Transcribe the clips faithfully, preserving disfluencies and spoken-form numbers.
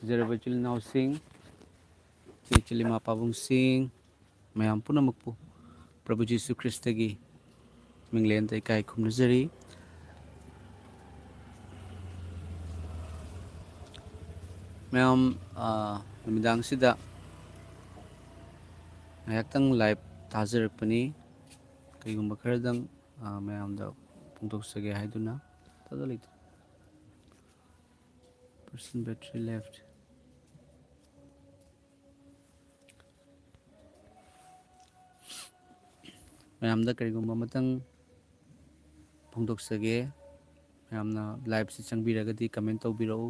ꯐꯖꯔꯕ ꯏꯆꯤꯜ ꯏꯅꯥꯎꯁꯤꯡ, ꯏꯆꯦ ꯏꯆꯤꯜ ꯏꯃꯥ ꯄꯥꯕꯨꯡꯁꯤꯡ, ꯃꯌꯥꯝ ꯄꯨꯝꯅꯃꯛꯄꯨ ꯄ꯭ꯔꯚꯨ ꯖꯤꯁꯨ ꯈ꯭ꯔꯤꯁꯇꯒꯤ ꯃꯤꯡꯂꯦꯟꯗ ꯏꯀꯥꯏ ꯈꯨꯝꯅꯖꯔꯤ꯫ ꯃꯌꯥꯝ, ꯑ, ꯅꯨꯃꯤꯗꯥꯡꯁꯤꯗ ꯉꯥꯏꯍꯥꯛꯇꯪ live ꯊꯥꯖꯔꯛꯄꯅꯤ꯫ ꯀꯔꯤꯒꯨꯝꯕ ꯈꯔꯗꯪ, ꯑ, ꯃꯌꯥꯝꯗ ꯐꯣꯡꯗꯣꯛꯆꯒꯦ ꯍꯥꯏꯗꯨꯅ꯫ ꯊꯥꯖ ꯂꯩꯇꯦ꯫ Person battery left꯫ ꯃꯌꯥꯝꯗ ꯀꯔꯤꯒꯨꯝꯕ ꯑꯃꯇꯪ ꯐꯣꯡꯗꯣꯛꯆꯒꯦ꯫ ꯃꯌꯥꯝꯅ liveꯁꯤ ꯆꯪꯕꯤꯔꯒꯗꯤ comment ꯇꯧꯕꯤꯔꯛꯎ꯫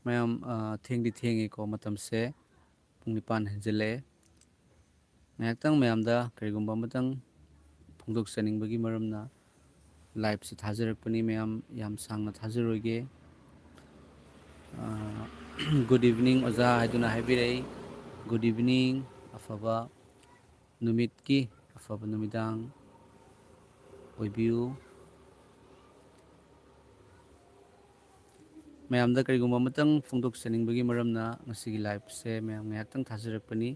ꯃꯌꯥꯝ, ꯑ, ꯊꯦꯡꯗꯤ ꯊꯦꯡꯉꯦꯀꯣ, ꯃꯇꯝꯁꯦ ꯄꯨꯡ ꯅꯤꯄꯥꯟ ꯍꯦꯟꯖꯜꯂꯛꯑꯦ꯫ ꯉꯥꯏꯍꯥꯛꯇꯪ ꯃꯌꯥꯝꯗ ꯀꯔꯤꯒꯨꯝꯕ ꯑꯃꯇꯪ ꯐꯣꯡꯗꯣꯛꯆꯅꯤꯡꯕꯒꯤ ꯃꯔꯝꯅ liveꯁꯤ ꯊꯥꯖꯔꯛꯄꯅꯤ꯫ ꯃꯌꯥꯝ ꯌꯥꯝ ꯁꯥꯡꯅ ꯊꯥꯖꯔꯣꯏꯒꯦ꯫ ꯑ, good evening ꯑꯣꯖꯥ ꯍꯥꯏꯗꯨꯅ ꯍꯥꯏꯕꯤꯔꯛꯏ꯫ Good evening, ꯑꯐꯕ ꯅꯨꯃꯤꯠꯀꯤ ꯑꯐꯕ ꯅꯨꯃꯤꯗꯥꯡ ꯑꯣꯏꯕꯤꯌꯨ꯫ ꯃꯌꯥꯝꯗ ꯀꯔꯤꯒꯨꯝꯕ ꯑꯃꯇꯪ ꯐꯣꯡꯗꯣꯛꯆꯅꯤꯡꯕꯒꯤ ꯃꯔꯝꯅ ꯉꯁꯤꯒꯤ liveꯁꯦ ꯃꯌꯥꯝ ꯉꯥꯏꯍꯥꯛꯇꯪ ꯊꯥꯖꯔꯛꯄꯅꯤ꯫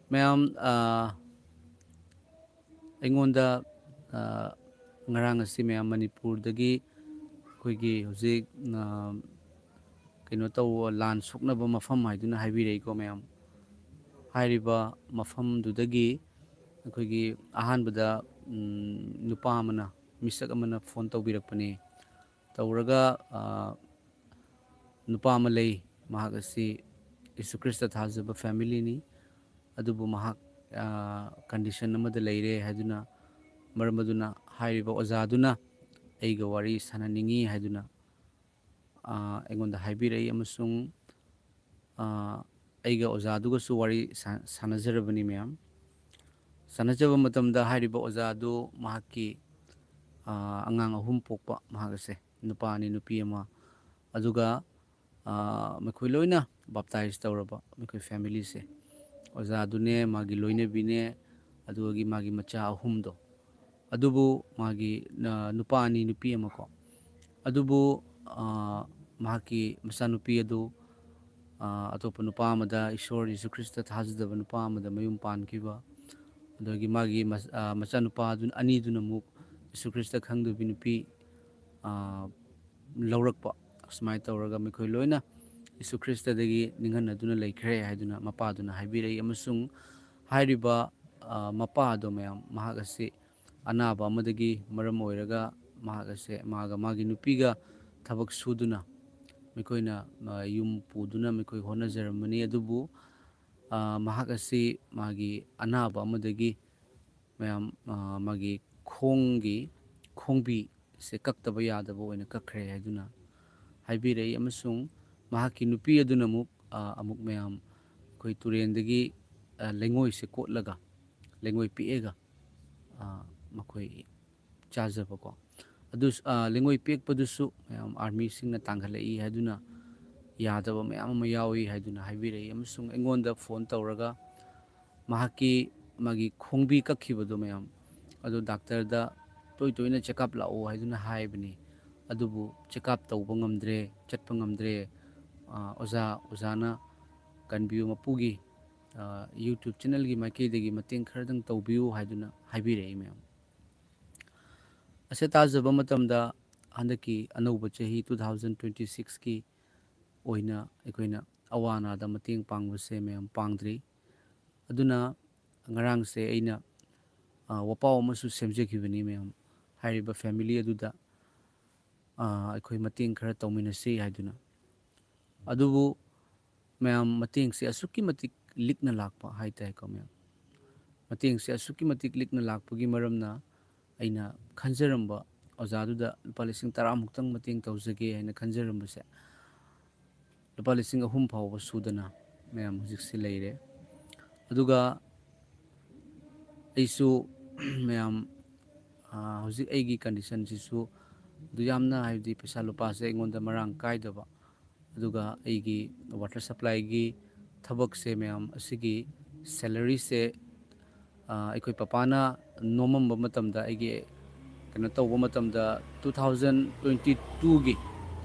ꯃꯌꯥꯝ, ꯑ, ꯑꯩꯉꯣꯟꯗ, ꯑ, ꯉꯔꯥꯡ ꯑꯁꯤ ꯃꯌꯥꯝ ꯃꯅꯤꯄꯨꯔꯗꯒꯤ ꯑꯩꯈꯣꯏꯒꯤ ꯍꯧꯖꯤꯛ, ꯑ, ꯀꯩꯅꯣ ꯇꯧꯕ, ꯂꯥꯟ ꯁꯣꯛꯅꯕ ꯃꯐꯝ ꯍꯥꯏꯗꯨꯅ ꯍꯥꯏꯕꯤꯔꯛꯏꯀꯣ ꯃꯌꯥꯝ꯫ ꯍꯥꯏꯔꯤꯕ ꯃꯐꯝꯗꯨꯗꯒꯤ ꯑꯩꯈꯣꯏꯒꯤ ꯑꯍꯥꯟꯕꯗ, ꯎꯝ, ꯅꯨꯄꯥ ꯑꯃꯅ, ꯃꯤꯁꯛ ꯑꯃꯅ phone ꯇꯧꯕꯤꯔꯛꯄꯅꯤ꯫ ꯇꯧꯔꯒ, ꯑ, ꯅꯨꯄꯥ ꯑꯃ ꯂꯩ, ꯃꯍꯥꯛ ꯑꯁꯤ ꯌꯦꯁꯨ ꯈ꯭ꯔꯤꯁꯇ ꯊꯥꯖꯕ familyꯅꯤ, ꯑꯗꯨꯕꯨ ꯃꯍꯥꯛ, ꯑ, condition ꯑꯃꯗ ꯂꯩꯔꯦ ꯍꯥꯏꯗꯨꯅ, ꯃꯔꯝ ꯑꯗꯨꯅ ꯍꯥꯏꯔꯤꯕ ꯑꯣꯖꯥꯗꯨꯅ ꯑꯩꯒ ꯋꯥꯔꯤ ꯁꯥꯟꯅꯅꯤꯡꯏ ꯍꯥꯏꯗꯨꯅ, ꯑ, ꯑꯩꯉꯣꯟꯗ ꯍꯥꯏꯕꯤꯔꯛꯏ ꯑꯃꯁꯨꯡ, ꯑ, ꯑꯩꯒ ꯑꯣꯖꯥꯗꯨꯒꯁꯨ ꯋꯥꯔꯤ ꯁꯥ-, ꯁꯥꯟꯅꯖꯔꯕꯅꯤ ꯃꯌꯥꯝ꯫ ꯁꯥꯟꯅꯖꯕ ꯃꯇꯝꯗ ꯍꯥꯏꯔꯤꯕ ꯑꯣꯖꯥ ꯑꯗꯨ ꯃꯍꯥꯛꯀꯤ, ꯑ, ꯑꯉꯥꯡ ꯑꯍꯨꯝ ꯄꯣꯛꯄ, ꯃꯍꯥꯛ ꯑꯁꯦ ꯅꯨꯄꯥ ꯑꯅꯤ ꯅꯨꯄꯤ ꯑꯃ, ꯑꯗꯨꯒ, ꯑ, ꯃꯈꯣꯏ ꯂꯣꯏꯅ baptize ꯇꯧꯔꯕ, ꯃꯈꯣꯏ family ꯁꯦ꯫ ꯑꯣꯖꯥꯗꯨꯅꯦ, ꯃꯥꯒꯤ ꯂꯣꯏꯅꯕꯤꯅꯦ, ꯑꯗꯨꯒꯤ ꯃꯥꯒꯤ ꯃꯆꯥ ꯑꯍꯨꯝꯗꯣ꯫ ꯑꯗꯨꯕꯨ ꯃꯥꯒꯤ, ꯑ, ꯅꯨꯄꯥ ꯑꯅꯤ, ꯅꯨꯄꯤ ꯑꯃ ꯀꯣ꯫ ꯑꯗꯨꯕꯨ, ꯑ, ꯃꯍꯥꯛꯀꯤ ꯃꯆꯥꯅꯨꯄꯤ ꯑꯗꯨ, ꯑ, ꯑꯇꯣꯞꯄ ꯅꯨꯄꯥ ꯑꯃꯗ, ꯏꯁꯣꯔ ꯌꯤꯁꯨ ꯈ꯭ꯔꯤꯁꯇ ꯊꯥꯖꯗꯕ ꯅꯨꯄꯥ ꯑꯃꯗ ꯃꯌꯨꯝ ꯄꯥꯟꯈꯤꯕ꯫ ꯑꯗꯒꯤ ꯃꯥꯒꯤ ꯃꯆ-, ꯑ, ꯃꯆꯥꯅꯨꯄꯥ ꯑꯗꯨ, ꯑꯅꯤꯗꯨꯅ ꯑꯃꯨꯛ ꯌꯤꯁꯨ ꯈ꯭ꯔꯤꯁꯇ ꯈꯪꯗꯕꯤ ꯅꯨꯄꯤ, ꯑ, ꯂꯧꯔꯛꯄ꯫ ꯑꯁꯨꯃꯥꯏꯅ ꯇꯧꯔꯒ ꯃꯈꯣꯏ ꯂꯣꯏꯅ ꯌꯤꯁꯨ ꯈ꯭ꯔꯤꯁꯇꯗꯒꯤ ꯅꯤꯡꯍꯟꯅꯗꯨꯅ ꯂꯩꯈ꯭ꯔꯦ ꯍꯥꯏꯗꯨꯅ ꯃꯄꯥꯗꯨꯅ ꯍꯥꯏꯕꯤꯔꯛꯏ꯫ ꯑꯃꯁꯨꯡ ꯍꯥꯏꯔꯤꯕ, ꯑ, ꯃꯄꯥ ꯑꯗꯣ ꯃꯌꯥꯝ, ꯃꯍꯥꯛ ꯑꯁꯤ ꯑꯅꯥꯕ ꯑꯃꯗꯒꯤ ꯃꯔꯝ ꯑꯣꯏꯔꯒ ꯃꯍꯥꯛ ꯑꯁꯦ ꯃꯥꯒ ꯃꯥꯒꯤ ꯅꯨꯄꯤꯒ ꯊꯕꯛ ꯁꯨꯗꯨꯅ ꯃꯈꯣꯏꯅ, ꯑ, ꯌꯨꯝ ꯄꯨꯗꯨꯅ ꯃꯈꯣꯏ ꯍꯣꯠꯅꯖꯔꯝꯕꯅꯤ꯫ ꯑꯗꯨꯕꯨ, ꯑ, ꯃꯍꯥꯛ ꯑꯁꯤ ꯃꯥꯒꯤ ꯑꯅꯥꯕ ꯑꯃꯗꯒꯤ ꯃꯌꯥꯝ, ꯑ, ꯃꯥꯒꯤ ꯈꯣꯡꯒꯤ ꯈꯣꯡꯕꯤ ꯑꯁꯦ ꯀꯛꯇꯕ ꯌꯥꯗꯕ ꯑꯣꯏꯅ ꯀꯛꯈ꯭ꯔꯦ ꯍꯥꯏꯗꯨꯅ ꯍꯥꯏꯕꯤꯔꯛꯏ꯫ ꯑꯃꯁꯨꯡ ꯃꯍꯥꯛꯀꯤ ꯅꯨꯄꯤ ꯑꯗꯨꯅ ꯑꯃꯨꯛ, ꯑ, ꯑꯃꯨꯛ ꯃꯌꯥꯝ ꯑꯩꯈꯣꯏ ꯇꯨꯔꯦꯟꯗꯒꯤ, ꯑ, ꯂꯩꯉꯣꯏꯁꯦ ꯀꯣꯠꯂꯒ, ꯂꯩꯉꯣꯏ ꯄꯦꯛꯑꯒ, ꯑ, ꯃꯈꯣꯏ ꯆꯥꯖꯕꯀꯣ꯫ ꯑꯗꯨꯁꯨ, ꯑ, ꯂꯩꯉꯣꯏ ꯄꯦꯛꯄꯗꯨꯁꯨ ꯃꯌꯥꯝ army ꯁꯤꯡꯅ ꯇꯥꯟꯈꯠꯂꯛꯏ ꯍꯥꯏꯗꯨꯅ ꯌꯥꯗꯕ ꯃꯌꯥꯝ ꯑꯃ ꯌꯥꯎꯏ ꯍꯥꯏꯗꯨꯅ ꯍꯥꯏꯕꯤꯔꯛꯏ꯫ ꯑꯃꯁꯨꯡ ꯑꯩꯉꯣꯟꯗ phone ꯇꯧꯔꯒ ꯃꯍꯥꯛꯀꯤ, ꯃꯥꯒꯤ ꯈꯣꯡꯕꯤ ꯀꯛꯈꯤꯕꯗꯣ ꯃꯌꯥꯝ ꯑꯗꯨ doctor ꯗ ꯇꯣꯏ ꯇꯣꯏꯅ check up ꯂꯥꯛꯑꯣ ꯍꯥꯏꯗꯨꯅ ꯍꯥꯏꯕꯅꯤ꯫ ꯑꯗꯨꯕꯨ check up ꯇꯧꯕ ꯉꯝꯗ꯭ꯔꯦ, ꯆꯠꯄ ꯉꯝꯗ꯭ꯔꯦ꯫ ꯑ, ꯑꯣꯖꯥ, ꯑꯣꯖꯥꯅ ꯀꯟꯕꯤꯌꯨ, ꯃꯄꯨꯒꯤ, ꯑ, YouTube channel ꯒꯤ ꯃꯥꯏꯀꯩꯗꯒꯤ ꯃꯇꯦꯡ ꯈꯔꯗꯪ ꯇꯧꯕꯤꯌꯨ ꯍꯥꯏꯗꯨꯅ ꯍꯥꯏꯕꯤꯔꯛꯏ ꯃꯌꯥꯝ꯫ ꯑꯁꯤ ꯇꯥꯖꯕ ꯃꯇꯝꯗ ꯍꯟꯗꯛꯀꯤ ꯑꯅꯧꯕ ꯆꯍꯤ two thousand twenty six ꯀꯤ ꯑꯣꯏꯅ ꯑꯩꯈꯣꯏꯅ ꯑꯋꯥ ꯑꯅꯥꯗ ꯃꯇꯦꯡ ꯄꯥꯡꯕꯁꯦ ꯃꯌꯥꯝ ꯄꯥꯡꯗ꯭ꯔꯤ꯫ ꯑꯗꯨꯅ ꯉꯔꯥꯡꯁꯦ ꯑꯩꯅ, ꯑ, ꯋꯥꯄꯥꯎ ꯑꯃꯁꯨ ꯁꯦꯝꯖꯈꯤꯕꯅꯤ ꯃꯌꯥꯝ꯫ ꯍꯥꯏꯔꯤꯕ family ꯑꯗꯨꯗ, ꯑ, ꯑꯩꯈꯣꯏ ꯃꯇꯦꯡ ꯈꯔ ꯇꯧꯃꯤꯟꯅꯁꯤ ꯍꯥꯏꯗꯨꯅ꯫ ꯑꯗꯨꯕꯨ ꯃꯌꯥꯝ, ꯃꯇꯦꯡꯁꯦ ꯑꯁꯨꯛꯀꯤ ꯃꯇꯤꯛ ꯂꯤꯛꯅ ꯂꯥꯛꯄ ꯍꯥꯏ ꯇꯥꯏꯀꯣ ꯃꯌꯥꯝ꯫ ꯃꯇꯦꯡꯁꯦ ꯑꯁꯨꯛꯀꯤ ꯃꯇꯤꯛ ꯂꯤꯛꯅ ꯂꯥꯛꯄꯒꯤ ꯃꯔꯝꯅ ꯑꯩꯅ ꯈꯟꯖꯔꯝꯕ ꯑꯣꯖꯥꯗꯨꯗ ꯂꯨꯄꯥ ꯂꯤꯁꯤꯡ ꯇꯔꯥꯃꯨꯛꯇꯪ ꯃꯇꯦꯡ ꯇꯧꯖꯒꯦ ꯍꯥꯏꯅ ꯈꯟꯖꯔꯝꯕꯁꯦ ꯂꯨꯄꯥ ꯂꯤꯁꯤꯡ ꯑꯍꯨꯝ ꯐꯥꯎꯕ ꯁꯨꯗꯅ ꯃꯌꯥꯝ ꯍꯧꯖꯤꯛꯁꯦ ꯂꯩꯔꯦ꯫ ꯑꯗꯨꯒ ꯑꯩꯁꯨ ꯃꯌꯥꯝ, ꯑ, ꯍꯧꯖꯤꯛ ꯑꯩꯒꯤ condition ꯁꯤꯁꯨ ꯑꯗꯨ ꯌꯥꯝꯅ, ꯍꯥꯏꯕꯗꯤ ꯄꯩꯁꯥ ꯂꯨꯄꯥꯁꯦ ꯑꯩꯉꯣꯟꯗ ꯃꯔꯥꯡ ꯀꯥꯏꯗꯕ, ꯑꯗꯨꯒ ꯑꯩꯒꯤ ꯋꯥꯇꯔ ꯁꯄ꯭ꯂꯥꯏꯒꯤ ꯊꯕꯛꯁꯦ ꯃꯌꯥꯝ, ꯑꯁꯤꯒꯤ ꯁꯦꯂꯔꯤꯁꯦ ꯑꯩꯈꯣꯏ ꯄꯄꯥꯅ ꯅꯣꯝꯃꯝꯕ ꯃꯇꯝꯗ, ꯑꯩꯒꯤ ꯀꯩꯅꯣ ꯇꯧꯕ ꯃꯇꯝꯗ, ꯇꯨ ꯊꯥꯎꯖꯟ ꯇ꯭ꯋꯦꯟꯇꯤ ꯇꯨꯒꯤ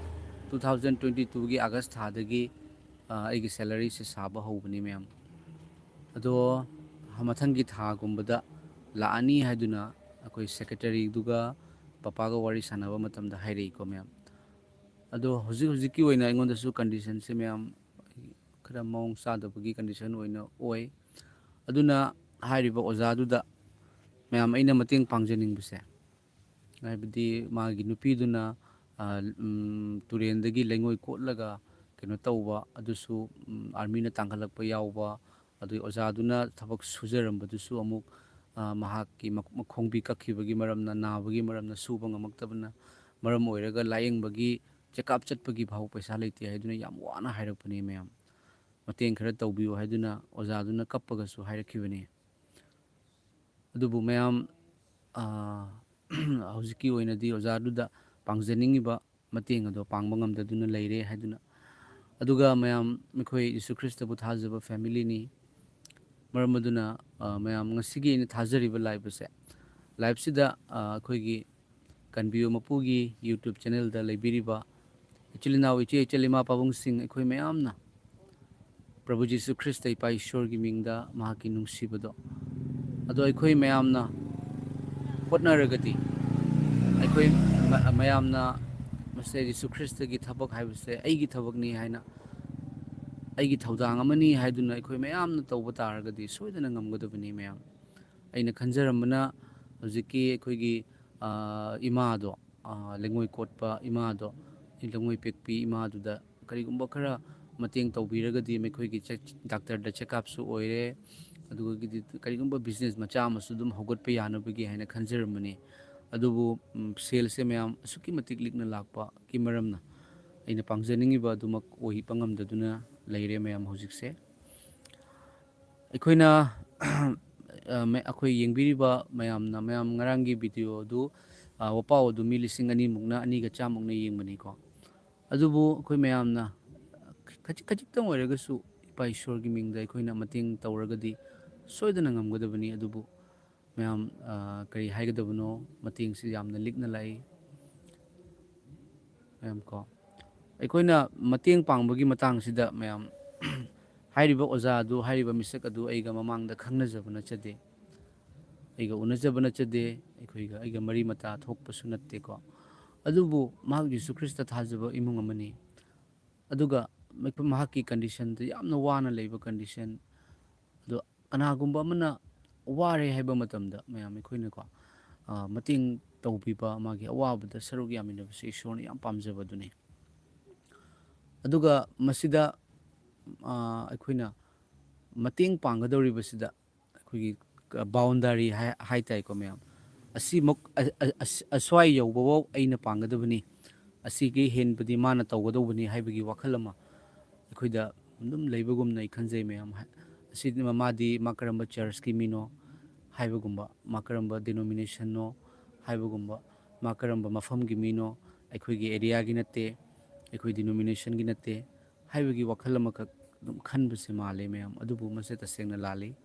ꯇꯨ ꯊꯥꯎꯖꯟ ꯇ꯭ꯋꯦꯟꯇꯤ ꯇꯨꯒꯤ ꯑꯥꯒꯁ ꯊꯥꯗꯒꯤ ꯑꯩꯒꯤ ꯁꯦꯂꯔꯤꯁꯦ ꯁꯥꯕ ꯍꯧꯕꯅꯤ ꯃꯌꯥꯝ꯫ ꯑꯗꯣ ꯃꯊꯪꯒꯤ ꯊꯥꯒꯨꯝꯕꯗ ꯂꯥꯛꯑꯅꯤ ꯍꯥꯏꯗꯨꯅ ꯑꯩꯈꯣꯏ ꯁꯦꯀ꯭ꯔꯦꯇꯔꯤꯗꯨꯒ ꯄꯄꯥꯒ ꯋꯥꯔꯤ ꯁꯥꯟꯅꯕ ꯃꯇꯝꯗ ꯍꯥꯏꯔꯛꯏꯀꯣ ꯃꯌꯥꯝ꯫ ꯑꯗꯣ ꯍꯧꯖꯤꯛ ꯍꯧꯖꯤꯛꯀꯤ ꯑꯣꯏꯅ ꯑꯩꯉꯣꯟꯗꯁꯨ ꯀꯟꯗꯤꯁꯟꯁꯦ ꯃꯌꯥꯝ ꯈꯔ ꯃꯑꯣꯡ ꯆꯥꯗꯕꯒꯤ ꯀꯟꯗꯤꯁꯟ ꯑꯣꯏꯅ ꯑꯣꯏ꯫ ꯑꯗꯨꯅ ꯍꯥꯏꯔꯤꯕ ꯑꯣꯖꯥꯗꯨꯗ ꯃꯌꯥꯝ ꯑꯩꯅ ꯃꯇꯦꯡ ꯄꯥꯡꯖꯅꯤꯡꯕꯁꯦ, ꯍꯥꯏꯕꯗꯤ ꯃꯥꯒꯤ ꯅꯨꯄꯤꯗꯨꯅ ꯇꯨꯔꯦꯟꯗꯒꯤ ꯂꯩꯉꯣꯏ ꯀꯣꯠꯂꯒ ꯀꯩꯅꯣ ꯇꯧꯕ, ꯑꯗꯨꯁꯨ ꯑꯥꯔꯃꯤꯅ ꯇꯥꯟꯈꯠꯂꯛꯄ ꯌꯥꯎꯕ, ꯑꯗꯨꯒꯤ ꯑꯣꯖꯥꯗꯨꯅ ꯊꯕꯛ ꯁꯨꯖꯔꯝꯕꯗꯨꯁꯨ ꯑꯃꯨꯛ ꯃꯍꯥꯛꯀꯤ ꯃꯈꯣꯡꯕꯤ ꯀꯛꯈꯤꯕꯒꯤ ꯃꯔꯝꯅ, ꯅꯥꯕꯒꯤ ꯃꯔꯝꯅ ꯁꯨꯕ ꯉꯝꯃꯛꯇꯕꯅ ꯃꯔꯝ ꯑꯣꯏꯔꯒ ꯂꯥꯏꯌꯦꯡꯕꯒꯤ ꯆꯦꯛꯑꯞ ꯆꯠꯄꯒꯤ ꯐꯥꯎ ꯄꯩꯁꯥ ꯂꯩꯇꯦ ꯍꯥꯏꯗꯨꯅ ꯌꯥꯝ ꯋꯥꯅ ꯍꯥꯏꯔꯛꯄꯅꯤ ꯃꯌꯥꯝ꯫ ꯃꯇꯦꯡ ꯈꯔ ꯇꯧꯕꯤꯌꯨ ꯍꯥꯏꯗꯨꯅ ꯑꯣꯖꯥꯗꯨꯅ ꯀꯞꯄꯒꯁꯨ ꯍꯥꯏꯔꯛꯈꯤꯕꯅꯤ꯫ ꯑꯗꯨꯕꯨ ꯃꯌꯥꯝ, ꯍꯧꯖꯤꯛꯀꯤ ꯑꯣꯏꯅꯗꯤ ꯑꯣꯖꯥꯗꯨꯗ ꯄꯥꯡꯖꯅꯤꯡꯉꯤꯕ ꯃꯇꯦꯡ ꯑꯗꯣ ꯄꯥꯡꯕ ꯉꯝꯗꯗꯨꯅ ꯂꯩꯔꯦ ꯍꯥꯏꯗꯨꯅ꯫ ꯑꯗꯨꯒ ꯃꯌꯥꯝ, ꯑꯩꯈꯣꯏ ꯌꯤꯁꯨ ꯈ꯭ꯔꯤꯁꯇꯕꯨ ꯊꯥꯖꯕ ꯐꯦꯃꯤꯂꯤꯅꯤ꯫ ꯃꯔꯝ ꯑꯗꯨꯅ ꯃꯌꯥꯝ, ꯉꯁꯤꯒꯤ ꯑꯩꯅ ꯊꯥꯖꯔꯤꯕ ꯂꯥꯏꯕꯁꯦ, ꯂꯥꯏꯞꯁꯤꯗ ꯑꯩꯈꯣꯏꯒꯤ ꯀꯟꯕꯤꯌꯨ ꯃꯄꯨꯒꯤ ꯌꯨꯇ꯭ꯌꯨꯕ ꯆꯦꯅꯦꯜꯗ ꯂꯩꯕꯤꯔꯤꯕ ꯏꯆꯤꯜ ꯏꯅꯥꯎ, ꯏꯆꯦ ꯏꯆꯜ, ꯏꯃꯥ ꯄꯥꯕꯨꯡꯁꯤꯡ, ꯑꯩꯈꯣꯏ ꯃꯌꯥꯝꯅ ꯄ꯭ꯔꯚꯨ ꯖꯤꯁꯨ ꯈ꯭ꯔꯤꯁꯇ ꯏꯄꯥ ꯏꯁꯣꯔꯒꯤ ꯃꯤꯡꯗ ꯃꯍꯥꯛꯀꯤ ꯅꯨꯡꯁꯤꯕꯗꯣ ꯑꯗꯣ ꯑꯩꯈꯣꯏ ꯃꯌꯥꯝꯅ ꯍꯣꯠꯅꯔꯒꯗꯤ, ꯑꯩꯈꯣꯏ ꯃ-, ꯃꯌꯥꯝꯅ ꯃꯁꯦ ꯖꯤꯁꯨ ꯈ꯭ꯔꯤꯁꯇꯒꯤ ꯊꯕꯛ ꯍꯥꯏꯕꯁꯦ ꯑꯩꯒꯤ ꯊꯕꯛꯅꯤ ꯍꯥꯏꯅ, ꯑꯩꯒꯤ ꯊꯧꯗꯥꯡ ꯑꯃꯅꯤ ꯍꯥꯏꯗꯨꯅ ꯑꯩꯈꯣꯏ ꯃꯌꯥꯝꯅ ꯇꯧꯕ ꯇꯥꯔꯒꯗꯤ ꯁꯣꯏꯗꯅ ꯉꯝꯒꯗꯕꯅꯤ ꯃꯌꯥꯝ꯫ ꯑꯩꯅ ꯈꯟꯖꯔꯝꯕꯅ ꯍꯧꯖꯤꯛꯀꯤ ꯑꯩꯈꯣꯏꯒꯤ, ꯑ, ꯏꯃꯥꯗꯣ, ꯑ, ꯂꯩꯉꯣꯏ ꯀꯣꯠꯄ ꯏꯃꯥꯗꯣ, ꯂꯩꯉꯣꯏ ꯄꯦꯛꯄꯤ ꯏꯃꯥꯗꯨꯗ ꯀꯔꯤꯒꯨꯝꯕ ꯈꯔ ꯃꯇꯦꯡ ꯇꯧꯕꯤꯔꯒꯗꯤ ꯃꯈꯣꯏꯒꯤ ꯆꯦꯛ-, ꯗꯥꯛꯇꯔꯗ ꯆꯦꯛꯑꯞꯁꯨ ꯑꯣꯏꯔꯦ, ꯑꯗꯨꯒ ꯀꯔꯤꯒꯨꯝꯕ ꯕꯤꯖꯤꯅꯦꯁ ꯃꯆꯥ ꯑꯃꯁꯨ ꯑꯗꯨꯝ ꯍꯧꯒꯠꯄ ꯌꯥꯅꯕꯒꯤ ꯍꯥꯏꯅ ꯈꯟꯖꯔꯝꯕꯅꯤ꯫ ꯑꯗꯨꯕꯨ, ꯎꯝ, ꯁꯦꯜꯁꯦ ꯃꯌꯥꯝ ꯑꯁꯨꯛꯀꯤ ꯃꯇꯤꯛ ꯂꯤꯛꯅ ꯂꯥꯛꯄꯒꯤ ꯃꯔꯝꯅ ꯑꯩꯅ ꯄꯥꯡꯖꯅꯤꯡꯉꯤꯕ ꯑꯗꯨꯃꯛ ꯑꯣꯏꯕ ꯉꯝꯗꯗꯨꯅ ꯂꯩꯔꯦ ꯃꯌꯥꯝ ꯍꯧꯖꯤꯛꯁꯦ꯫ ꯑꯩꯈꯣꯏꯅ, ꯑ, ꯃ-, ꯑꯩꯈꯣꯏ ꯌꯦꯡꯕꯤꯔꯤꯕ ꯃꯌꯥꯝꯅ, ꯃꯌꯥꯝ ꯉꯔꯥꯡꯒꯤ ꯚꯤꯗꯤꯑꯣ ꯑꯗꯨ, ꯑ, ꯋꯥꯄꯥꯎ ꯑꯗꯨ ꯃꯤ ꯂꯤꯁꯤꯡ ꯑꯅꯤꯃꯨꯛꯅ, ꯑꯅꯤꯒ ꯆꯥꯝꯃꯨꯛꯅ ꯌꯦꯡꯕꯅꯤꯀꯣ꯫ ꯑꯗꯨꯕꯨ ꯑꯩꯈꯣꯏ ꯃꯌꯥꯝꯅ ꯈꯖꯤꯛ ꯈꯖꯤꯛꯇꯪ ꯑꯣꯏꯔꯒꯁꯨ ꯏꯄꯥ ꯏꯁꯣꯔꯒꯤ ꯃꯤꯡꯗ ꯑꯩꯈꯣꯏꯅ ꯃꯇꯦꯡ ꯇꯧꯔꯒꯗꯤ ꯁꯣꯏꯗꯅ ꯉꯝꯒꯗꯕꯅꯤ꯫ ꯑꯗꯨꯕꯨ ꯃꯌꯥꯝ, ꯑ, ꯀꯔꯤ ꯍꯥꯏꯒꯗꯕꯅꯣ, ꯃꯇꯦꯡꯁꯤ ꯌꯥꯝꯅ ꯂꯤꯛꯅ ꯂꯥꯛꯏ꯫ ꯃꯌꯥꯝ ꯀꯣ, ꯑꯩꯈꯣꯏꯅ ꯃꯇꯦꯡ ꯄꯥꯡꯕꯒꯤ ꯃꯇꯥꯡꯁꯤꯗ ꯃꯌꯥꯝ, ꯍꯥꯏꯔꯤꯕ ꯑꯣꯖꯥ ꯑꯗꯨ, ꯍꯥꯏꯔꯤꯕ ꯃꯤꯁꯛ ꯑꯗꯨ ꯑꯩꯒ ꯃꯃꯥꯡꯗ ꯈꯪꯅꯖꯕ ꯅꯠꯆꯗꯦ, ꯑꯩꯒ ꯎꯅꯖꯕ ꯅꯠꯆꯗꯦ, ꯑꯩꯈꯣꯏꯒ, ꯑꯩꯒ ꯃꯔꯤ ꯃꯇꯥ ꯊꯣꯛꯄꯁꯨ ꯅꯠꯇꯦꯀꯣ꯫ ꯑꯗꯨꯕꯨ ꯃꯍꯥꯛ ꯖꯤꯁꯨ ꯈ꯭ꯔꯤꯁꯇ ꯊꯥꯖꯕ ꯏꯃꯨꯡ ꯑꯃꯅꯤ꯫ ꯑꯗꯨꯒ ꯃꯈꯣꯏ, ꯃꯍꯥꯛꯀꯤ ꯀꯟꯗꯤꯁꯟꯗꯨ ꯌꯥꯝꯅ ꯋꯥꯅ ꯂꯩꯕ ꯀꯟꯗꯤꯁꯟ꯫ ꯑꯗꯣ ꯀꯅꯥꯒꯨꯝꯕ ꯑꯃꯅ ꯋꯥꯔꯦ ꯍꯥꯏꯕ ꯃꯇꯝꯗ ꯃꯌꯥꯝ ꯑꯩꯈꯣꯏꯅꯀꯣ, ꯑ, ꯃꯇꯦꯡ ꯇꯧꯕꯤꯕ, ꯃꯥꯒꯤ ꯑꯋꯥꯕꯗ ꯁꯔꯨꯛ ꯌꯥꯃꯤꯟꯅꯕꯁꯦ ꯏꯁꯣꯔꯅ ꯌꯥꯝ ꯄꯥꯝꯖꯕꯗꯨꯅꯤ꯫ ꯑꯗꯨꯒ ꯃꯁꯤꯗ, ꯑ, ꯑꯩꯈꯣꯏꯅ ꯃꯇꯦꯡ ꯄꯥꯡꯒꯗꯧꯔꯤꯕꯁꯤꯗ ꯑꯩꯈꯣꯏꯒꯤ ꯀ-, ꯕꯥꯎꯟꯗꯔꯤ ꯍꯥꯏ, ꯍꯥꯏ ꯇꯥꯏꯀꯣ ꯃꯌꯥꯝ꯫ ꯑꯁꯤꯃꯛ, ꯑ-, ꯑ-, ꯑꯁ-, ꯑꯁ꯭ꯋꯥꯏ ꯌꯧꯕꯐꯥꯎ ꯑꯩꯅ ꯄꯥꯡꯒꯗꯕꯅꯤ, ꯑꯁꯤꯒꯤ ꯍꯦꯟꯕꯗꯤ ꯃꯥꯅ ꯇꯧꯒꯗꯧꯕꯅꯤ ꯍꯥꯏꯕꯒꯤ ꯋꯥꯈꯜ ꯑꯃ ꯑꯩꯈꯣꯏꯗ ꯑꯗꯨꯝ ꯂꯩꯕꯒꯨꯝꯅ ꯑꯩ ꯈꯟꯖꯩ ꯃꯌꯥꯝ꯫ ꯍꯥꯏ-, ꯑꯁꯤ ꯃꯥꯗꯤ ꯃꯥ ꯀꯔꯝꯕ ꯆꯔꯆꯀꯤ ꯃꯤꯅꯣ ꯍꯥꯏꯕꯒꯨꯝꯕ, ꯃꯥ ꯀꯔꯝꯕ ꯗꯤꯅꯣꯃꯤꯅꯦꯁꯟꯅꯣ ꯍꯥꯏꯕꯒꯨꯝꯕ, ꯃꯥ ꯀꯔꯝꯕ ꯃꯐꯝꯒꯤ ꯃꯤꯅꯣ, ꯑꯩꯈꯣꯏꯒꯤ ꯑꯦꯔꯤꯌꯥꯒꯤ ꯅꯠꯇꯦ, ꯑꯩꯈꯣꯏ ꯗꯤꯅꯣꯃꯤꯅꯦꯁꯟꯒꯤ ꯅꯠꯇꯦ ꯍꯥꯏꯕꯒꯤ ꯋꯥꯈꯜ ꯑꯃꯈꯛ ꯑꯗꯨꯝ ꯈꯟꯕꯁꯦ ꯃꯥꯜꯂꯦ ꯃꯌꯥꯝ꯫ ꯑꯗꯨꯕꯨ ꯃꯁꯤ ꯇꯁꯦꯡꯅ ꯂꯥꯜꯂꯤ꯫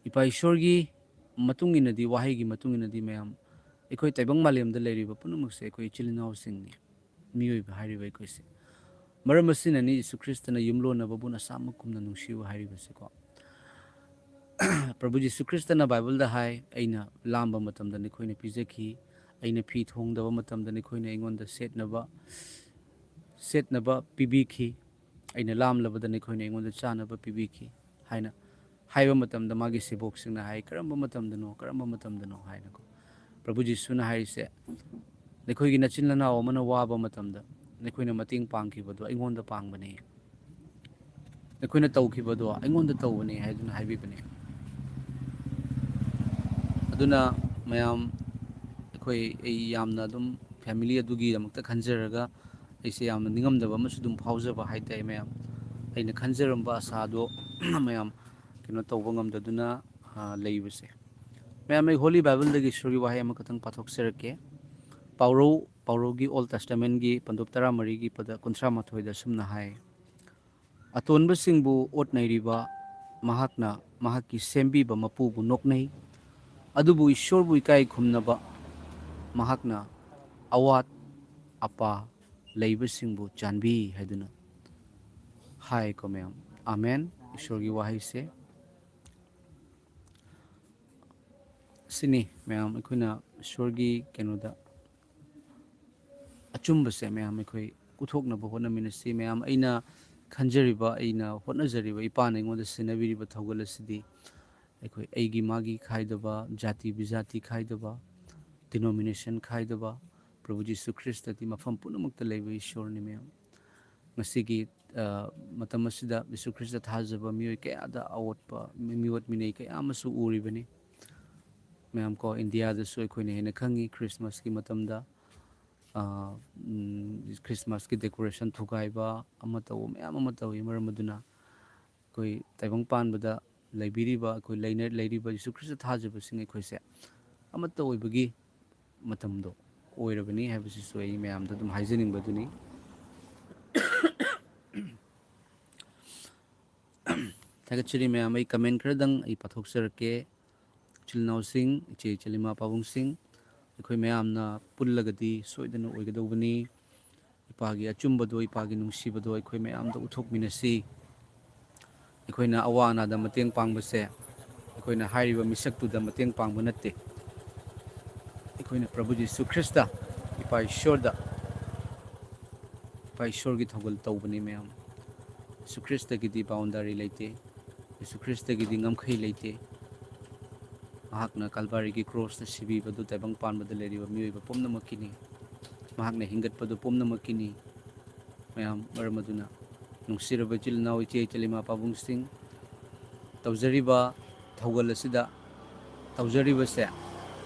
ꯏꯄꯥ ꯏꯁꯣꯔꯒꯤ ꯃꯇꯨꯡ ꯏꯟꯅꯗꯤ, ꯋꯥꯍꯩꯒꯤ ꯃꯇꯨꯡ ꯏꯟꯅꯗꯤ ꯃꯌꯥꯝ, ꯑꯩꯈꯣꯏ ꯇꯥꯏꯕꯪ ꯃꯥꯂꯦꯝꯗ ꯂꯩꯔꯤꯕ ꯄꯨꯝꯅꯃꯛꯁꯦ ꯑꯩꯈꯣꯏ ꯏꯆꯤꯜ ꯏꯅꯥꯎꯁꯤꯡꯅꯤ, ꯃꯤꯑꯣꯏꯕ ꯍꯥꯏꯔꯤꯕ ꯑꯩꯈꯣꯏꯁꯦ꯫ ꯃꯔꯝ ꯑꯁꯤꯅꯅꯤ ꯖꯤꯁꯨ ꯈ꯭ꯔꯤꯁꯇꯅ "ꯌꯨꯝꯂꯣꯟꯅꯕꯕꯨ ꯅꯁꯥꯃꯛꯀꯨꯝꯅ ꯅꯨꯡꯁꯤꯌꯨ" ꯍꯥꯏꯔꯤꯕꯁꯦꯀꯣ꯫ ꯄ꯭ꯔꯚꯨ ꯖꯤꯁꯨ ꯈ꯭ꯔꯤꯁꯇꯅ ꯕꯥꯏꯕꯜꯗ ꯍꯥꯏ, "ꯑꯩꯅ ꯂꯥꯝꯕ ꯃꯇꯝꯗ ꯅꯈꯣꯏꯅ ꯄꯤꯖꯈꯤ, ꯑꯩꯅ ꯐꯤ ꯊꯣꯡꯗꯕ ꯃꯇꯝꯗ ꯅꯈꯣꯏꯅ ꯑꯩꯉꯣꯟꯗ ꯁꯦꯠꯅꯕ, ꯁꯦꯠꯅꯕ ꯄꯤꯕꯤꯈꯤ, ꯑꯩꯅ ꯂꯥꯝꯂꯕꯗ ꯅꯈꯣꯏꯅ ꯑꯩꯉꯣꯟꯗ ꯆꯥꯅꯕ ꯄꯤꯕꯤꯈꯤ" ꯍꯥꯏꯅ ꯍꯥꯏꯕ ꯃꯇꯝꯗ ꯃꯥꯒꯤ ꯁꯦꯕꯣꯛꯁꯤꯡꯅ ꯍꯥꯏ, "ꯀꯔꯝꯕ ꯃꯇꯝꯗꯅꯣ, ꯀꯔꯝꯕ ꯃꯇꯝꯗꯅꯣ?" ꯍꯥꯏꯅꯀꯣ꯫ ꯄ꯭ꯔꯚꯨ ꯖꯤꯁꯨꯅ ꯍꯥꯏꯔꯤꯁꯦ, "ꯅꯈꯣꯏꯒꯤ ꯅꯆꯤꯟ ꯅꯅꯥꯎ ꯑꯃꯅ ꯋꯥꯕ ꯃꯇꯝꯗ ꯅꯈꯣꯏꯅ ꯃꯇꯦꯡ ꯄꯥꯡꯈꯤꯕꯗꯣ ꯑꯩꯉꯣꯟꯗ ꯄꯥꯡꯕꯅꯦ, ꯅꯈꯣꯏꯅ ꯇꯧꯈꯤꯕꯗꯣ ꯑꯩꯉꯣꯟꯗ ꯇꯧꯕꯅꯦ" ꯍꯥꯏꯗꯨꯅ ꯍꯥꯏꯕꯤꯕꯅꯦ꯫ ꯑꯗꯨꯅ ꯃꯌꯥꯝ, ꯑꯩꯈꯣꯏ, ꯑꯩ ꯌꯥꯝꯅ ꯑꯗꯨꯝ ꯐꯦꯃꯤꯂꯤ ꯑꯗꯨꯒꯤꯗꯃꯛꯇ ꯈꯟꯖꯔꯒ ꯑꯩꯁꯦ ꯌꯥꯝꯅ ꯅꯤꯡꯉꯝꯗꯕ ꯑꯃꯁꯨ ꯑꯗꯨꯝ ꯐꯥꯎꯖꯕ ꯍꯥꯏ ꯇꯥꯏ ꯃꯌꯥꯝ꯫ ꯑꯩꯅ ꯈꯟꯖꯔꯝꯕ ꯑꯁꯥꯗꯣ ꯃꯌꯥꯝ ꯀꯩꯅꯣ ꯇꯧꯕ ꯉꯝꯗꯗꯨꯅ, ꯑ, ꯂꯩꯕꯁꯦ꯫ ꯃꯌꯥꯝ, ꯑꯩ ꯍꯣꯂꯤ ꯕꯥꯏꯕꯜꯗꯒꯤ ꯏꯁꯣꯔꯒꯤ ꯋꯥꯍꯩ ꯑꯃꯈꯛꯇꯪ ꯄꯥꯊꯣꯛꯆꯔꯛꯀꯦ꯫ ꯄꯥꯎꯔꯧ, ꯄꯥꯎꯔꯧꯒꯤ ꯑꯣꯜ ꯇꯦꯁꯇꯥꯃꯦꯟꯒꯤ ꯄꯟꯗꯨꯞ ꯇꯔꯥꯃꯔꯤꯒꯤ ꯄꯗ ꯀꯨꯟꯊ꯭ꯔꯥ ꯃꯥꯊꯣꯏꯗ ꯑꯁꯨꯝꯅ ꯍꯥꯏ, ꯑꯇꯣꯟꯕꯁꯤꯡꯕꯨ ꯑꯣꯠ ꯅꯩꯔꯤꯕ ꯃꯍꯥꯛꯅ ꯃꯍꯥꯛꯀꯤ ꯁꯦꯝꯕꯤꯕ ꯃꯄꯨꯕꯨ ꯅꯣꯛꯅꯩ, ꯑꯗꯨꯕꯨ ꯏꯁꯣꯔꯕꯨ ꯏꯀꯥꯏ ꯈꯨꯝꯅꯕ ꯃꯍꯥꯛꯅ ꯑꯋꯥꯠ ꯑꯄꯥ ꯂꯩꯕꯁꯤꯡꯕꯨ ꯆꯥꯟꯕꯤ ꯍꯥꯏꯗꯨꯅ ꯍꯥꯏꯀꯣ ꯃꯌꯥꯝ꯫ ꯑꯃꯦꯟ꯫ ꯏꯁꯣꯔꯒꯤ ꯋꯥꯍꯩꯁꯦ ꯁꯤꯅꯤ ꯃꯌꯥꯝ, ꯑꯩꯈꯣꯏꯅ ꯏꯁꯣꯔꯒꯤ ꯀꯩꯅꯣꯗ ꯑꯆꯨꯝꯕꯁꯦ ꯃꯌꯥꯝ ꯑꯩꯈꯣꯏ ꯎꯠꯊꯣꯛꯅꯕ ꯍꯣꯠꯅꯃꯤꯟꯅꯁꯤ꯫ ꯃꯌꯥꯝ ꯑꯩꯅ ꯈꯟꯖꯔꯤꯕ, ꯑꯩꯅ ꯍꯣꯠꯅꯖꯔꯤꯕ, ꯏꯄꯥꯅ ꯑꯩꯉꯣꯟꯗ ꯁꯤꯟꯅꯕꯤꯔꯤꯕ ꯊꯧꯒꯜ ꯑꯁꯤꯗꯤ ꯑꯩꯈꯣꯏ ꯑꯩꯒꯤ ꯃꯥꯒꯤ ꯈꯥꯏꯗꯕ, ꯖꯥꯇꯤ ꯕꯤꯖꯥꯇꯤ ꯈꯥꯏꯗꯕ, denomination ꯈꯥꯏꯗꯕ, ꯄ꯭ꯔꯚꯨ ꯖꯤꯁꯨ ꯈ꯭ꯔꯤꯁꯇꯗꯤ ꯃꯐꯝ ꯄꯨꯝꯅꯃꯛꯇ ꯂꯩꯕ ꯏꯁꯣꯔꯅꯤ ꯃꯌꯥꯝ꯫ ꯉꯁꯤꯒꯤ, ꯑ, ꯃꯇꯝ ꯑꯁꯤꯗ ꯖꯤꯁꯨ ꯈ꯭ꯔꯤꯁꯇ ꯊꯥꯖꯕ ꯃꯤꯑꯣꯏ ꯀꯌꯥꯗ ꯑꯋꯥꯠꯄ, ꯃꯤ-, ꯃꯤꯑꯣꯠ ꯃꯤꯅꯩ ꯀꯌꯥ ꯑꯃꯁꯨ ꯎꯔꯤꯕꯅꯤ꯫ ꯃꯌꯥꯝ ꯀꯣ, ꯏꯟꯗꯤꯌꯥꯗꯁꯨ ꯑꯩꯈꯣꯏꯅ ꯍꯦꯟꯅ ꯈꯪꯉꯤ, ꯈ꯭ꯔꯤꯁꯃꯥꯁꯀꯤ ꯃꯇꯝꯗ, ꯑ, ꯎꯝ, ꯈ꯭ꯔꯤꯁꯃꯥꯁꯀꯤ decoration ꯊꯨꯒꯥꯏꯕ, ꯑꯃ ꯇꯧꯕ ꯃꯌꯥꯝ ꯑꯃ ꯇꯧꯏ꯫ ꯃꯔꯝ ꯑꯗꯨꯅ ꯑꯩꯈꯣꯏ ꯇꯥꯏꯕꯪ ꯄꯥꯟꯕꯗ ꯂꯩꯕꯤꯔꯤꯕ, ꯑꯩꯈꯣꯏ ꯂꯩꯅ-, ꯂꯩꯔꯤꯕ ꯖꯤꯁꯨ ꯈ꯭ꯔꯤꯁꯇ ꯊꯥꯖꯕꯁꯤꯡ ꯑꯩꯈꯣꯏꯁꯦ ꯑꯃꯠꯇ ꯑꯣꯏꯕꯒꯤ ꯃꯇꯝꯗꯣ ꯑꯣꯏꯔꯕꯅꯤ ꯍꯥꯏꯕꯁꯤꯁꯨ ꯑꯩ ꯃꯌꯥꯝꯗ ꯑꯗꯨꯝ ꯍꯥꯏꯖꯅꯤꯡꯕꯗꯨꯅꯤ꯫ ꯊꯥꯒꯠꯆꯔꯤ ꯃꯌꯥꯝ꯫ ꯑꯩ comment ꯈꯔꯗꯪ ꯑꯩ ꯄꯥꯊꯣꯛꯆꯔꯛꯀꯦ꯫ ꯏꯆꯤꯜ ꯏꯅꯥꯎꯁꯤꯡ, ꯏꯆꯦ ꯏꯆꯜ, ꯏꯃꯥ ꯄꯥꯕꯨꯡꯁꯤꯡ, ꯑꯩꯈꯣꯏ ꯃꯌꯥꯝꯅ ꯄꯨꯜꯂꯒꯗꯤ ꯁꯣꯏꯗꯅ ꯑꯣꯏꯒꯗꯧꯕꯅꯤ꯫ ꯏꯄꯥꯒꯤ ꯑꯆꯨꯝꯕꯗꯣ, ꯏꯄꯥꯒꯤ ꯅꯨꯡꯁꯤꯕꯗꯣ ꯑꯩꯈꯣꯏ ꯃꯌꯥꯝꯗ ꯎꯠꯊꯣꯛꯃꯤꯟꯅꯁꯤ꯫ ꯑꯩꯈꯣꯏꯅ ꯑꯋꯥ ꯑꯅꯥꯗ ꯃꯇꯦꯡ ꯄꯥꯡꯕꯁꯦ ꯑꯩꯈꯣꯏꯅ ꯍꯥꯏꯔꯤꯕ ꯃꯤꯁꯛꯇꯨꯗ ꯃꯇꯦꯡ ꯄꯥꯡꯕ ꯅꯠꯇꯦ꯫ ꯑꯩꯈꯣꯏꯅ ꯄ꯭ꯔꯚꯨ ꯖꯤꯁꯨ ꯈ꯭ꯔꯤꯁꯇ, ꯏꯄꯥ ꯏꯁꯣꯔꯗ, ꯏꯄꯥ ꯏꯁꯣꯔꯒꯤ ꯊꯧꯒꯜ ꯇꯧꯕꯅꯤ ꯃꯌꯥꯝ꯫ ꯖꯤꯁꯨ ꯈ꯭ꯔꯤꯁꯇꯒꯤꯗꯤ boundary ꯂꯩꯇꯦ꯫ ꯖꯤꯁꯨ ꯈ꯭ꯔꯤꯁꯇꯒꯤꯗꯤ ꯉꯝꯈꯩ ꯂꯩꯇꯦ꯫ ꯃꯍꯥꯛꯅ ꯀꯜꯚꯥꯔꯤꯒꯤ ꯀ꯭ꯔꯣꯁꯇ ꯁꯤꯕꯤꯕꯗꯨ ꯇꯥꯏꯕꯪ ꯄꯥꯟꯕꯗ ꯂꯩꯔꯤꯕ ꯃꯤꯑꯣꯏꯕ ꯄꯨꯝꯅꯃꯛꯀꯤꯅꯤ꯫ ꯃꯍꯥꯛꯅ ꯍꯤꯡꯒꯠꯄꯗꯨ ꯄꯨꯝꯅꯃꯛꯀꯤꯅꯤ꯫ ꯃꯌꯥꯝ, ꯃꯔꯝ ꯑꯗꯨꯅ ꯅꯨꯡꯁꯤꯔꯕ ꯏꯆꯤꯜ ꯏꯅꯥꯎ, ꯏꯆꯦ ꯏꯆꯜ, ꯏꯃꯥ ꯄꯥꯕꯨꯡꯁꯤꯡ, ꯇꯧꯖꯔꯤꯕ ꯊꯧꯒꯜ ꯑꯁꯤꯗ, ꯇꯧꯖꯔꯤꯕꯁꯦ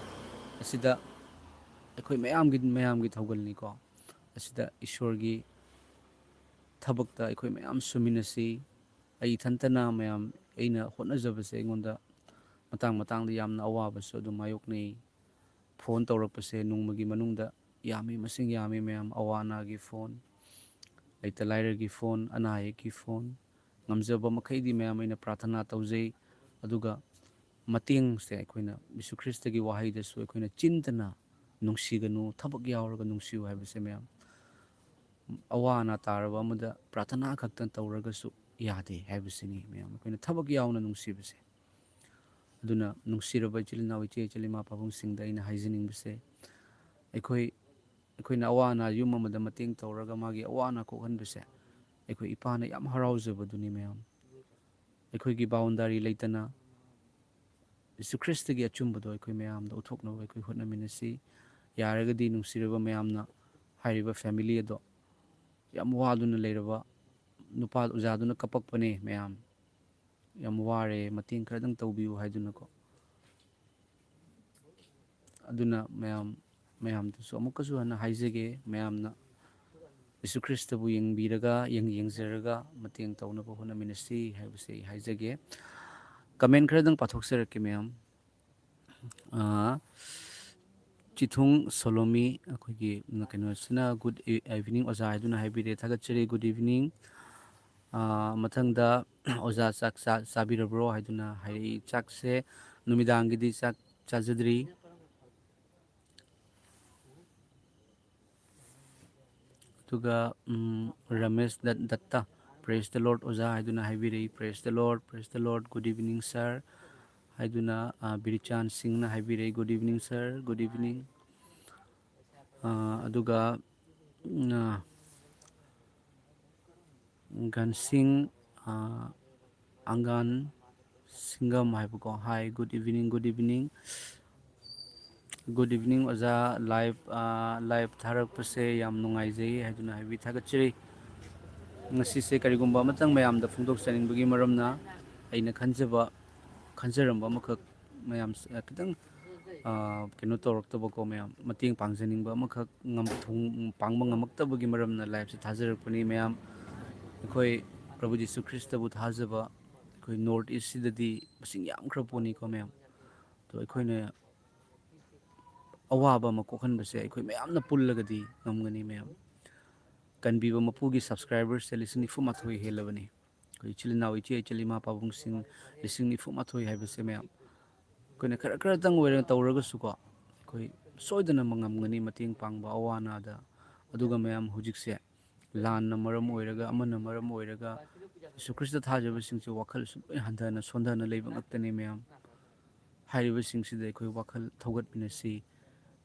ꯑꯁꯤꯗ ꯑꯩꯈꯣꯏ ꯃꯌꯥꯝꯒꯤ, ꯃꯌꯥꯝꯒꯤ ꯊꯧꯒꯜꯅꯤꯀꯣ꯫ ꯑꯁꯤꯗ ꯏꯁꯣꯔꯒꯤ ꯊꯕꯛꯇ ꯑꯩꯈꯣꯏ ꯃꯌꯥꯝ ꯁꯨꯃꯤꯟꯅꯁꯤ꯫ ꯑꯩ ꯏꯊꯟꯇꯅ ꯃꯌꯥꯝ, ꯑꯩꯅ ꯍꯣꯠꯅꯖꯕꯁꯦ ꯑꯩꯉꯣꯟꯗ ꯃꯇꯥꯡ ꯃꯇꯥꯡꯗ ꯌꯥꯝꯅ ꯑꯋꯥꯕꯁꯨ ꯑꯗꯨꯝ ꯃꯥꯌꯣꯛꯅꯩ꯫ Phone ꯇꯧꯔꯛꯄꯁꯦ ꯅꯣꯡꯃꯒꯤ ꯃꯅꯨꯡꯗ ꯌꯥꯝꯃꯤ, ꯃꯁꯤꯡ ꯌꯥꯝꯃꯤ ꯃꯌꯥꯝ, ꯑꯋꯥ ꯑꯅꯥꯒꯤ phone꯫ ꯂꯩꯇ ꯂꯥꯏꯔꯒꯤ ꯐꯣꯟ, ꯑꯅꯥ ꯑꯌꯦꯛꯀꯤ ꯐꯣꯟ, ꯉꯝꯖꯕ ꯃꯈꯩꯗꯤ ꯃꯌꯥꯝ ꯑꯩꯅ ꯄ꯭ꯔꯥꯊꯅꯥ ꯇꯧꯖꯩ꯫ ꯑꯗꯨꯒ ꯃꯇꯦꯡꯁꯦ ꯑꯩꯈꯣꯏꯅ ꯌꯤꯁꯨ ꯈ꯭ꯔꯤꯁꯇꯒꯤ ꯋꯥꯍꯩꯗꯁꯨ ꯑꯩꯈꯣꯏꯅ ꯆꯤꯟꯗꯅ ꯅꯨꯡꯁꯤꯒꯅꯨ, ꯊꯕꯛ ꯌꯥꯎꯔꯒ ꯅꯨꯡꯁꯤꯌꯨ ꯍꯥꯏꯕꯁꯦ ꯃꯌꯥꯝ꯫ ꯑꯋꯥ ꯑꯅꯥ ꯇꯥꯔꯕ ꯑꯃꯗ ꯄ꯭ꯔꯥꯊꯅꯥ ꯈꯛꯇ ꯇꯧꯔꯒꯁꯨ ꯌꯥꯗꯦ ꯍꯥꯏꯕꯁꯤꯅꯤ ꯃꯌꯥꯝ꯫ ꯑꯩꯈꯣꯏꯅ ꯊꯕꯛ ꯌꯥꯎꯅ ꯅꯨꯡꯁꯤꯕꯁꯦ꯫ ꯑꯗꯨꯅ ꯅꯨꯡꯁꯤꯔꯕ ꯏꯆꯤꯜ ꯏꯅꯥꯎ, ꯏꯆꯦ ꯏꯆꯜ, ꯏꯃꯥ ꯄꯥꯕꯨꯡꯁꯤꯡꯗ ꯑꯩꯅ ꯍꯥꯏꯖꯅꯤꯡꯕꯁꯦ, ꯑꯩꯈꯣꯏ, ꯑꯩꯈꯣꯏꯅ ꯑꯋꯥ ꯑꯅꯥ ꯌꯨꯝ ꯑꯃꯗ ꯃꯇꯦꯡ ꯇꯧꯔꯒ ꯃꯥꯒꯤ ꯑꯋꯥ ꯑꯅꯥ ꯀꯣꯛꯍꯟꯕꯁꯦ ꯑꯩꯈꯣꯏ ꯏꯄꯥꯅ ꯌꯥꯝ ꯍꯔꯥꯎꯖꯕꯗꯨꯅꯤ ꯃꯌꯥꯝ꯫ ꯑꯩꯈꯣꯏꯒꯤ ꯕꯥꯎꯟꯗꯥꯔꯤ ꯂꯩꯇꯅ ꯌꯤꯁꯨ ꯈ꯭ꯔꯤꯁꯇꯒꯤ ꯑꯆꯨꯝꯕꯗꯣ ꯑꯩꯈꯣꯏ ꯃꯌꯥꯝꯗ ꯎꯠꯊꯣꯛꯅꯕ ꯑꯩꯈꯣꯏ ꯍꯣꯠꯅꯃꯤꯟꯅꯁꯤ꯫ ꯌꯥꯔꯒꯗꯤ ꯅꯨꯡꯁꯤꯔꯕ ꯃꯌꯥꯝꯅ ꯍꯥꯏꯔꯤꯕ ꯐꯦꯃꯤꯂꯤ ꯑꯗꯣ, ꯌꯥꯝ ꯋꯥꯗꯨꯅ ꯂꯩꯔꯕ ꯅꯨꯄꯥ ꯑꯣꯖꯥꯗꯨꯅ ꯀꯞꯄꯛꯄꯅꯦ ꯃꯌꯥꯝ, "ꯌꯥꯝ ꯋꯥꯔꯦ, ꯃꯇꯦꯡ ꯈꯔꯗꯪ ꯇꯧꯕꯤꯌꯨ" ꯍꯥꯏꯗꯨꯅꯀꯣ꯫ ꯑꯗꯨꯅ ꯃꯌꯥꯝ, ꯃꯌꯥꯝꯗꯁꯨ ꯑꯃꯨꯛꯀꯁꯨ ꯍꯟꯅ ꯍꯥꯏꯖꯒꯦ, ꯃꯌꯥꯝꯅ ꯌꯤꯁꯨ ꯈ꯭ꯔꯤꯁꯇꯕꯨ ꯌꯦꯡꯕꯤꯔꯒ, ꯌꯦꯡ-, ꯌꯦꯡꯖꯔꯒ ꯃꯇꯦꯡ ꯇꯧꯅꯕ ꯍꯣꯠꯅꯃꯤꯟꯅꯁꯤ ꯍꯥꯏꯕꯁꯦ ꯑꯩ ꯍꯥꯏꯖꯒꯦ꯫ ꯀꯃꯦꯟ ꯈꯔꯗꯪ ꯄꯥꯊꯣꯛꯆꯔꯛꯀꯦ ꯃꯌꯥꯝ꯫ ꯑꯥ, ꯆꯤꯊꯨꯡ ꯁꯣꯂꯣꯃꯤ, ꯑꯩꯈꯣꯏꯒꯤ ꯀꯩꯅꯣꯁꯤꯅ, "Good e-, evening ꯑꯣꯖꯥ" ꯍꯥꯏꯗꯨꯅ ꯍꯥꯏꯕꯤꯔꯦ, ꯊꯥꯒꯠꯆꯔꯤ, good evening꯫ ꯑꯥ, ꯃꯊꯪꯗ, "ꯑꯣꯖꯥ ꯆꯥꯛ ꯆꯥ-, ꯆꯥꯕꯤꯔꯕ꯭ꯔꯣ?" ꯍꯥꯏꯗꯨꯅ ꯍꯥꯏꯔꯛꯏ꯫ ꯆꯥꯛꯁꯦ ꯅꯨꯃꯤꯗꯥꯡꯒꯤꯗꯤ ꯆꯥꯛ ꯆꯥꯖꯗ꯭ꯔꯤ꯫ ꯑꯗꯨꯒ, ꯎꯝ, ꯔꯃꯦꯁ ꯗꯠ-, ꯗꯠꯇ, "Praise the Lord ꯑꯣꯖꯥ" ꯍꯥꯏꯗꯨꯅ ꯍꯥꯏꯕꯤꯔꯛꯏ꯫ "Praise the Lord, praise the Lord, good evening sir" ꯍꯥꯏꯗꯨꯅ, ꯑ, ꯕꯤꯔꯤꯆꯥꯟ ꯁꯤꯡꯅ ꯍꯥꯏꯕꯤꯔꯛꯏ꯫ "Good evening sir, good evening." ꯑ, ꯑꯗꯨꯒ, ꯎꯝ, ꯑ, ꯒꯟꯁꯤꯡ, ꯑ, ꯑꯪꯒꯥꯟ ꯁꯤꯡꯒꯝ ꯍꯥꯏꯕꯀꯣ꯫ "Hi, good evening, good evening꯫ Good evening ꯑꯣꯖꯥ, live, ꯑ, live ꯊꯥꯔꯛꯄꯁꯦ ꯌꯥꯝ ꯅꯨꯡꯉꯥꯏꯖꯩ" ꯍꯥꯏꯗꯨꯅ ꯍꯥꯏꯕꯤ, ꯊꯥꯒꯠꯆꯔꯤ꯫ ꯉꯁꯤꯁꯦ ꯀꯔꯤꯒꯨꯝꯕ ꯑꯃꯇꯪ ꯃꯌꯥꯝꯗ ꯐꯣꯡꯗꯣꯛꯆꯅꯤꯡꯕꯒꯤ ꯃꯔꯝꯅ, ꯑꯩꯅ ꯈꯟꯖꯕ, ꯈꯟꯖꯔꯝꯕ ꯑꯃꯈꯛ ꯃꯌꯥꯝ, ꯑ, ꯈꯤꯇꯪ, ꯑ, ꯀꯩꯅꯣ ꯇꯧꯔꯛꯇꯕꯀꯣ ꯃꯌꯥꯝ, ꯃꯇꯦꯡ ꯄꯥꯡꯖꯅꯤꯡꯕ ꯑꯃꯈꯛ ꯉꯝ-, ꯊꯨꯡ-, ꯄꯥꯡꯕ ꯉꯝꯃꯛꯇꯕꯒꯤ ꯃꯔꯝꯅ liveꯁꯦ ꯊꯥꯖꯔꯛꯄꯅꯤ ꯃꯌꯥꯝ꯫ ꯑꯩꯈꯣꯏ ꯄ꯭ꯔꯚꯨ ꯖꯤꯁꯨ ꯈ꯭ꯔꯤꯁꯇꯕꯨ ꯊꯥꯖꯕ ꯑꯩꯈꯣꯏ North Eastꯁꯤꯗꯗꯤ ꯃꯁꯤꯡ ꯌꯥꯝꯈ꯭ꯔ ꯄꯣꯠꯅꯤꯀꯣ ꯃꯌꯥꯝ꯫ ꯑꯗꯣ ꯑꯩꯈꯣꯏꯅ ꯑꯋꯥꯕ ꯑꯃ ꯀꯣꯛꯍꯟꯕꯁꯦ ꯑꯩꯈꯣꯏ ꯃꯌꯥꯝꯅ ꯄꯨꯜꯂꯒꯗꯤ ꯉꯝꯒꯅꯤ ꯃꯌꯥꯝ꯫ ꯀꯟꯕꯤꯕ ꯃꯄꯨꯒꯤ subscriberꯁꯦ ꯂꯤꯁꯤꯡ ꯅꯤꯐꯨ ꯃꯥꯊꯣꯏ ꯍꯦꯜꯂꯕꯅꯤ꯫ ꯑꯩꯈꯣꯏ ꯏꯆꯤꯜ ꯏꯅꯥꯎ, ꯏꯆꯦ ꯏꯆꯜ, ꯏꯃꯥ ꯄꯥꯕꯨꯡꯁꯤꯡ ꯂꯤꯁꯤꯡ ꯅꯤꯐꯨ ꯃꯥꯊꯣꯏ ꯍꯥꯏꯕꯁꯦ ꯃꯌꯥꯝ, ꯑꯩꯈꯣꯏꯅ ꯈꯔ ꯈꯔꯇꯪ ꯑꯣꯏꯔꯒ ꯇꯧꯔꯒꯁꯨꯀꯣ, ꯑꯩꯈꯣꯏ ꯁꯣꯏꯗꯅ ꯉꯝꯒꯅꯤ ꯃꯇꯦꯡ ꯄꯥꯡꯕ ꯑꯋꯥ ꯑꯅꯥꯗ꯫ ꯑꯗꯨꯒ ꯃꯌꯥꯝ, ꯍꯧꯖꯤꯛꯁꯦ ꯂꯥꯟꯅ ꯃꯔꯝ ꯑꯣꯏꯔꯒ, ꯑꯃꯅ ꯃꯔꯝ ꯑꯣꯏꯔꯒ, ꯌꯦꯁꯨ ꯈ꯭ꯔꯤꯁꯇ ꯊꯥꯖꯕꯁꯤꯡꯁꯦ ꯋꯥꯈꯜ ꯁꯨꯝ ꯂꯣꯏ ꯍꯟꯊꯅ ꯁꯣꯟꯊꯅ ꯂꯩꯕ ꯉꯥꯛꯇꯅꯤ ꯃꯌꯥꯝ꯫ ꯍꯥꯏꯔꯤꯕꯁꯤꯡꯁꯤꯗ ꯑꯩꯈꯣꯏ ꯋꯥꯈꯜ ꯊꯧꯒꯠꯃꯤꯟꯅꯁꯤ,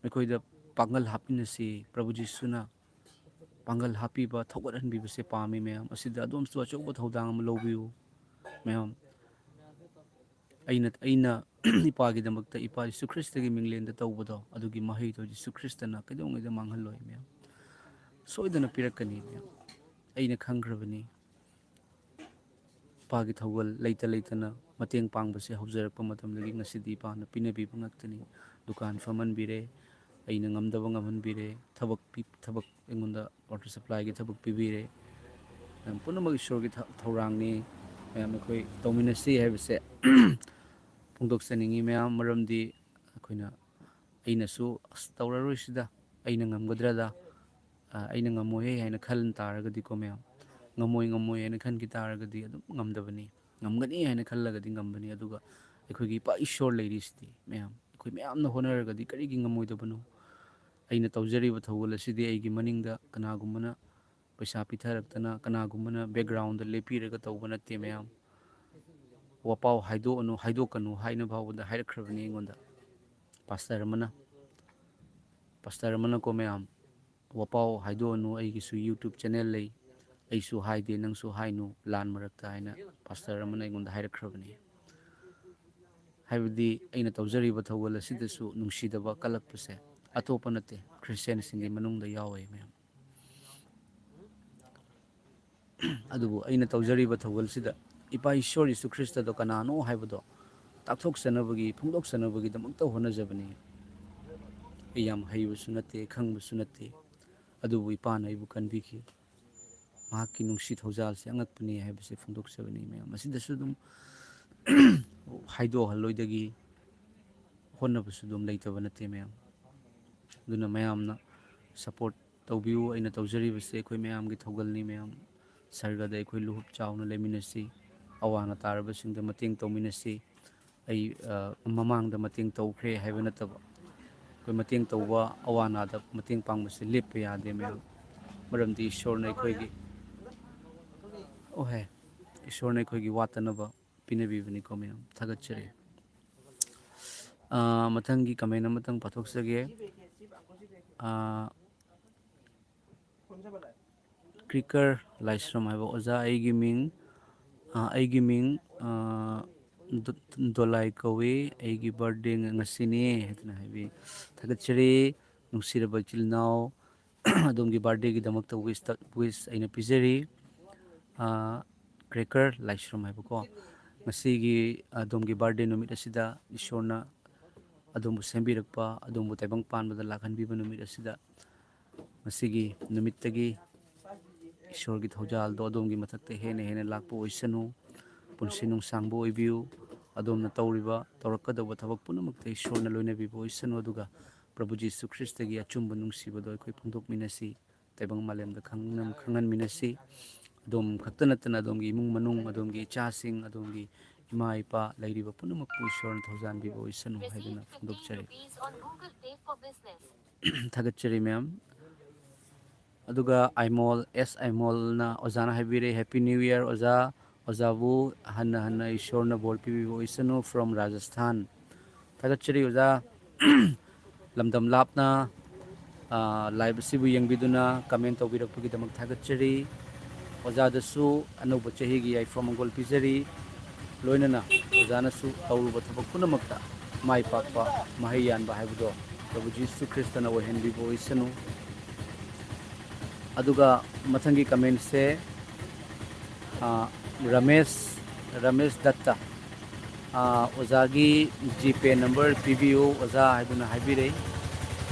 ꯃꯈꯣꯏꯗ ꯄꯥꯡꯒꯜ ꯍꯥꯞꯃꯤꯟꯅꯁꯤ꯫ ꯄ꯭ꯔꯚꯨ ꯖꯤꯁꯨꯅ ꯄꯥꯡꯒꯜ ꯍꯥꯞꯄꯤꯕ, ꯊꯧꯒꯠꯍꯟꯕꯤꯕꯁꯦ ꯄꯥꯝꯃꯤ ꯃꯌꯥꯝ꯫ ꯑꯁꯤꯗ ꯑꯗꯣꯝꯁꯨ ꯑꯆꯧꯕ ꯊꯧꯗꯥꯡ ꯑꯃ ꯂꯧꯕꯤꯌꯨ ꯃꯌꯥꯝ꯫ ꯑꯩꯅ, ꯑꯩꯅ ꯏꯄꯥꯒꯤꯗꯃꯛꯇ ꯏꯄꯥ ꯌꯦꯁꯨ ꯈ꯭ꯔꯤꯁꯇꯒꯤ ꯃꯤꯡꯂꯦꯟꯗ ꯇꯧꯕꯗꯣ, ꯑꯗꯨꯒꯤ ꯃꯍꯩꯗꯣ ꯌꯦꯁꯨ ꯈ꯭ꯔꯤꯁꯇꯅ ꯀꯩꯗꯧꯉꯩꯗ ꯃꯥꯡꯍꯜꯂꯣꯏ ꯃꯌꯥꯝ꯫ ꯁꯣꯏꯗꯅ ꯄꯤꯔꯛꯀꯅꯤ ꯃꯌꯥꯝ꯫ ꯑꯩꯅ ꯈꯪꯈ꯭ꯔꯕꯅꯤ꯫ ꯏꯄꯥꯒꯤ ꯊꯧꯒꯜ ꯂꯩꯇ ꯂꯩꯇꯅ ꯃꯇꯦꯡ ꯄꯥꯡꯕꯁꯦ ꯍꯧꯖꯔꯛꯄ ꯃꯇꯝꯗꯒꯤ ꯉꯁꯤꯗꯤ ꯏꯄꯥꯅ ꯄꯤꯅꯕꯤꯕ ꯉꯥꯛꯇꯅꯤ꯫ ꯗꯨꯀꯥꯟ ꯐꯝꯍꯟꯕꯤꯔꯦ, ꯑꯩꯅ ꯉꯝꯗꯕ ꯉꯝꯍꯟꯕꯤꯔꯦ, ꯊꯕꯛ ꯄꯤ-, ꯊꯕꯛ ꯑꯩꯉꯣꯟꯗ water supplyꯒꯤ ꯊꯕꯛ ꯄꯤꯕꯤꯔꯦ꯫ ꯃꯌꯥꯝ ꯄꯨꯝꯅꯃꯛ ꯏꯁꯣꯔꯒꯤ ꯊ-, ꯊꯧꯔꯥꯡꯅꯤ꯫ ꯃꯌꯥꯝ ꯑꯩꯈꯣꯏ ꯇꯧꯃꯤꯟꯅꯁꯤ ꯍꯥꯏꯕꯁꯦ ꯐꯣꯡꯗꯣꯛꯆꯅꯤꯡꯉꯤ ꯃꯌꯥꯝ, ꯃꯔꯝꯗꯤ ꯑꯩꯈꯣꯏꯅ, ꯑꯩꯅꯁꯨ "ꯑꯁ, ꯇꯧꯔꯔꯣꯏꯁꯤꯗ, ꯑꯩꯅ ꯉꯝꯒꯗ꯭ꯔꯗ, ꯑ, ꯑꯩꯅ ꯉꯝꯃꯣꯏꯍꯦ" ꯍꯥꯏꯅ ꯈꯟ ꯇꯥꯔꯒꯗꯤꯀꯣ ꯃꯌꯥꯝ, ꯉꯝꯃꯣꯏ, ꯉꯝꯃꯣꯏ ꯍꯥꯏꯅ ꯈꯟꯈꯤ ꯇꯥꯔꯒꯗꯤ ꯑꯗꯨꯝ ꯉꯝꯗꯕꯅꯤ꯫ ꯉꯝꯒꯅꯤ ꯍꯥꯏꯅ ꯈꯜꯂꯒꯗꯤ ꯉꯝꯕꯅꯤ꯫ ꯑꯗꯨꯒ ꯑꯩꯈꯣꯏꯒꯤ ꯏꯄꯥ ꯏꯁꯣꯔ ꯂꯩꯔꯤꯁꯤꯗꯤ ꯃꯌꯥꯝ, ꯑꯩꯈꯣꯏ ꯃꯌꯥꯝꯅ ꯍꯣꯠꯅꯔꯒꯗꯤ ꯀꯔꯤꯒꯤ ꯉꯝꯃꯣꯏꯗꯕꯅꯣ? ꯑꯩꯅ ꯇꯧꯖꯔꯤꯕ ꯊꯧꯒꯜ ꯑꯁꯤꯗꯤ ꯑꯩꯒꯤ ꯃꯅꯤꯡꯗ ꯀꯅꯥꯒꯨꯝꯕꯅ ꯄꯩꯁꯥ ꯄꯤꯊꯔꯛꯇꯅ, ꯀꯅꯥꯒꯨꯝꯕꯅ backgroundꯗ ꯂꯦꯞꯄꯤꯔꯒ ꯇꯧꯕ ꯅꯠꯇꯦ ꯃꯌꯥꯝ꯫ ꯋꯥꯄꯥꯎ ꯍꯥꯏꯗꯣꯛꯑꯅꯨ, ꯍꯥꯏꯗꯣꯛꯀꯅꯨ ꯍꯥꯏꯅ ꯐꯥꯎꯕꯗ ꯍꯥꯏꯔꯛꯈ꯭ꯔꯕꯅꯤ ꯑꯩꯉꯣꯟꯗ ꯄꯥꯁꯇꯔ ꯑꯃꯅ꯫ ꯄꯥꯁꯇꯔ ꯑꯃꯅꯀꯣ ꯃꯌꯥꯝ, "ꯋꯥꯄꯥꯎ ꯍꯥꯏꯗꯣꯛꯑꯅꯨ, ꯑꯩꯒꯤꯁꯨ YouTube channel ꯂꯩ, ꯑꯩꯁꯨ ꯍꯥꯏꯗꯦ, ꯅꯪꯁꯨ ꯍꯥꯏꯅꯨ ꯂꯥꯟ ꯃꯔꯛꯇ" ꯍꯥꯏꯅ ꯄꯥꯁꯇꯔ ꯑꯃꯅ ꯑꯩꯉꯣꯟꯗ ꯍꯥꯏꯔꯛꯈ꯭ꯔꯕꯅꯤ꯫ ꯍꯥꯏꯕꯗꯤ ꯑꯩꯅ ꯇꯧꯖꯔꯤꯕ ꯊꯧꯒꯜ ꯑꯁꯤꯗꯁꯨ ꯅꯨꯡꯁꯤꯗꯕ ꯀꯜꯂꯛꯄꯁꯦ ꯑꯇꯣꯞꯄ ꯅꯠꯇꯦ, ꯈ꯭ꯔꯤꯁꯇꯤꯌꯥꯟꯁꯤꯡꯒꯤ ꯃꯅꯨꯡꯗ ꯌꯥꯎꯋꯦ ꯃꯌꯥꯝ꯫ ꯑꯗꯨꯕꯨ ꯑꯩꯅ ꯇꯧꯖꯔꯤꯕ ꯊꯧꯒꯜꯁꯤꯗ ꯏꯄꯥ ꯏꯁꯣꯔ ꯌꯦꯁꯨ ꯈ꯭ꯔꯤꯁꯇꯗꯣ ꯀꯅꯥꯅꯣ ꯍꯥꯏꯕꯗꯣ ꯇꯥꯛꯊꯣꯛꯆꯅꯕꯒꯤ, ꯐꯣꯡꯗꯣꯛꯆꯅꯕꯒꯤꯗꯃꯛꯇ ꯍꯣꯠꯅꯖꯕꯅꯤ꯫ ꯑꯩ ꯌꯥꯝ ꯍꯩꯕꯁꯨ ꯅꯠꯇꯦ, ꯈꯪꯕꯁꯨ ꯅꯠꯇꯦ, ꯑꯗꯨꯕꯨ ꯏꯄꯥꯅ ꯑꯩꯕꯨ ꯀꯟꯕꯤꯈꯤ꯫ ꯃꯍꯥꯛꯀꯤ ꯅꯨꯡꯁꯤ ꯊꯧꯖꯥꯜꯁꯦ ꯑꯉꯛꯄꯅꯤ ꯍꯥꯏꯕꯁꯦ ꯐꯣꯡꯗꯣꯛꯆꯕꯅꯤ ꯃꯌꯥꯝ꯫ ꯃꯁꯤꯗꯁꯨ ꯑꯗꯨꯝ ꯍꯥꯏꯗꯣꯛꯍꯜꯂꯣꯏꯗꯒꯤ ꯍꯣꯠꯅꯕꯁꯨ ꯑꯗꯨꯝ ꯂꯩꯇꯕ ꯅꯠꯇꯦ ꯃꯌꯥꯝ꯫ ꯑꯗꯨꯅ ꯃꯌꯥꯝꯅ support ꯇꯧꯕꯤꯌꯨ꯫ ꯑꯩꯅ ꯇꯧꯖꯔꯤꯕꯁꯤ ꯑꯩꯈꯣꯏ ꯃꯌꯥꯝꯒꯤ ꯊꯧꯒꯜꯅꯤ꯫ ꯃꯌꯥꯝ ꯁꯔꯒꯗ ꯑꯩꯈꯣꯏ ꯂꯨꯍꯨꯞ ꯆꯥꯎꯅ ꯂꯩꯃꯤꯟꯅꯁꯤ, ꯑꯋꯥ ꯑꯅꯥ ꯇꯥꯔꯕꯁꯤꯡꯗ ꯃꯇꯦꯡ ꯇꯧꯃꯤꯟꯅꯁꯤ꯫ ꯑꯩ, ꯑ, ꯃꯃꯥꯡꯗ ꯃꯇꯦꯡ ꯇꯧꯈ꯭ꯔꯦ ꯍꯥꯏꯕ ꯅꯠꯇꯕ, ꯑꯩꯈꯣꯏ ꯃꯇꯦꯡ ꯇꯧꯕ, ꯑꯋꯥ ꯑꯅꯥꯗ ꯃꯇꯦꯡ ꯄꯥꯡꯕꯁꯦ ꯂꯦꯞꯄ ꯌꯥꯗꯦ ꯃꯌꯥꯝ꯫ ꯃꯔꯝꯗꯤ ꯏꯁꯣꯔꯅ ꯑꯩꯈꯣꯏꯒꯤ, ꯑꯣꯍꯦ, ꯏꯁꯣꯔꯅ ꯑꯩꯈꯣꯏꯒꯤ ꯋꯥꯠꯇꯅꯕ ꯄꯤꯅꯕꯤꯕꯅꯤꯀꯣ ꯃꯌꯥꯝ꯫ ꯊꯥꯒꯠꯆꯔꯤ꯫ ꯑ, ꯃꯊꯪꯒꯤ comment ꯑꯃꯇꯪ ꯄꯥꯊꯣꯛꯆꯒꯦ꯫ ꯑ, ꯀ꯭ꯔꯤꯀꯔ ꯂꯥꯏꯁ꯭ꯔꯝ ꯍꯥꯏꯕ ꯑꯣꯖꯥ, ꯑꯩꯒꯤ ꯃꯤꯡ, ꯑ, ꯑꯩꯒꯤ ꯃꯤꯡ, ꯑ, ꯗꯣ-, ꯗꯣꯂꯥꯏ ꯀꯧꯏ꯫ ꯑꯩꯒꯤ birthday ꯉ-, ꯉꯁꯤꯅꯤ ꯍꯥꯏꯗꯅ ꯍꯥꯏꯕꯤ꯫ ꯊꯥꯒꯠꯆꯔꯤ꯫ ꯅꯨꯡꯁꯤꯔꯕ ꯏꯆꯤꯜ ꯏꯅꯥꯎ, ꯑꯗꯣꯝꯒꯤ birthdayꯒꯤꯗꯃꯛꯇ wish ꯇ-, wish ꯑꯩꯅ ꯄꯤꯖꯔꯤ꯫ ꯑ, ꯀ꯭ꯔꯦꯀꯔ ꯂꯥꯏꯁ꯭ꯔꯝ ꯍꯥꯏꯕꯀꯣ꯫ ꯉꯁꯤꯒꯤ ꯑꯗꯣꯝꯒꯤ birthday ꯅꯨꯃꯤꯠ ꯑꯁꯤꯗ ꯏꯁꯣꯔꯅ ꯑꯗꯣꯝꯕꯨ ꯁꯦꯝꯕꯤꯔꯛꯄ, ꯑꯗꯣꯝꯕꯨ ꯇꯥꯏꯕꯪ ꯄꯥꯟꯕꯗ ꯂꯥꯛꯍꯟꯕꯤꯕ ꯅꯨꯃꯤꯠ ꯑꯁꯤꯗ ꯃꯁꯤꯒꯤ ꯅꯨꯃꯤꯠꯇꯒꯤ ꯏꯁꯣꯔꯒꯤ ꯊꯧꯖꯥꯜꯗꯣ ꯑꯗꯣꯝꯒꯤ ꯃꯊꯛꯇ ꯍꯦꯟꯅ ꯍꯦꯟꯅ ꯂꯥꯛꯄ ꯑꯣꯏꯁꯅꯨ꯫ ꯄꯨꯟꯁꯤ ꯅꯨꯡꯁꯥꯡꯕ ꯑꯣꯏꯕꯤꯌꯨ꯫ ꯑꯗꯣꯝꯅ ꯇꯧꯔꯤꯕ, ꯇꯧꯔꯛꯀꯗꯧꯕ ꯊꯕꯛ ꯄꯨꯝꯅꯃꯛꯇ ꯏꯁꯣꯔꯅ ꯂꯣꯏꯅꯕꯤꯕ ꯑꯣꯏꯁꯅꯨ꯫ ꯑꯗꯨꯒ ꯄ꯭ꯔꯚꯨ ꯖꯤꯁꯨ ꯈ꯭ꯔꯤꯁꯇꯒꯤ ꯑꯆꯨꯝꯕ ꯅꯨꯡꯁꯤꯕꯗꯣ ꯑꯩꯈꯣꯏ ꯐꯣꯡꯗꯣꯛꯃꯤꯟꯅꯁꯤ, ꯇꯥꯏꯕꯪ ꯃꯥꯂꯦꯝꯗ ꯈꯪ-, ꯈꯪꯍꯟꯃꯤꯟꯅꯁꯤ꯫ ꯑꯗꯣꯝ ꯈꯛꯇ ꯅꯠꯇꯅ ꯑꯗꯣꯝꯒꯤ ꯏꯃꯨꯡ ꯃꯅꯨꯡ, ꯑꯗꯣꯝꯒꯤ ꯏꯆꯥꯁꯤꯡ, ꯑꯗꯣꯝꯒꯤ ꯏꯃꯥ ꯏꯄꯥ ꯂꯩꯔꯤꯕ ꯄꯨꯝꯅꯃꯛꯄꯨ ꯏꯁꯣꯔꯅ ꯊꯧꯖꯥꯟꯕꯤꯕ ꯑꯣꯏꯁꯅꯨ ꯍꯥꯏꯗꯨꯅ ꯐꯣꯡꯗꯣꯛꯆꯔꯤ꯫ ꯊꯥꯒꯠꯆꯔꯤ ꯃꯌꯥꯝ꯫ ꯑꯗꯨꯒ ꯑꯥꯏꯃꯣꯜ, ꯑꯦꯁ ꯑꯥꯏꯃꯣꯜꯅ, ꯑꯣꯖꯥꯅ ꯍꯥꯏꯕꯤꯔꯦ, "Happy New Year ꯑꯣꯖꯥ꯫ ꯑꯣꯖꯥꯕꯨ ꯍꯟꯅ ꯍꯟꯅ ꯏꯁꯣꯔꯅ ꯕꯣꯔ ꯄꯤꯕꯤꯕ ꯑꯣꯏꯁꯅꯨ from Rajasthan"꯫ ꯊꯥꯒꯠꯆꯔꯤ ꯑꯣꯖꯥ꯫ ꯂꯝꯗꯝ ꯂꯥꯞꯅ, ꯑ, live ꯑꯁꯤꯕꯨ ꯌꯦꯡꯕꯤꯗꯨꯅ comment ꯇꯧꯕꯤꯔꯛꯄꯒꯤꯗꯃꯛ ꯊꯥꯒꯠꯆꯔꯤ꯫ ꯑꯣꯖꯥꯗꯁꯨ ꯑꯅꯧꯕ ꯆꯍꯤꯒꯤ ꯌꯥꯏꯐ ꯃꯪꯒꯣꯜ ꯄꯤꯖꯔꯤ꯫ ꯂꯣꯏꯅꯅ ꯑꯣꯖꯥꯅꯁꯨ ꯇꯧꯔꯨꯕ ꯊꯕꯛ ꯄꯨꯝꯅꯃꯛꯇ ꯃꯥꯏ ꯄꯥꯛꯄ, ꯃꯍꯩ ꯌꯥꯟꯕ ꯍꯥꯏꯕꯗꯣ ꯄ꯭ꯔꯚꯨ ꯖꯤꯁꯨ ꯈ꯭ꯔꯤꯁꯇꯅ ꯑꯣꯏꯍꯟꯕꯤꯕ ꯑꯣꯏꯁꯅꯨ꯫ ꯑꯗꯨꯒ ꯃꯊꯪꯒꯤ commentꯁꯦ, ꯑ, ꯔꯃꯦꯁ, ꯔꯃꯦꯁ ꯗꯠꯇ, ꯑ, "ꯑꯣꯖꯥꯒꯤ GPay number ꯄꯤꯕꯤꯌꯨ ꯑꯣꯖꯥ" ꯍꯥꯏꯗꯨꯅ ꯍꯥꯏꯕꯤꯔꯛꯏ꯫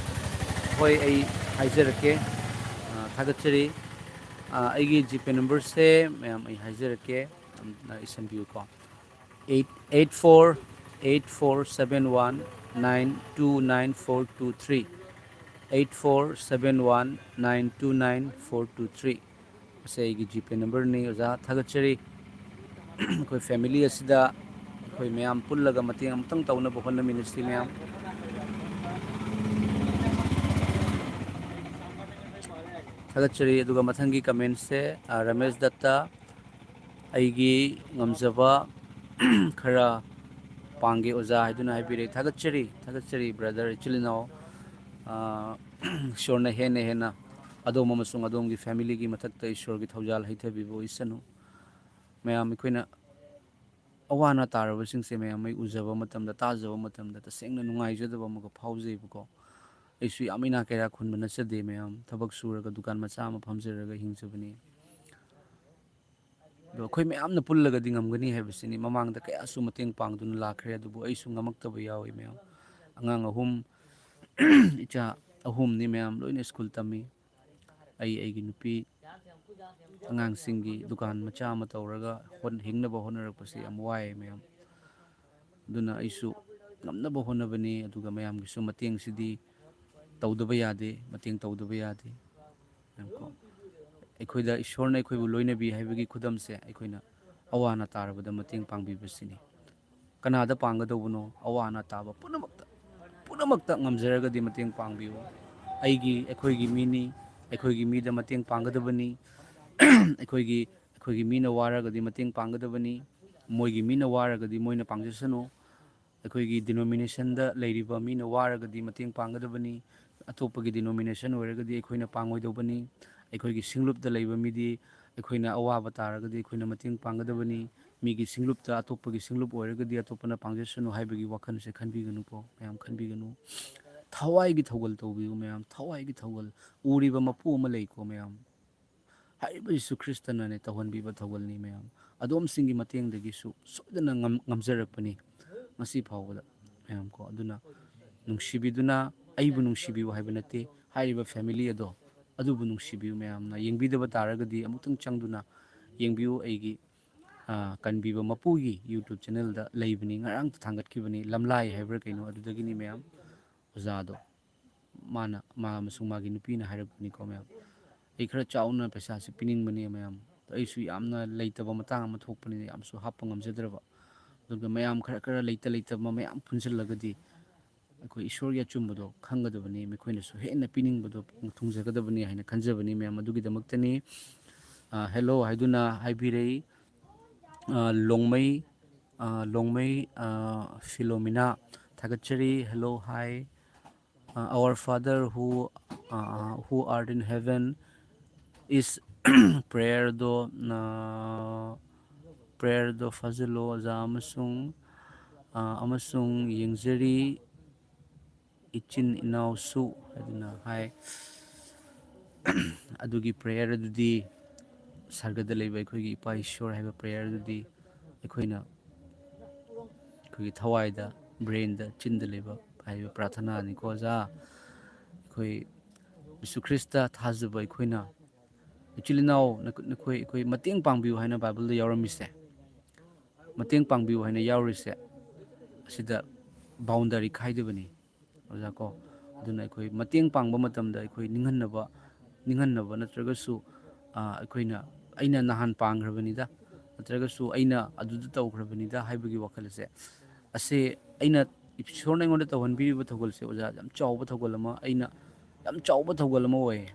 ꯍꯣꯏ, ꯑꯩ ꯍꯥꯏꯖꯔꯛꯀꯦ꯫ ꯑ, ꯊꯥꯒꯠꯆꯔꯤ꯫ ꯑ, ꯑꯩꯒꯤ GPay numberꯁꯦ ꯃꯌꯥꯝ ꯑꯩ ꯍꯥꯏꯖꯔꯛꯀꯦ, ꯑꯝ, ꯏꯁꯟꯕꯤꯌꯨꯀꯣ꯫ Eight eight four eight four seven one nine two nine four two three꯫ Eight four seven one nine two nine four two three꯫ ꯃꯁꯤ ꯑꯩꯒꯤ ꯖꯤꯄꯦ ꯅꯝꯕꯔꯅꯤ꯫ ꯑꯣꯖꯥ, ꯊꯥꯒꯠꯆꯔꯤ꯫ ꯑꯩꯈꯣꯏ ꯐꯦꯃꯤꯂꯤ ꯑꯁꯤꯗ ꯑꯩꯈꯣꯏ ꯃꯌꯥꯝ ꯄꯨꯜꯂꯒ ꯃꯇꯦꯡ ꯑꯃꯨꯛꯇꯪ ꯇꯧꯅꯕ ꯍꯣꯠꯅꯃꯤꯟꯅꯁꯤ ꯃꯌꯥꯝ꯫ ꯊꯥꯒꯠꯆꯔꯤ꯫ ꯑꯗꯨꯒ ꯃꯊꯪꯒꯤ ꯀꯃꯦꯟꯁꯦ, ꯑ, ꯔꯃꯦꯁ ꯗꯠꯇ, "ꯑꯩꯒꯤ ꯉꯝꯖꯕ ꯈꯔ ꯄꯥꯡꯒꯦ ꯑꯣꯖꯥ" ꯍꯥꯏꯗꯨꯅ ꯍꯥꯏꯕꯤꯔꯦ꯫ ꯊꯥꯒꯠꯆꯔꯤ, ꯊꯥꯒꯠꯆꯔꯤ ꯕ꯭ꯔꯗꯔ, ꯏꯆꯤꯜ ꯏꯅꯥꯎ꯫ ꯑ, ꯏꯁꯣꯔꯅ ꯍꯦꯟꯅ ꯍꯦꯟꯅ ꯑꯗꯣꯝ ꯑꯃꯁꯨꯡ ꯑꯗꯣꯝꯒꯤ ꯐꯦꯃꯤꯂꯤꯒꯤ ꯃꯊꯛꯇ ꯏꯁꯣꯔꯒꯤ ꯊꯧꯖꯥꯜ ꯍꯩꯊꯕꯤꯕ ꯑꯣꯏꯁꯅꯨ꯫ ꯃꯌꯥꯝ, ꯑꯩꯈꯣꯏꯅ ꯑꯋꯥ ꯑꯅꯥ ꯇꯥꯔꯕꯁꯤꯡꯁꯦ ꯃꯌꯥꯝ ꯑꯩ ꯎꯖꯕ ꯃꯇꯝꯗ, ꯇꯥꯖꯕ ꯃꯇꯝꯗ ꯇꯁꯦꯡꯅ ꯅꯨꯡꯉꯥꯏꯖꯗꯕ ꯑꯃꯒ ꯐꯥꯎꯖꯩꯕꯀꯣ꯫ ꯑꯩꯁꯨ ꯌꯥꯝ ꯏꯅꯥꯛ ꯀꯩꯔꯥꯛ ꯈꯨꯟꯕ ꯅꯠꯆꯗꯦ ꯃꯌꯥꯝ, ꯊꯕꯛ ꯁꯨꯔꯒ ꯗꯨꯀꯥꯟ ꯃꯆꯥ ꯑꯃ ꯐꯝꯖꯔꯒ ꯍꯤꯡꯖꯕꯅꯤ꯫ ꯑꯗꯣ ꯑꯩꯈꯣꯏ ꯃꯌꯥꯝꯅ ꯄꯨꯜꯂꯒꯗꯤ ꯉꯝꯒꯅꯤ ꯍꯥꯏꯕꯁꯤꯅꯤ꯫ ꯃꯃꯥꯡꯗ ꯀꯌꯥꯁꯨ ꯃꯇꯦꯡ ꯄꯥꯡꯗꯨꯅ ꯂꯥꯛꯈ꯭ꯔꯦ, ꯑꯗꯨꯕꯨ ꯑꯩꯁꯨ ꯉꯝꯃꯛꯇꯕ ꯌꯥꯎꯏ ꯃꯌꯥꯝ꯫ ꯑꯉꯥꯡ ꯑꯍꯨꯝ, ꯏꯆꯥ ꯑꯍꯨꯝꯅꯤ ꯃꯌꯥꯝ, ꯂꯣꯏꯅ ꯁ꯭ꯀꯨꯜ ꯇꯝꯃꯤ꯫ ꯑꯩ, ꯑꯩꯒꯤ ꯅꯨꯄꯤ, ꯑꯉꯥꯡꯁꯤꯡꯒꯤ ꯗꯨꯀꯥꯟ ꯃꯆꯥ ꯑꯃ ꯇꯧꯔꯒ ꯍꯣꯠ-, ꯍꯤꯡꯅꯕ ꯍꯣꯠꯅꯔꯛꯄꯁꯤ ꯌꯥꯝ ꯋꯥꯏ ꯃꯌꯥꯝ꯫ ꯑꯗꯨꯅ ꯑꯩꯁꯨ ꯉꯝꯅꯕ ꯍꯣꯠꯅꯕꯅꯤ, ꯑꯗꯨꯒ ꯃꯌꯥꯝꯒꯤꯁꯨ ꯃꯇꯦꯡꯁꯤꯗꯤ ꯇꯧꯗꯕ ꯌꯥꯗꯦ, ꯃꯇꯦꯡ ꯇꯧꯗꯕ ꯌꯥꯗꯦ꯫ ꯀꯣ, ꯑꯩꯈꯣꯏꯗ ꯏꯁꯣꯔꯅ ꯑꯩꯈꯣꯏꯕꯨ ꯂꯣꯏꯅꯕꯤ ꯍꯥꯏꯕꯒꯤ ꯈꯨꯗꯝꯁꯦ ꯑꯩꯈꯣꯏꯅ ꯑꯋꯥ ꯑꯅꯥ ꯇꯥꯔꯕꯗ ꯃꯇꯦꯡ ꯄꯥꯡꯕꯤꯕꯁꯤꯅꯤ꯫ ꯀꯅꯥꯗ ꯄꯥꯡꯒꯗꯧꯕꯅꯣ? ꯑꯋꯥ ꯑꯅꯥ ꯇꯥꯕ ꯄꯨꯝꯅꯃꯛꯇ, ꯄꯨꯝꯅꯃꯛꯇ ꯉꯝꯖꯔꯒꯗꯤ ꯃꯇꯦꯡ ꯄꯥꯡꯕꯤꯌꯨ꯫ ꯑꯩꯒꯤ, ꯑꯩꯈꯣꯏꯒꯤ ꯃꯤꯅꯤ, ꯑꯩꯈꯣꯏꯒꯤ ꯃꯤꯗ ꯃꯇꯦꯡ ꯄꯥꯡꯒꯗꯕꯅꯤ꯫ ꯑꯩꯈꯣꯏꯒꯤ, ꯑꯩꯈꯣꯏꯒꯤ ꯃꯤꯅ ꯋꯥꯔꯒꯗꯤ ꯃꯇꯦꯡ ꯄꯥꯡꯒꯗꯕꯅꯤ꯫ ꯃꯣꯏꯒꯤ ꯃꯤꯅ ꯋꯥꯔꯒꯗꯤ ꯃꯣꯏꯅ ꯄꯥꯡꯖꯁꯅꯨ꯫ ꯑꯩꯈꯣꯏꯒꯤ ꯗꯤꯅꯣꯃꯤꯅꯦꯁꯟꯗ ꯂꯩꯔꯤꯕ ꯃꯤꯅ ꯋꯥꯔꯒꯗꯤ ꯃꯇꯦꯡ ꯄꯥꯡꯒꯗꯕꯅꯤ꯫ ꯑꯇꯣꯞꯄꯒꯤ ꯗꯤꯅꯣꯃꯤꯅꯦꯁꯟ ꯑꯣꯏꯔꯒꯗꯤ ꯑꯩꯈꯣꯏꯅ ꯄꯥꯡꯉꯣꯏꯗꯧꯕꯅꯤ꯫ ꯑꯩꯈꯣꯏꯒꯤ ꯁꯤꯡꯂꯨꯞꯇ ꯂꯩꯕ ꯃꯤꯗꯤ ꯑꯩꯈꯣꯏꯅ ꯑꯋꯥꯕ ꯇꯥꯔꯒꯗꯤ ꯑꯩꯈꯣꯏꯅ ꯃꯇꯦꯡ ꯄꯥꯡꯒꯗꯕꯅꯤ꯫ ꯃꯤꯒꯤ ꯁꯤꯡꯂꯨꯞꯇ ꯑꯇꯣꯞꯄꯒꯤ ꯁꯤꯡꯂꯨꯞ ꯑꯣꯏꯔꯒꯗꯤ ꯑꯇꯣꯞꯄꯅ ꯄꯥꯡꯖꯁꯅꯨ ꯍꯥꯏꯕꯒꯤ ꯋꯥꯈꯜꯁꯦ ꯈꯟꯕꯤꯒꯅꯨꯀꯣ, ꯃꯌꯥꯝ ꯈꯟꯕꯤꯒꯅꯨ꯫ ꯊꯋꯥꯏꯒꯤ ꯊꯧꯒꯜ ꯇꯧꯕꯤꯌꯨ ꯃꯌꯥꯝ, ꯊꯋꯥꯏꯒꯤ ꯊꯧꯒꯜ꯫ ꯎꯔꯤꯕ ꯃꯄꯨ ꯑꯃ ꯂꯩꯀꯣ ꯃꯌꯥꯝ, ꯍꯥꯏꯔꯤꯕ ꯖꯤꯁꯨ ꯈ꯭ꯔꯤꯁꯇꯅꯅꯦ ꯇꯧꯍꯟꯕꯤꯕ ꯊꯧꯒꯜꯅꯤ ꯃꯌꯥꯝ꯫ ꯑꯗꯣꯝꯁꯤꯡꯒꯤ ꯃꯇꯦꯡꯗꯒꯤꯁꯨ ꯁꯣꯏꯗꯅ ꯉꯝ-, ꯉꯝꯖꯔꯛꯄꯅꯤ ꯉꯁꯤ ꯐꯥꯎꯕꯗ ꯃꯌꯥꯝ ꯀꯣ꯫ ꯑꯗꯨꯅ ꯅꯨꯡꯁꯤꯕꯤꯗꯨꯅ, ꯑꯩꯕꯨ ꯅꯨꯡꯁꯤꯕꯤꯌꯨ ꯍꯥꯏꯕ ꯅꯠꯇꯦ, ꯍꯥꯏꯔꯤꯕ ꯐꯦꯃꯤꯂꯤ ꯑꯗꯣ ꯑꯗꯨꯕꯨ ꯅꯨꯡꯁꯤꯕꯤꯌꯨ꯫ ꯃꯌꯥꯝꯅ ꯌꯦꯡꯕꯤꯗꯕ ꯇꯥꯔꯒꯗꯤ ꯑꯃꯨꯛꯇꯪ ꯆꯪꯗꯨꯅ ꯌꯦꯡꯕꯤꯌꯨ꯫ ꯑꯩꯒꯤ, ꯑ, ꯀꯟꯕꯤꯕ ꯃꯄꯨꯒꯤ YouTube ꯆꯦꯅꯦꯜꯗ ꯂꯩꯕꯅꯤ, ꯉꯔꯥꯡꯇ ꯊꯥꯡꯒꯠꯈꯤꯕꯅꯤ, ꯂꯝꯂꯥꯏ ꯍꯥꯏꯕ꯭ꯔꯥ ꯀꯩꯅꯣ, ꯑꯗꯨꯗꯒꯤꯅꯤ ꯃꯌꯥꯝ꯫ ꯑꯣꯖꯥꯗꯣ ꯃꯥꯅ, ꯃꯥ ꯑꯃꯁꯨꯡ ꯃꯥꯒꯤ ꯅꯨꯄꯤꯅ ꯍꯥꯏꯔꯛꯄꯅꯤꯀꯣ ꯃꯌꯥꯝ꯫ "ꯑꯩ ꯈꯔ ꯆꯥꯎꯅ ꯄꯩꯁꯥꯁꯦ ꯄꯤꯅꯤꯡꯕꯅꯤ ꯃꯌꯥꯝ꯫ ꯑꯩꯁꯨ ꯌꯥꯝꯅ ꯂꯩꯇꯕ ꯃꯇꯥꯡ ꯑꯃ ꯊꯣꯛꯄꯅꯤꯅ ꯌꯥꯝꯁꯨ ꯍꯥꯞꯄ ꯉꯝꯖꯗ꯭ꯔꯕ꯫ ꯑꯗꯨꯒ ꯃꯌꯥꯝ ꯈꯔ ꯈꯔ ꯂꯩꯇ ꯂꯩꯇꯕ ꯃꯌꯥꯝ ꯄꯨꯟꯁꯤꯜꯂꯒꯗꯤ ꯑꯩꯈꯣꯏ ꯏꯁꯣꯔꯒꯤ ꯑꯆꯨꯝꯕꯗꯣ ꯈꯪꯒꯗꯕꯅꯤ, ꯃꯈꯣꯏꯅꯁꯨ ꯍꯦꯟꯅ ꯄꯤꯅꯤꯡꯕꯗꯣ ꯊꯨꯡꯖꯒꯗꯕꯅꯤ ꯍꯥꯏꯅ ꯈꯟꯖꯕꯅꯤ ꯃꯌꯥꯝ꯫ ꯑꯗꯨꯒꯤꯗꯃꯛꯇꯅꯤ꯫ ꯑ, hello ꯍꯥꯏꯗꯨꯅ ꯍꯥꯏꯕꯤꯔꯛꯏ꯫ ꯑ, ꯂꯣꯡꯃꯩ, ꯑ, ꯂꯣꯡꯃꯩ, ꯑ, ꯐꯤꯂꯣꯃꯤꯅꯥ ꯊꯥꯒꯠꯆꯔꯤ꯫ Hello, hi꯫ ꯑ, Our Father who, ꯑ, who art in heaven is prayer ꯗꯣ, ꯑ, prayer ꯗꯣ ꯐꯥꯖꯤꯜꯂꯣ ꯑꯣꯖꯥ ꯑꯃꯁꯨꯡ, ꯑ, ꯑꯃꯁꯨꯡ ꯌꯦꯡꯖꯔꯤ ꯏꯆꯤꯟ ꯏꯅꯥꯎꯁꯨ ꯍꯥꯏꯗꯨꯅ ꯍꯥꯏ꯫ ꯑꯗꯨꯒꯤ prayer ꯑꯗꯨꯗꯤ ꯁꯔꯒꯗ ꯂꯩꯕ ꯑꯩꯈꯣꯏꯒꯤ ꯏꯄꯥ ꯏꯁꯣꯔ ꯍꯥꯏꯕ prayer ꯑꯗꯨꯗꯤ ꯑꯩꯈꯣꯏꯅ ꯑꯩꯈꯣꯏꯒꯤ ꯊꯋꯥꯏꯗ, brain ꯗ, ꯆꯤꯟꯗ ꯂꯩꯕ ꯍꯥꯏꯔꯤꯕ ꯄ꯭ꯔꯥꯊꯅꯥꯅꯤꯀꯣ ꯑꯣꯖꯥ꯫ ꯑꯩꯈꯣꯏ ꯖꯤꯁꯨ ꯈ꯭ꯔꯤꯁꯇ ꯊꯥꯖꯕ ꯑꯩꯈꯣꯏꯅ ꯏꯆꯤꯜ ꯏꯅꯥꯎ ꯅꯈꯣꯏ, ꯑꯩꯈꯣꯏ ꯃꯇꯦꯡ ꯄꯥꯡꯕꯤꯌꯨ ꯍꯥꯏꯅ ꯕꯥꯏꯕꯜꯗ ꯌꯥꯎꯔꯝꯃꯤꯁꯦ, ꯃꯇꯦꯡ ꯄꯥꯡꯕꯤꯌꯨ ꯍꯥꯏꯅ ꯌꯥꯎꯔꯤꯁꯦ, ꯑꯁꯤꯗ boundary ꯈꯥꯏꯗꯕꯅꯤ ꯑꯣꯖꯥ ꯀꯣ꯫ ꯑꯗꯨꯅ ꯑꯩꯈꯣꯏ ꯃꯇꯦꯡ ꯄꯥꯡꯕ ꯃꯇꯝꯗ ꯑꯩꯈꯣꯏ ꯅꯤꯡꯍꯟꯅꯕ, ꯅꯤꯡꯍꯟꯅꯕ ꯅꯠꯇ꯭ꯔꯒꯁꯨ, ꯑ, ꯑꯩꯈꯣꯏꯅ, "ꯑꯩꯅ ꯅꯍꯥꯟ ꯄꯥꯡꯈ꯭ꯔꯕꯅꯤꯗ", ꯅꯠꯇ꯭ꯔꯒꯁꯨ "ꯑꯩꯅ ꯑꯗꯨꯗ ꯇꯧꯈ꯭ꯔꯕꯅꯤꯗ" ꯍꯥꯏꯕꯒꯤ ꯋꯥꯈꯜ ꯑꯁꯦ, ꯑꯁꯦ ꯑꯩꯅ, ꯏꯁꯣꯔꯅ ꯑꯩꯉꯣꯟꯗ ꯇꯧꯍꯟꯕꯤꯔꯤꯕ ꯊꯧꯒꯜꯁꯦ ꯑꯣꯖꯥ, ꯌꯥꯝ ꯆꯥꯎꯕ ꯊꯧꯒꯜ ꯑꯃ, ꯑꯩꯅ ꯌꯥꯝ ꯆꯥꯎꯕ ꯊꯧꯒꯜ ꯑꯃ ꯑꯣꯏꯌꯦ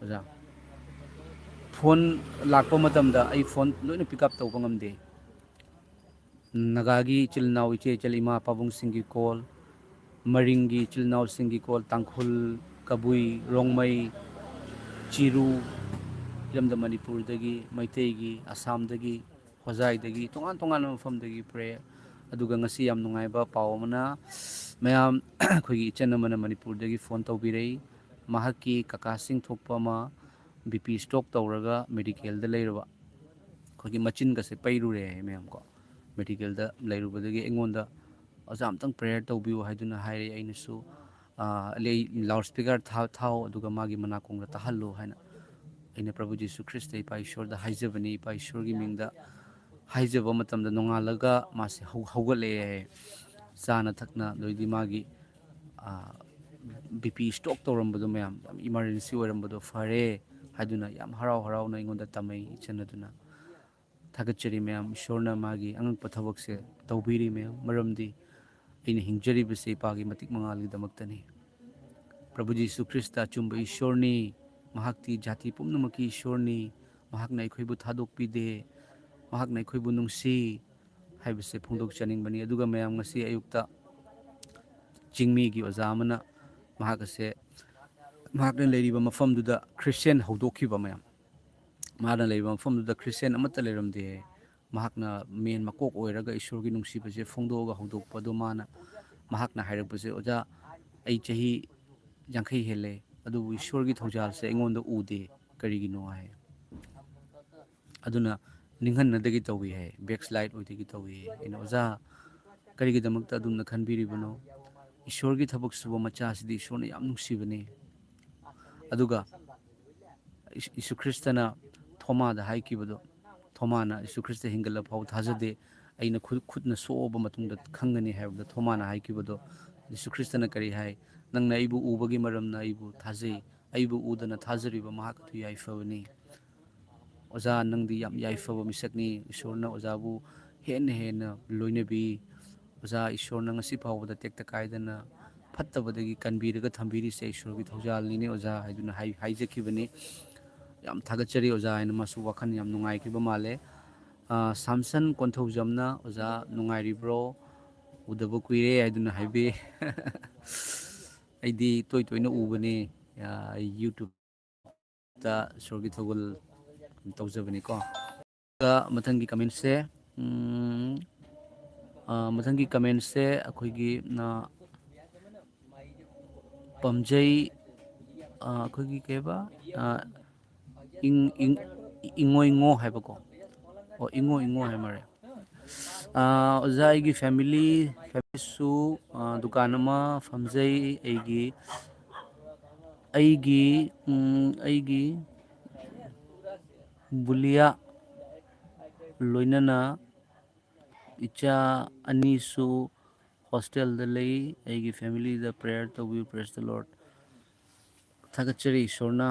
ꯑꯣꯖꯥ꯫ Phone ꯂꯥꯛꯄ ꯃꯇꯝꯗ ꯑꯩ phone ꯂꯣꯏꯅ pick up ꯇꯧꯕ ꯉꯝꯗꯦ꯫ ꯅꯥꯒꯥꯒꯤ ꯏꯆꯤꯜ ꯏꯅꯥꯎ, ꯏꯆꯦ ꯏꯆꯜ, ꯏꯃꯥ ꯄꯥꯕꯨꯡꯁꯤꯡꯒꯤ call, ꯃꯔꯤꯡꯒꯤ ꯏꯆꯤꯜ ꯏꯅꯥꯎꯁꯤꯡꯒꯤ call, ꯇꯥꯡꯈꯨꯜ, ꯀꯕꯨꯏ, ꯔꯣꯡꯃꯩ, ꯆꯤꯔꯨ, ꯏꯔꯝꯗꯝ ꯃꯅꯤꯄꯨꯔꯗꯒꯤ, ꯃꯩꯇꯩꯒꯤ, ꯑꯁꯥꯝꯗꯒꯤ, ꯍꯣꯖꯥꯏꯗꯒꯤ, ꯇꯣꯉꯥꯟ ꯇꯣꯉꯥꯟꯕ ꯃꯐꯝꯗꯒꯤ prayer꯫ ꯑꯗꯨꯒ ꯉꯁꯤ ꯌꯥꯝ ꯅꯨꯡꯉꯥꯏꯕ ꯄꯥꯎ ꯑꯃꯅ, ꯃꯌꯥꯝ ꯑꯩꯈꯣꯏꯒꯤ ꯏꯆꯟ ꯑꯃꯅ ꯃꯅꯤꯄꯨꯔꯗꯒꯤ phone ꯇꯧꯕꯤꯔꯛꯏ꯫ ꯃꯍꯥꯛꯀꯤ ꯀꯀꯥꯁꯤꯡ ꯊꯣꯛꯄ ꯑꯃ B P stroke ꯇꯧꯔꯒ medical ꯗ ꯂꯩꯔꯕ, ꯑꯩꯈꯣꯏꯒꯤ ꯃꯆꯤꯟꯒꯁꯦ ꯄꯩꯔꯨꯔꯦ ꯍꯥꯏ ꯃꯌꯥꯝ ꯀꯣ꯫ Medical ꯗ ꯂꯩꯔꯨꯕꯗꯒꯤ ꯑꯩꯉꯣꯟꯗ "ꯑꯣꯖꯥ, ꯑꯝꯇꯪ prayer ꯇꯧꯕꯤꯌꯨ" ꯍꯥꯏꯗꯨꯅ ꯍꯥꯏꯔꯦ꯫ ꯑꯩꯅꯁꯨ, ꯑꯥ, ꯂꯩ-, loud speaker ꯊꯥ-, ꯊꯥꯎ, ꯑꯗꯨꯒ ꯃꯥꯒꯤ ꯃꯅꯥꯀꯣꯡꯗ ꯇꯥꯍꯜꯂꯨ ꯍꯥꯏꯅ ꯑꯩꯅ ꯄ꯭ꯔꯚꯨ ꯖꯤꯁꯨ ꯈ꯭ꯔꯤꯁꯇ ꯏꯄꯥ ꯏꯁꯣꯔꯗ ꯍꯥꯏꯖꯕꯅꯤ꯫ ꯏꯄꯥ ꯏꯁꯣꯔꯒꯤ ꯃꯤꯡꯗ ꯍꯥꯏꯖꯕ ꯃꯇꯝꯗ ꯅꯣꯡꯉꯥꯜꯂꯒ ꯃꯥꯁꯦ ꯍꯧ-, ꯍꯧꯒꯠꯂꯛꯑꯦ ꯍꯥꯏꯌꯦ꯫ ꯆꯥꯅ ꯊꯛꯅ, ꯑꯗꯩꯗꯤ ꯃꯥꯒꯤ, ꯑꯥ, ꯕꯤ ꯄꯤ ꯁ꯭ꯇ꯭ꯔꯣꯛ ꯇꯧꯔꯝꯕꯗꯣ ꯃꯌꯥꯝ, ꯌꯥꯝ ꯏꯃꯥꯔꯖꯦꯟꯁꯤ ꯑꯣꯏꯔꯝꯕꯗꯣ ꯐꯔꯦ ꯍꯥꯏꯗꯨꯅ ꯌꯥꯝ ꯍꯔꯥꯎ ꯍꯔꯥꯎꯅ ꯑꯩꯉꯣꯟꯗ ꯇꯝꯃꯩ ꯏꯆꯟ ꯑꯗꯨꯅ꯫ ꯊꯥꯒꯠꯆꯔꯤ ꯃꯌꯥꯝ꯫ ꯏꯁꯣꯔꯅ ꯃꯥꯒꯤ ꯑꯉꯛꯄ ꯊꯕꯛꯁꯦ ꯇꯧꯕꯤꯔꯤ ꯃꯌꯥꯝ, ꯃꯔꯝꯗꯤ ꯑꯩꯅ ꯍꯤꯡꯖꯔꯤꯕꯁꯦ ꯏꯄꯥꯒꯤ ꯃꯇꯤꯛ ꯃꯉꯥꯜꯒꯤꯗꯃꯛꯇꯅꯤ꯫ ꯄ꯭ꯔꯚꯨ ꯖꯤꯁꯨ ꯈ꯭ꯔꯤꯁꯇ ꯑꯆꯨꯝꯕ ꯏꯁꯣꯔꯅꯤ꯫ ꯃꯍꯥꯛꯇꯤ ꯖꯥꯇꯤ ꯄꯨꯝꯅꯃꯛꯀꯤ ꯏꯁꯣꯔꯅꯤ꯫ ꯃꯍꯥꯛꯅ ꯑꯩꯈꯣꯏꯕꯨ ꯊꯥꯗꯣꯛꯄꯤꯗꯦ꯫ ꯃꯍꯥꯛꯅ ꯑꯩꯈꯣꯏꯕꯨ ꯅꯨꯡꯁꯤ ꯍꯥꯏꯕꯁꯦ ꯐꯣꯡꯗꯣꯛꯆꯅꯤꯡꯕꯅꯤ꯫ ꯑꯗꯨꯒ ꯃꯌꯥꯝ, ꯉꯁꯤ ꯑꯌꯨꯛꯇ ꯆꯤꯡꯃꯤꯒꯤ ꯑꯣꯖꯥ ꯑꯃꯅ ꯃꯍꯥꯛ ꯑꯁꯦ, ꯃꯍꯥꯛꯅ ꯂꯩꯔꯤꯕ ꯃꯐꯝꯗꯨꯗ ꯈ꯭ꯔꯤꯁꯇꯤꯌꯥꯟ ꯍꯧꯗꯣꯛꯈꯤꯕ ꯃꯌꯥꯝ꯫ ꯃꯥꯅ ꯂꯩꯔꯤꯕ ꯃꯐꯝꯗꯨꯗ ꯈ꯭ꯔꯤꯁꯇꯤꯌꯥꯟ ꯑꯃꯠꯇ ꯂꯩꯔꯝꯗꯦ꯫ ꯃꯍꯥꯛꯅ ꯃꯦꯟ ꯃꯀꯣꯛ ꯑꯣꯏꯔꯒ ꯏꯁꯣꯔꯒꯤ ꯅꯨꯡꯁꯤꯕꯁꯦ ꯐꯣꯡꯗꯣꯛꯑꯒ ꯍꯧꯗꯣꯛꯄꯗꯣ ꯃꯥꯅ, ꯃꯍꯥꯛꯅ ꯍꯥꯏꯔꯛꯄꯁꯦ, "ꯑꯣꯖꯥ, ꯑꯩ ꯆꯍꯤ ꯌꯥꯡꯈꯩ ꯍꯦꯜꯂꯦ, ꯑꯗꯨꯕꯨ ꯏꯁꯣꯔꯒꯤ ꯊꯧꯖꯥꯜꯁꯦ ꯑꯩꯉꯣꯟꯗ ꯎꯗꯦ, ꯀꯔꯤꯒꯤꯅꯣ?" ꯍꯥꯏ꯫ ꯑꯗꯨꯅ ꯅꯤꯡꯍꯟꯅꯗꯒꯤ ꯇꯧꯏ ꯍꯥꯏ, ꯕꯦꯛꯁꯂꯥꯏꯠ ꯑꯣꯏꯗꯒꯤ ꯇꯧꯏ ꯍꯥꯏ꯫ ꯑꯩꯅ, "ꯑꯣꯖꯥ, ꯀꯔꯤꯒꯤꯗꯃꯛꯇ ꯑꯗꯨꯝꯅ ꯈꯟꯕꯤꯔꯤꯕꯅꯣ? ꯏꯁꯣꯔꯒꯤ ꯊꯕꯛ ꯁꯨꯕ ꯃꯆꯥꯁꯤꯗꯤ ꯏꯁꯣꯔꯅ ꯌꯥꯝ ꯅꯨꯡꯁꯤꯕꯅꯤ"꯫ ꯑꯗꯨꯒ ꯏꯁ-, ꯏꯁꯨ ꯈ꯭ꯔꯤꯁꯇꯅ ꯊꯣꯃꯥꯗ ꯍꯥꯏꯈꯤꯕꯗꯣ, ꯊꯣꯃꯥꯅ, "ꯏꯁꯨ ꯈ꯭ꯔꯤꯁꯇ ꯍꯤꯡꯒꯠꯂ ꯐꯥꯎ ꯊꯥꯖꯗꯦ, ꯑꯩꯅ ꯈꯨ-, ꯈꯨꯠꯅ ꯁꯣꯛꯑꯕ ꯃꯇꯨꯡꯗ ꯈꯪꯒꯅꯤ" ꯍꯥꯏꯕꯗ ꯊꯣꯃꯥꯅ ꯍꯥꯏꯈꯤꯕꯗꯣ, ꯏꯁꯨ ꯈ꯭ꯔꯤꯁꯇꯅ ꯀꯔꯤ ꯍꯥꯏ? "ꯅꯪꯅ ꯑꯩꯕꯨ ꯎꯕꯒꯤ ꯃꯔꯝꯅ ꯑꯩꯕꯨ ꯊꯥꯖꯩ, ꯑꯩꯕꯨ ꯎꯗꯅ ꯊꯥꯖꯔꯤꯕ ꯃꯍꯥꯛ ꯑꯗꯨ ꯌꯥꯏꯐꯕꯅꯤ"꯫ ꯑꯣꯖꯥ, ꯅꯪꯗꯤ ꯌꯥꯝ ꯌꯥꯏꯐꯕ ꯃꯤꯁꯛꯅꯤ꯫ ꯏꯁꯣꯔꯅ ꯑꯣꯖꯥꯕꯨ ꯍꯦꯟꯅ ꯍꯦꯟꯅ ꯂꯣꯏꯅꯕꯤ꯫ ꯑꯣꯖꯥ, ꯏꯁꯣꯔꯅ ꯉꯁꯤ ꯐꯥꯎꯕꯗ ꯇꯦꯛꯇ ꯀꯥꯏꯗꯅ ꯐꯠꯇꯕꯗꯒꯤ ꯀꯟꯕꯤꯔꯒ ꯊꯝꯕꯤꯔꯤꯁꯦ ꯏꯁꯣꯔꯒꯤ ꯊꯧꯖꯥꯜꯅꯤꯅꯦ ꯑꯣꯖꯥ, ꯍꯥꯏꯗꯨꯅ ꯍꯥꯏ-, ꯍꯥꯏꯖꯈꯤꯕꯅꯤ꯫ ꯌꯥꯝ ꯊꯥꯒꯠꯆꯔꯤ ꯑꯣꯖꯥ ꯍꯥꯏꯅ ꯃꯥꯁꯨ ꯋꯥꯈꯜ ꯌꯥꯝ ꯅꯨꯡꯉꯥꯏꯈꯤꯕ ꯃꯥꯜꯂꯦ꯫ ꯑ, ꯁꯥꯝꯁꯟ ꯀꯣꯟꯊꯧꯖꯝꯅ, "ꯑꯣꯖꯥ ꯅꯨꯡꯉꯥꯏꯔꯤꯕ꯭ꯔꯣ? ꯎꯗꯕ ꯀꯨꯏꯔꯦ" ꯍꯥꯏꯗꯨꯅ ꯍꯥꯏꯕꯤ꯫ ꯑꯩꯗꯤ ꯇꯣꯏ ꯇꯣꯏꯅ ꯎꯕꯅꯦ, ꯑ, YouTube꯫ ꯇ ꯏꯁꯣꯔꯒꯤ ꯊꯧꯒꯜ ꯇꯧꯖꯕꯅꯤꯀꯣ꯫ ꯑꯗꯨꯒ ꯃꯊꯪꯒꯤ ꯀꯃꯦꯟꯁꯦ, ꯎꯝ, ꯑ, ꯃꯊꯪꯒꯤ ꯀꯃꯦꯟꯁꯦ ꯑꯩꯈꯣꯏꯒꯤ, ꯑ, ꯄꯥꯝꯖꯩ, ꯑ, ꯑꯩꯈꯣꯏꯒꯤ ꯀꯩꯕ, ꯑ, ꯏꯪ-, ꯏꯪ-, ꯏꯉꯣꯏꯉꯣ ꯍꯥꯏꯕꯀꯣ꯫ ꯑꯣ, ꯏꯉꯣ ꯏꯉꯣ ꯍꯥꯏ ꯃꯥꯜꯂꯦ꯫ ꯑ, ꯑꯣꯖꯥ, ꯑꯩꯒꯤ ꯐꯦꯃꯤꯂꯤ, ꯐꯦꯃꯤꯂꯤꯁꯨ, ꯑ, ꯗꯨꯀꯥꯟ ꯑꯃ ꯐꯝꯖꯩ꯫ ꯑꯩꯒꯤ, ꯑꯩꯒꯤ, ꯎꯝ, ꯑꯩꯒꯤ ꯕꯨꯂꯤꯌꯥ ꯂꯣꯏꯅꯅ ꯏꯆꯥ ꯑꯅꯤꯁꯨ ꯍꯣꯁꯇꯦꯜꯗ ꯂꯩ꯫ ꯑꯩꯒꯤ ꯐꯦꯃꯤꯂꯤꯗ ꯄ꯭ꯔꯦꯌꯔ ꯇꯧꯕꯤꯌꯨ꯫ Praise the Lord꯫ ꯊꯥꯒꯠꯆꯔꯤ ꯏꯁꯣꯔꯅ꯫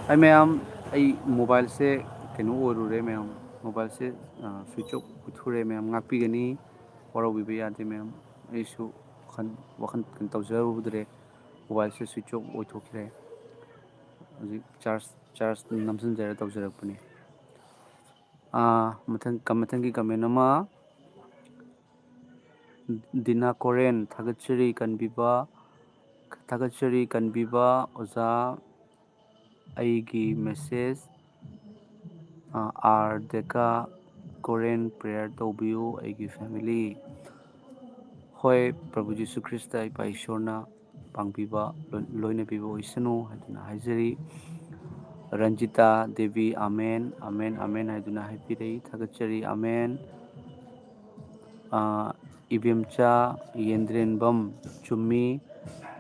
ꯑꯩ ꯃꯌꯥꯝ, ꯑꯩ ꯃꯣꯕꯥꯏꯜꯁꯦ ꯀꯩꯅꯣ ꯑꯣꯏꯔꯨꯔꯦ ꯃꯌꯥꯝ, ꯃꯣꯕꯥꯏꯜꯁꯦ ꯁ꯭ꯋꯤꯆ ꯑꯣꯐ ꯑꯣꯏꯊꯣꯔꯛꯑꯦ ꯃꯌꯥꯝ, ꯉꯥꯛꯄꯤꯒꯅꯤ꯫ ꯋꯥꯔꯧꯕꯤꯕ ꯌꯥꯗꯦ ꯃꯌꯥꯝ꯫ ꯑꯩꯁꯨ ꯋꯥꯈꯜ, ꯋꯥꯈꯜ ꯀꯩꯅꯣ ꯇꯧꯖꯔꯨꯗ꯭ꯔꯦ꯫ ꯃꯣꯕꯥꯏꯜꯁꯦ ꯁ꯭ꯋꯤꯆ ꯑꯣꯐ ꯑꯣꯏꯊꯣꯛꯈ꯭ꯔꯦ꯫ ꯍꯧꯖꯤꯛ ꯆꯥꯔꯖ, ꯆꯥꯔꯖ ꯅꯝꯁꯤꯟꯖꯔ ꯇꯧꯖꯔꯛꯄꯅꯤ꯫ ꯑꯥ, ꯃꯊꯪ, ꯀ-, ꯃꯊꯪꯒꯤ ꯀꯃꯦꯟ ꯑꯃ, ꯗꯤꯅꯥ ꯀꯣꯔꯦꯟ, ꯊꯥꯒꯠꯆꯔꯤ ꯀꯟꯕꯤꯕ, ꯊꯥꯒꯠꯆꯔꯤ ꯀꯟꯕꯤꯕ ꯑꯣꯖꯥ꯫ ꯑꯩꯒꯤ ꯃꯦꯁꯦꯖ, ꯑꯥ, ꯑꯥꯔ ꯗꯦꯀꯥ ꯀꯣꯔꯦꯟ, ꯄ꯭ꯔꯦꯌꯔ ꯇꯧꯕꯤꯌꯨ ꯑꯩꯒꯤ ꯐꯦꯃꯤꯂꯤ꯫ ꯍꯣꯏ, ꯄ꯭ꯔꯚꯨ ꯖꯤꯁꯨ ꯈ꯭ꯔꯤꯁꯇ ꯏꯄꯥ ꯏꯁꯣꯔꯅ ꯄꯥꯡꯕꯤꯕ, ꯂꯣꯏ-, ꯂꯣꯏꯅꯕꯤꯕ ꯑꯣꯏꯁꯅꯨ ꯍꯥꯏꯗꯨꯅ ꯍꯥꯏꯖꯔꯤ꯫ Ranjita Devi, amen, amen, amen ꯍꯥꯏꯗꯨꯅ ꯍꯥꯏꯕꯤꯔꯛꯏ꯫ ꯊꯥꯒꯠꯆꯔꯤ, ꯑꯃꯦꯟ꯫ ꯑꯥ, ꯏꯕꯦꯝꯆꯥ ꯌꯦꯟꯗ꯭ꯔꯦꯟꯕꯝ, ꯆꯨꯝꯃꯤ,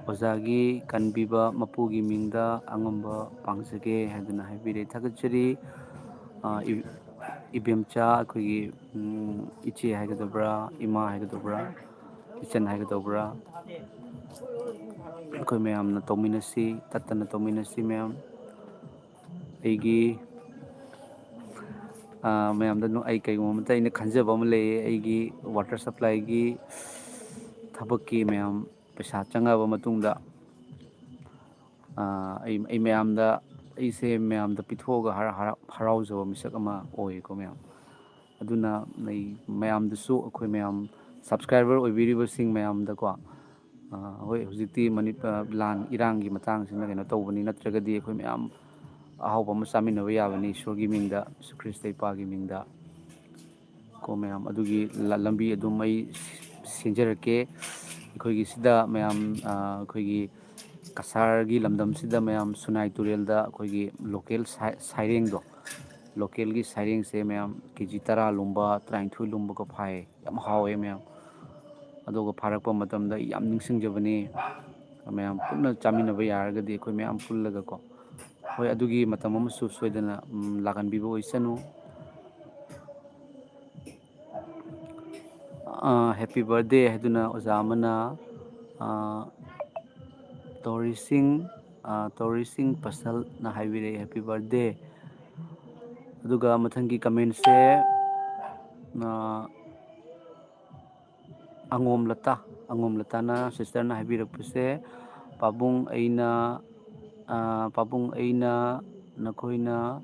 ꯑꯣꯖꯥꯒꯤ ꯀꯟꯕꯤꯕ ꯃꯄꯨꯒꯤ ꯃꯤꯡꯗ ꯑꯉꯝꯕ ꯄꯥꯡꯖꯒꯦ ꯍꯥꯏꯗꯨꯅ ꯍꯥꯏꯕꯤꯔꯛꯏ꯫ ꯊꯥꯒꯠꯆꯔꯤ꯫ ꯑꯥ, ꯏ-, ꯏꯕꯦꯝꯆꯥ ꯑꯩꯈꯣꯏꯒꯤ, ꯎꯝ, ꯏꯆꯦ ꯍꯥꯏꯒꯗꯕ꯭ꯔꯥ, ꯏꯃꯥ ꯍꯥꯏꯒꯗꯕ꯭ꯔꯥ, ꯏꯆꯟ ꯍꯥꯏꯒꯗꯧꯕ꯭ꯔꯥ, ꯑꯩꯈꯣꯏ ꯃꯌꯥꯝꯅ ꯇꯧꯃꯤꯟꯅꯁꯤ, ꯇꯠꯇꯅ ꯇꯧꯃꯤꯟꯅꯁꯤ ꯃꯌꯥꯝ꯫ ꯑꯩꯒꯤ, ꯑꯥ, ꯃꯌꯥꯝꯗ ꯅꯨ-, ꯑꯩ ꯀꯩꯒꯨꯝꯕ ꯑꯃꯇ ꯑꯩꯅ ꯈꯟꯖꯕ ꯑꯃ ꯂꯩꯌꯦ꯫ ꯑꯩꯒꯤ ꯋꯥꯇꯔ ꯁꯄ꯭ꯂꯥꯏꯒꯤ ꯊꯕꯛꯀꯤ ꯃꯌꯥꯝ ꯄꯩꯁꯥ ꯆꯪꯉꯛꯑꯕ ꯃꯇꯨꯡꯗ, ꯑꯥ, ꯑꯩ, ꯑꯩ ꯃꯌꯥꯝꯗ, ꯑꯩꯁꯦ ꯃꯌꯥꯝꯗ ꯄꯤꯊꯣꯛꯑꯒ ꯍꯔꯥ-, ꯍꯔꯥ-, ꯍꯔꯥꯎꯖꯕ ꯃꯤꯁꯛ ꯑꯃ ꯑꯣꯏꯌꯦꯀꯣ ꯃꯌꯥꯝ꯫ ꯑꯗꯨꯅ ꯑꯩ ꯃꯌꯥꯝꯗꯁꯨ, ꯑꯩꯈꯣꯏ ꯃꯌꯥꯝ ꯁꯕꯁꯀ꯭ꯔꯥꯏꯕꯔ ꯑꯣꯏꯕꯤꯔꯤꯕꯁꯤꯡ ꯃꯌꯥꯝꯗꯀꯣ, ꯑꯥ, ꯍꯣꯏ, ꯍꯧꯖꯤꯛꯇꯤ ꯃꯅꯤ-, ꯑꯥ, ꯂꯥꯟ ꯏꯔꯥꯡꯒꯤ ꯃꯇꯥꯡꯁꯤꯅ ꯀꯩꯅꯣ ꯇꯧꯕꯅꯤ, ꯅꯠꯇ꯭ꯔꯒꯗꯤ ꯑꯩꯈꯣꯏ ꯃꯌꯥꯝ ꯑꯍꯥꯎꯕ ꯑꯃ ꯆꯥꯃꯤꯟꯅꯕ ꯌꯥꯕꯅꯤ ꯏꯁꯣꯔꯒꯤ ꯃꯤꯡꯗ, ꯖꯤꯁꯨ ꯈ꯭ꯔꯤꯁꯇ ꯏꯄꯥꯒꯤ ꯃꯤꯡꯗ꯫ ꯀꯣ ꯃꯌꯥꯝ, ꯑꯗꯨꯒꯤ ꯂ-, ꯂꯝꯕꯤ ꯑꯗꯨꯝ ꯑꯩ ꯁꯤ-, ꯁꯤꯟꯖꯔꯛꯀꯦ꯫ ꯑꯩꯈꯣꯏꯒꯤ ꯁꯤꯗ ꯃꯌꯥꯝ, ꯑꯥ, ꯑꯩꯈꯣꯏꯒꯤ ꯀꯁꯥꯔꯒꯤ ꯂꯝꯗꯝꯁꯤꯗ ꯃꯌꯥꯝ ꯁꯨꯅꯥꯏ ꯇꯨꯔꯦꯜꯗ ꯑꯩꯈꯣꯏꯒꯤ ꯂꯣꯀꯦꯜ ꯁꯥꯏ-, ꯁꯥꯏꯔꯦꯡꯗꯣ, ꯂꯣꯀꯦꯜꯒꯤ ꯁꯥꯏꯔꯦꯡꯁꯦ ꯃꯌꯥꯝ ꯀꯦ ꯖꯤ ꯇꯔꯥ ꯂꯨꯝꯕ, ꯇꯔꯥꯅꯤꯊꯣꯏ ꯂꯨꯝꯕꯒ ꯐꯥꯏꯌꯦ꯫ ꯌꯥꯝ ꯍꯥꯎꯋꯦ ꯃꯌꯥꯝ꯫ ꯑꯗꯨꯒ ꯐꯥꯔꯛꯄ ꯃꯇꯝꯗ ꯑꯩ ꯌꯥꯝ ꯅꯤꯡꯁꯤꯡꯖꯕꯅꯤ꯫ ꯃꯌꯥꯝ ꯄꯨꯟꯅ ꯆꯥꯃꯤꯟꯅꯕ ꯌꯥꯔꯒꯗꯤ ꯑꯩꯈꯣꯏ ꯃꯌꯥꯝ ꯄꯨꯜꯂꯒꯀꯣ꯫ ꯍꯣꯏ, ꯑꯗꯨꯒꯤ ꯃꯇꯝ ꯑꯃꯁꯨ ꯁꯣꯏꯗꯅ, ꯎꯝ, ꯂꯥꯛꯍꯟꯕꯤꯕ ꯑꯣꯏꯁꯅꯨ꯫ ꯑ, "Happy birthday" ꯍꯥꯏꯗꯨꯅ ꯑꯣꯖꯥ ꯑꯃꯅ, ꯑ, ꯇꯧꯔꯤꯁꯤꯡ, ꯑ, ꯇꯧꯔꯤꯁꯤꯡ ꯄꯁꯜꯅ ꯍꯥꯏꯕꯤꯔꯛꯑꯦ, "Happy birthday"꯫ ꯑꯗꯨꯒ ꯃꯊꯪꯒꯤ comment-ꯁꯦ, ꯑ, ꯑꯉꯣꯝ ꯂꯇꯥ, ꯑꯉꯣꯝ ꯂꯇꯥꯅ, sister-ꯅ ꯍꯥꯏꯕꯤꯔꯛꯄꯁꯦ, "ꯄꯥꯕꯨꯡ ꯑꯩꯅ, ꯑ, ꯄꯥꯕꯨꯡ ꯑꯩꯅ ꯅꯈꯣꯏꯅ,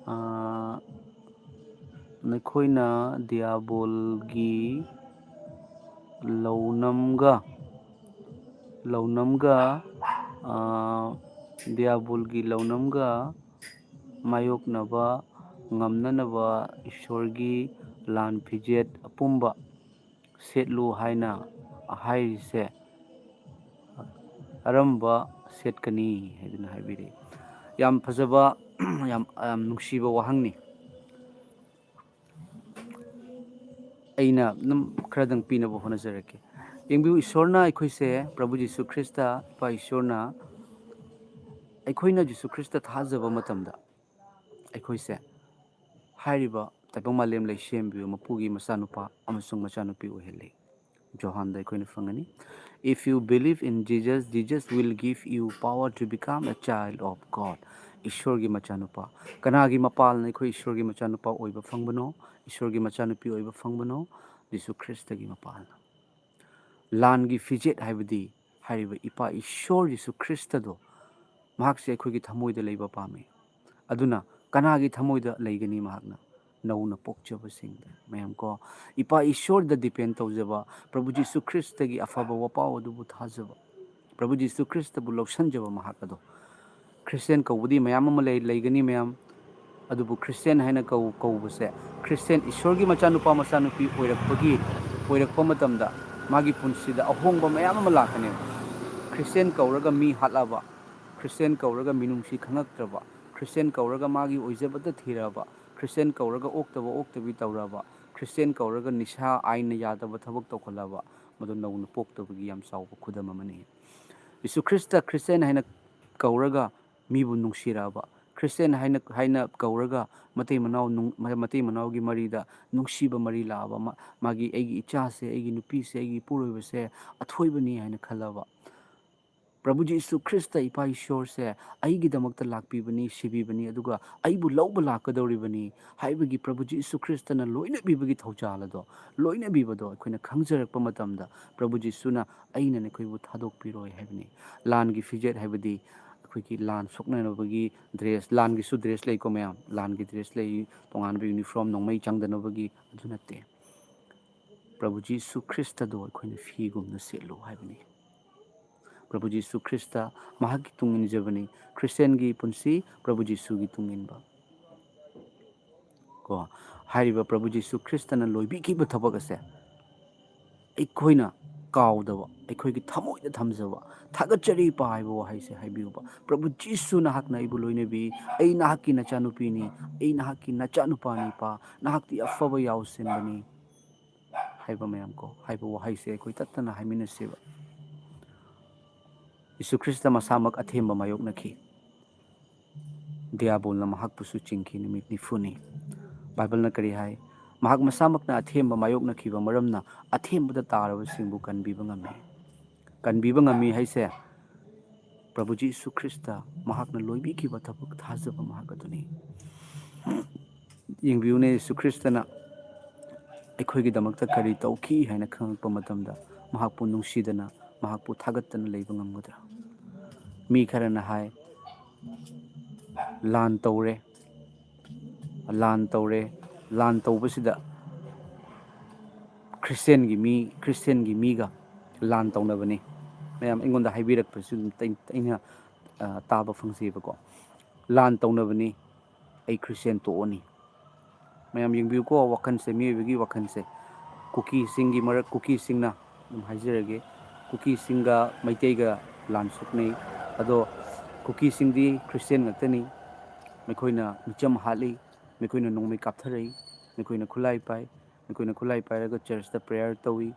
ꯑ, ꯅꯈꯣꯏꯅ ꯗꯤꯌꯥꯕꯣꯜꯒꯤ ꯂꯧꯅꯝꯒ, ꯂꯧꯅꯝꯒ, ꯑ, ꯗꯤꯌꯥꯕꯣꯜꯒꯤ ꯂꯧꯅꯝꯒ ꯃꯥꯌꯣꯛꯅꯕ ꯉꯝꯅꯅꯕ ꯏꯁꯣꯔꯒꯤ ꯂꯥꯟ ꯐꯤꯖꯦꯠ ꯑꯄꯨꯝꯕ ꯁꯦꯠꯂꯨ ꯍꯥꯏꯅ ꯍꯥꯏꯔꯤꯁꯦ ꯑꯔꯝꯕ ꯁꯦꯠꯀꯅꯤ" ꯍꯥꯏꯗꯨꯅ ꯍꯥꯏꯕꯤꯔꯛꯏ꯫ ꯌꯥꯝ ꯐꯖꯕ, ꯌꯥꯝ, ꯌꯥꯝ ꯅꯨꯡꯁꯤꯕ ꯋꯥꯍꯪꯅꯤ꯫ ꯑꯩꯅ ꯑꯗꯨꯝ ꯈꯔꯗꯪ ꯄꯤꯅꯕ ꯍꯣꯠꯅꯖꯔꯛꯀꯦ꯫ ꯌꯦꯡꯕꯤꯌꯨ, ꯏꯁꯣꯔꯅ ꯑꯩꯈꯣꯏꯁꯦ, ꯄ꯭ꯔꯚꯨ ꯖꯤꯁꯨ ꯈ꯭ꯔꯤꯁꯇ, ꯏꯄꯥ ꯏꯁꯣꯔꯅ, ꯑꯩꯈꯣꯏꯅ ꯖꯤꯁꯨ ꯈ꯭ꯔꯤꯁꯇ ꯊꯥꯖꯕ ꯃꯇꯝꯗ ꯑꯩꯈꯣꯏꯁꯦ ꯍꯥꯏꯔꯤꯕ ꯇꯥꯏꯕꯪ ꯃꯥꯂꯦꯝ ꯂꯩꯁꯦꯝꯕꯤꯕ ꯃꯄꯨꯒꯤ ꯃꯆꯥꯅꯨꯄꯥ ꯑꯃꯁꯨꯡ ꯃꯆꯥꯅꯨꯄꯤ ꯑꯣꯏꯍꯜꯂꯤ꯫ ꯖꯣꯍꯥꯟꯗ ꯑꯩꯈꯣꯏꯅ ꯐꯪꯒꯅꯤ, "If you believe in Jesus, Jesus will give you power to become a child of God." ꯏꯁꯣꯔꯒꯤ ꯃꯆꯥꯅꯨꯄꯥ꯫ ꯀꯅꯥꯒꯤ ꯃꯄꯥꯜꯅ ꯑꯩꯈꯣꯏ ꯏꯁꯣꯔꯒꯤ ꯃꯆꯥꯅꯨꯄꯥ ꯑꯣꯏꯕ ꯐꯪꯕꯅꯣ, ꯏꯁꯣꯔꯒꯤ ꯃꯆꯥꯅꯨꯄꯤ ꯑꯣꯏꯕ ꯐꯪꯕꯅꯣ? ꯖꯤꯁꯨ ꯈ꯭ꯔꯤꯁꯇꯒꯤ ꯃꯄꯥꯜꯅ꯫ ꯂꯥꯟꯒꯤ ꯐꯤꯖꯦꯠ ꯍꯥꯏꯕꯗꯤ ꯍꯥꯏꯔꯤꯕ ꯏꯄꯥ ꯏꯁꯣꯔ ꯖꯤꯁꯨ ꯈ꯭ꯔꯤꯁꯇꯗꯣ, ꯃꯍꯥꯛꯁꯦ ꯑꯩꯈꯣꯏꯒꯤ ꯊꯃꯣꯏꯗ ꯂꯩꯕ ꯄꯥꯝꯃꯤ꯫ ꯑꯗꯨꯅ ꯀꯅꯥꯒꯤ ꯊꯃꯣꯏꯗ ꯂꯩꯒꯅꯤ ꯃꯍꯥꯛꯅ? ꯅꯧꯅ ꯄꯣꯛꯆꯕꯁꯤꯡꯗ꯫ ꯃꯌꯥꯝ ꯀꯣ, ꯏꯄꯥ ꯏꯁꯣꯔꯗ depend ꯇꯧꯖꯕ, ꯄ꯭ꯔꯚꯨ ꯖꯤꯁꯨ ꯈ꯭ꯔꯤꯁꯇꯒꯤ ꯑꯐꯕ ꯋꯥꯄꯥꯎ ꯑꯗꯨꯕꯨ ꯊꯥꯖꯕ, ꯄ꯭ꯔꯚꯨ ꯖꯤꯁꯨ ꯈ꯭ꯔꯤꯁꯇꯕꯨ ꯂꯧꯁꯟꯖꯕ ꯃꯍꯥꯛ ꯑꯗꯣ꯫ ꯈ꯭ꯔꯤꯁꯇꯤꯌꯥꯟ ꯀꯧꯕꯗꯤ ꯃꯌꯥꯝ ꯑꯃ ꯂꯩ, ꯂꯩꯒꯅꯤ ꯃꯌꯥꯝ, ꯑꯗꯨꯕꯨ ꯈ꯭ꯔꯤꯁꯇꯤꯌꯥꯟ ꯍꯥꯏꯅ ꯀꯧ-, ꯀꯧꯕꯁꯦ, ꯈ꯭ꯔꯤꯁꯇꯤꯌꯥꯟ ꯏꯁꯣꯔꯒꯤ ꯃꯆꯥꯅꯨꯄꯥ ꯃꯆꯥꯅꯨꯄꯤ ꯑꯣꯏꯔꯛꯄꯒꯤ, ꯑꯣꯏꯔꯛꯄ ꯃꯇꯝꯗ ꯃꯥꯒꯤ ꯄꯨꯟꯁꯤꯗ ꯑꯍꯣꯡꯕ ꯃꯌꯥꯝ ꯑꯃ ꯂꯥꯛꯀꯅꯦꯕ꯫ ꯈ꯭ꯔꯤꯁꯇꯤꯌꯥꯟ ꯀꯧꯔꯒ ꯃꯤ ꯍꯥꯠꯂꯕ, ꯈ꯭ꯔꯤꯁꯇꯤꯌꯥꯟ ꯀꯧꯔꯒ ꯃꯤꯅꯨꯡꯁꯤ ꯈꯪꯉꯛꯇ꯭ꯔꯕ, ꯈ꯭ꯔꯤꯁꯇꯤꯌꯥꯟ ꯀꯧꯔꯒ ꯃꯥꯒꯤ ꯑꯣꯏꯖꯕꯇ ꯊꯤꯔꯛꯑꯕ, ꯈ꯭ꯔꯤꯁꯇꯤꯌꯥꯟ ꯀꯧꯔꯒ ꯑꯣꯛꯇꯕ ꯑꯣꯛꯇꯕꯤ ꯇꯧꯔꯛꯑꯕ, ꯈ꯭ꯔꯤꯁꯇꯤꯌꯥꯟ ꯀꯧꯔꯒ ꯅꯤꯁꯥ ꯑꯥꯏꯟꯅ ꯌꯥꯗꯕ ꯊꯕꯛ ꯇꯧꯈꯠꯂꯛꯑꯕ, ꯃꯗꯨ ꯅꯧꯅ ꯄꯣꯛꯇꯕꯒꯤ ꯌꯥꯝ ꯆꯥꯎꯕ ꯈꯨꯗꯝ ꯑꯃꯅꯤ꯫ ꯖꯤꯁꯨ ꯈ꯭ꯔꯤꯁꯇ ꯈ꯭ꯔꯤꯁꯇꯤꯌꯥꯟ ꯍꯥꯏꯅ ꯀꯧꯔꯒ ꯃꯤꯕꯨ ꯅꯨꯡꯁꯤꯔꯛꯑꯕ, ꯈ꯭ꯔꯤꯁꯇꯦꯟ ꯍꯥꯏꯅ ꯍꯥꯏꯅ ꯀꯧꯔꯒ ꯃꯇꯩ ꯃꯅꯥꯎ ꯅꯨꯡ- ꯃꯇꯩ ꯃꯅꯥꯎꯒꯤ ꯃꯔꯤꯗ ꯅꯨꯡꯁꯤꯕ ꯃꯔꯤ ꯂꯥꯛꯑꯕ, ꯃꯥ- ꯃꯥꯒꯤ "ꯑꯩꯒꯤ ꯏꯆꯥꯁꯦ, ꯑꯩꯒꯤ ꯅꯨꯄꯤꯁꯦ, ꯑꯩꯒꯤ ꯏꯄꯨꯔꯣꯏꯕꯁꯦ ꯑꯊꯣꯏꯕꯅꯤ" ꯍꯥꯏꯅ ꯈꯜꯂꯕ꯫ ꯄ꯭ꯔꯚꯨ ꯖꯤꯁꯨ ꯈ꯭ꯔꯤꯁꯇ, ꯏꯄꯥ ꯏꯁꯣꯔꯁꯦ ꯑꯩꯒꯤꯗꯃꯛꯇ ꯂꯥꯛꯄꯤꯕꯅꯤ, ꯁꯤꯕꯤꯕꯅꯤ, ꯑꯗꯨꯒ ꯑꯩꯕꯨ ꯂꯧꯕ ꯂꯥꯛꯀꯗꯧꯔꯤꯕꯅꯤ ꯍꯥꯏꯕꯒꯤ ꯄ꯭ꯔꯚꯨ ꯖꯤꯁꯨ ꯈ꯭ꯔꯤꯁꯇꯅ ꯂꯣꯏꯅꯕꯤꯕꯒꯤ ꯊꯧꯖꯥꯜ ꯑꯗꯣ, ꯂꯣꯏꯅꯕꯤꯕꯗꯣ ꯑꯩꯈꯣꯏꯅ ꯈꯪꯖꯔꯛꯄ ꯃꯇꯝꯗ, ꯄ꯭ꯔꯚꯨ ꯖꯤꯁꯨꯅ "ꯑꯩꯅ ꯅꯈꯣꯏꯕꯨ ꯊꯥꯗꯣꯛꯄꯤꯔꯣꯏ" ꯍꯥꯏꯕꯅꯤ꯫ ꯂꯥꯟꯒꯤ ꯐꯤꯖꯦꯠ ꯍꯥꯏꯕꯗꯤ ꯑꯩꯈꯣꯏꯒꯤ ꯂꯥꯟ ꯁꯣꯛꯅꯅꯕꯒꯤ ꯗ꯭ꯔꯦꯁ, ꯂꯥꯟꯒꯤꯁꯨ ꯗ꯭ꯔꯦꯁ ꯂꯩꯀꯣ ꯃꯌꯥꯝ, ꯂꯥꯟꯒꯤ ꯗ꯭ꯔꯦꯁ ꯂꯩ, ꯇꯣꯉꯥꯟꯕ ꯌꯨꯅꯤꯐꯣꯔꯝ, ꯅꯣꯡꯃꯩ ꯆꯪꯗꯅꯕꯒꯤ, ꯑꯗꯨ ꯅꯠꯇꯦ꯫ ꯄ꯭ꯔꯚꯨ ꯖꯤꯁꯨ ꯈ꯭ꯔꯤꯁꯇꯗꯣ ꯑꯩꯈꯣꯏꯅ ꯐꯤꯒꯨꯝꯅ ꯁꯦꯠꯂꯨ ꯍꯥꯏꯕꯅꯤ꯫ ꯄ꯭ꯔꯚꯨ ꯖꯤꯁꯨ ꯈ꯭ꯔꯤꯁꯇ ꯃꯍꯥꯛꯀꯤ ꯇꯨꯡ ꯏꯟꯖꯕꯅꯤ꯫ ꯈ꯭ꯔꯤꯁꯇꯤꯌꯥꯟꯒꯤ ꯄꯨꯟꯁꯤ ꯄ꯭ꯔꯚꯨ ꯖꯤꯁꯨꯒꯤ ꯇꯨꯡ ꯏꯟꯕ꯫ ꯀꯣ, ꯍꯥꯏꯔꯤꯕ ꯄ꯭ꯔꯚꯨ ꯖꯤꯁꯨ ꯈ꯭ꯔꯤꯁꯇꯅ ꯂꯣꯏꯕꯤꯈꯤꯕ ꯊꯕꯛ ꯑꯁꯦ ꯑꯩꯈꯣꯏꯅ ꯀꯥꯎꯗꯕ, ꯑꯩꯈꯣꯏꯒꯤ ꯊꯃꯣꯏꯗ ꯊꯝꯖꯕ, "ꯊꯥꯒꯠꯆꯔꯤ, ꯏꯄꯥ" ꯍꯥꯏꯕ ꯋꯥꯍꯩꯁꯦ ꯍꯥꯏꯕꯤꯌꯨꯕ꯫ "ꯄ꯭ꯔꯚꯨ ꯖꯤꯁꯨ, ꯅꯍꯥꯛꯅ ꯑꯩꯕꯨ ꯂꯣꯏꯅꯕꯤ, ꯑꯩ ꯅꯍꯥꯛꯀꯤ ꯅꯆꯥꯅꯨꯄꯤꯅꯤ, ꯑꯩ ꯅꯍꯥꯛꯀꯤ ꯅꯆꯥꯅꯨꯄꯥꯅꯤ, ꯏꯄꯥ, ꯅꯍꯥꯛꯇꯤ ꯑꯐꯕ ꯌꯥꯎꯁꯦꯟꯕꯅꯤ" ꯍꯥꯏꯕ ꯃꯌꯥꯝ ꯀꯣ, ꯍꯥꯏꯕ ꯋꯥꯍꯩꯁꯦ ꯑꯩꯈꯣꯏ ꯇꯠꯇꯅ ꯍꯥꯏꯃꯤꯟꯅꯁꯦꯕ꯫ ꯌꯤꯁꯨ ꯈ꯭ꯔꯤꯁꯇ ꯃꯁꯥꯃꯛ ꯑꯊꯦꯝꯕ ꯃꯥꯌꯣꯛꯅꯈꯤ꯫ ꯗꯤꯌꯥꯕꯣꯜꯅ ꯃꯍꯥꯛꯄꯨꯁꯨ ꯆꯤꯡꯈꯤ ꯅꯨꯃꯤꯠ ꯅꯤꯐꯨꯅꯤ꯫ ꯕꯥꯏꯕꯜꯅ ꯀꯔꯤ ꯍꯥꯏ? "ꯃꯍꯥꯛ ꯃꯁꯥꯃꯛꯅ ꯑꯊꯦꯝꯕ ꯃꯥꯌꯣꯛꯅꯈꯤꯕ ꯃꯔꯝꯅ ꯑꯊꯦꯝꯕꯗ ꯇꯥꯔꯕꯁꯤꯡꯕꯨ ꯀꯟꯕꯤꯕ ꯉꯝꯃꯤ"꯫ ꯀꯟꯕꯤꯕ ꯉꯝꯃꯤ ꯍꯥꯏꯁꯦ ꯄ꯭ꯔꯚꯨ ꯖꯤꯁꯨ ꯈ꯭ꯔꯤꯁꯇ ꯃꯍꯥꯛꯅ ꯂꯣꯏꯕꯤꯈꯤꯕ ꯊꯕꯛ ꯊꯥꯖꯕ ꯃꯍꯥꯛ ꯑꯗꯨꯅꯤ꯫ ꯌꯦꯡꯕꯤꯌꯨꯅꯦ, ꯌꯤꯁꯨ ꯈ꯭ꯔꯤꯁꯇꯅ ꯑꯩꯈꯣꯏꯒꯤꯗꯃꯛꯇ ꯀꯔꯤ ꯇꯧꯈꯤ ꯍꯥꯏꯅ ꯈꯪꯂꯛꯄ ꯃꯇꯝꯗ, ꯃꯍꯥꯛꯄꯨ ꯅꯨꯡꯁꯤꯗꯅ, ꯃꯍꯥꯛꯄꯨ ꯊꯥꯒꯠꯇꯅ ꯂꯩꯕ ꯉꯝꯒꯗ꯭ꯔꯥ? ꯃꯤ ꯈꯔꯅ ꯍꯥꯏ, "ꯂꯥꯟ ꯇꯧꯔꯦ, ꯂꯥꯟ ꯇꯧꯔꯦ, ꯂꯥꯟ ꯇꯧꯕꯁꯤꯗ ꯈ꯭ꯔꯤꯁꯇꯦꯟꯒꯤ ꯃꯤ, ꯈ꯭ꯔꯤꯁꯇꯦꯟꯒꯤ ꯃꯤꯒ ꯂꯥꯟ ꯇꯧꯅꯕꯅꯤ"꯫ ꯃꯌꯥꯝ ꯑꯩꯉꯣꯟꯗ ꯍꯥꯏꯕꯤꯔꯛꯄꯁꯨ ꯑꯗꯨꯝ ꯑꯩ-, ꯑꯩꯅ, ꯑ, ꯇꯥꯕ ꯐꯪꯖꯩꯕꯀꯣ꯫ "ꯂꯥꯟ ꯇꯧꯅꯕꯅꯤ, ꯑꯩ ꯈ꯭ꯔꯤꯁꯇꯦꯟ ꯇꯣꯛꯑꯅꯤ"꯫ ꯃꯌꯥꯝ ꯌꯦꯡꯕꯤꯌꯨꯀꯣ, ꯋꯥꯈꯜꯁꯦ, ꯃꯤꯑꯣꯏꯕꯒꯤ ꯋꯥꯈꯜꯁꯦ꯫ ꯀꯨꯀꯤꯁꯤꯡꯒꯤ ꯃꯔꯛ, ꯀꯨꯀꯤꯁꯤꯡꯅ, ꯑꯗꯨꯝ ꯍꯥꯏꯖꯔꯒꯦ, ꯀꯨꯀꯤꯁꯤꯡꯒ ꯃꯩꯇꯩꯒ ꯂꯥꯟ ꯁꯣꯛꯅꯩ꯫ ꯑꯗꯣ ꯀꯨꯀꯤꯁꯤꯡꯗꯤ ꯈ꯭ꯔꯤꯁꯇꯦꯟ ꯉꯥꯛꯇꯅꯤ꯫ ꯃꯈꯣꯏꯅ ꯃꯤꯆꯝ ꯍꯥꯠꯂꯤ, ꯃꯈꯣꯏꯅ ꯅꯣꯡꯃꯩ ꯀꯥꯞꯊꯔꯛꯏ, ꯃꯈꯣꯏꯅ ꯈꯨꯠꯂꯥꯏ ꯄꯥꯏ, ꯃꯈꯣꯏꯅ ꯈꯨꯠꯂꯥꯏ ꯄꯥꯏꯔꯒ ꯆꯔꯆꯇ ꯄ꯭ꯔꯦꯌꯔ ꯇꯧꯏ,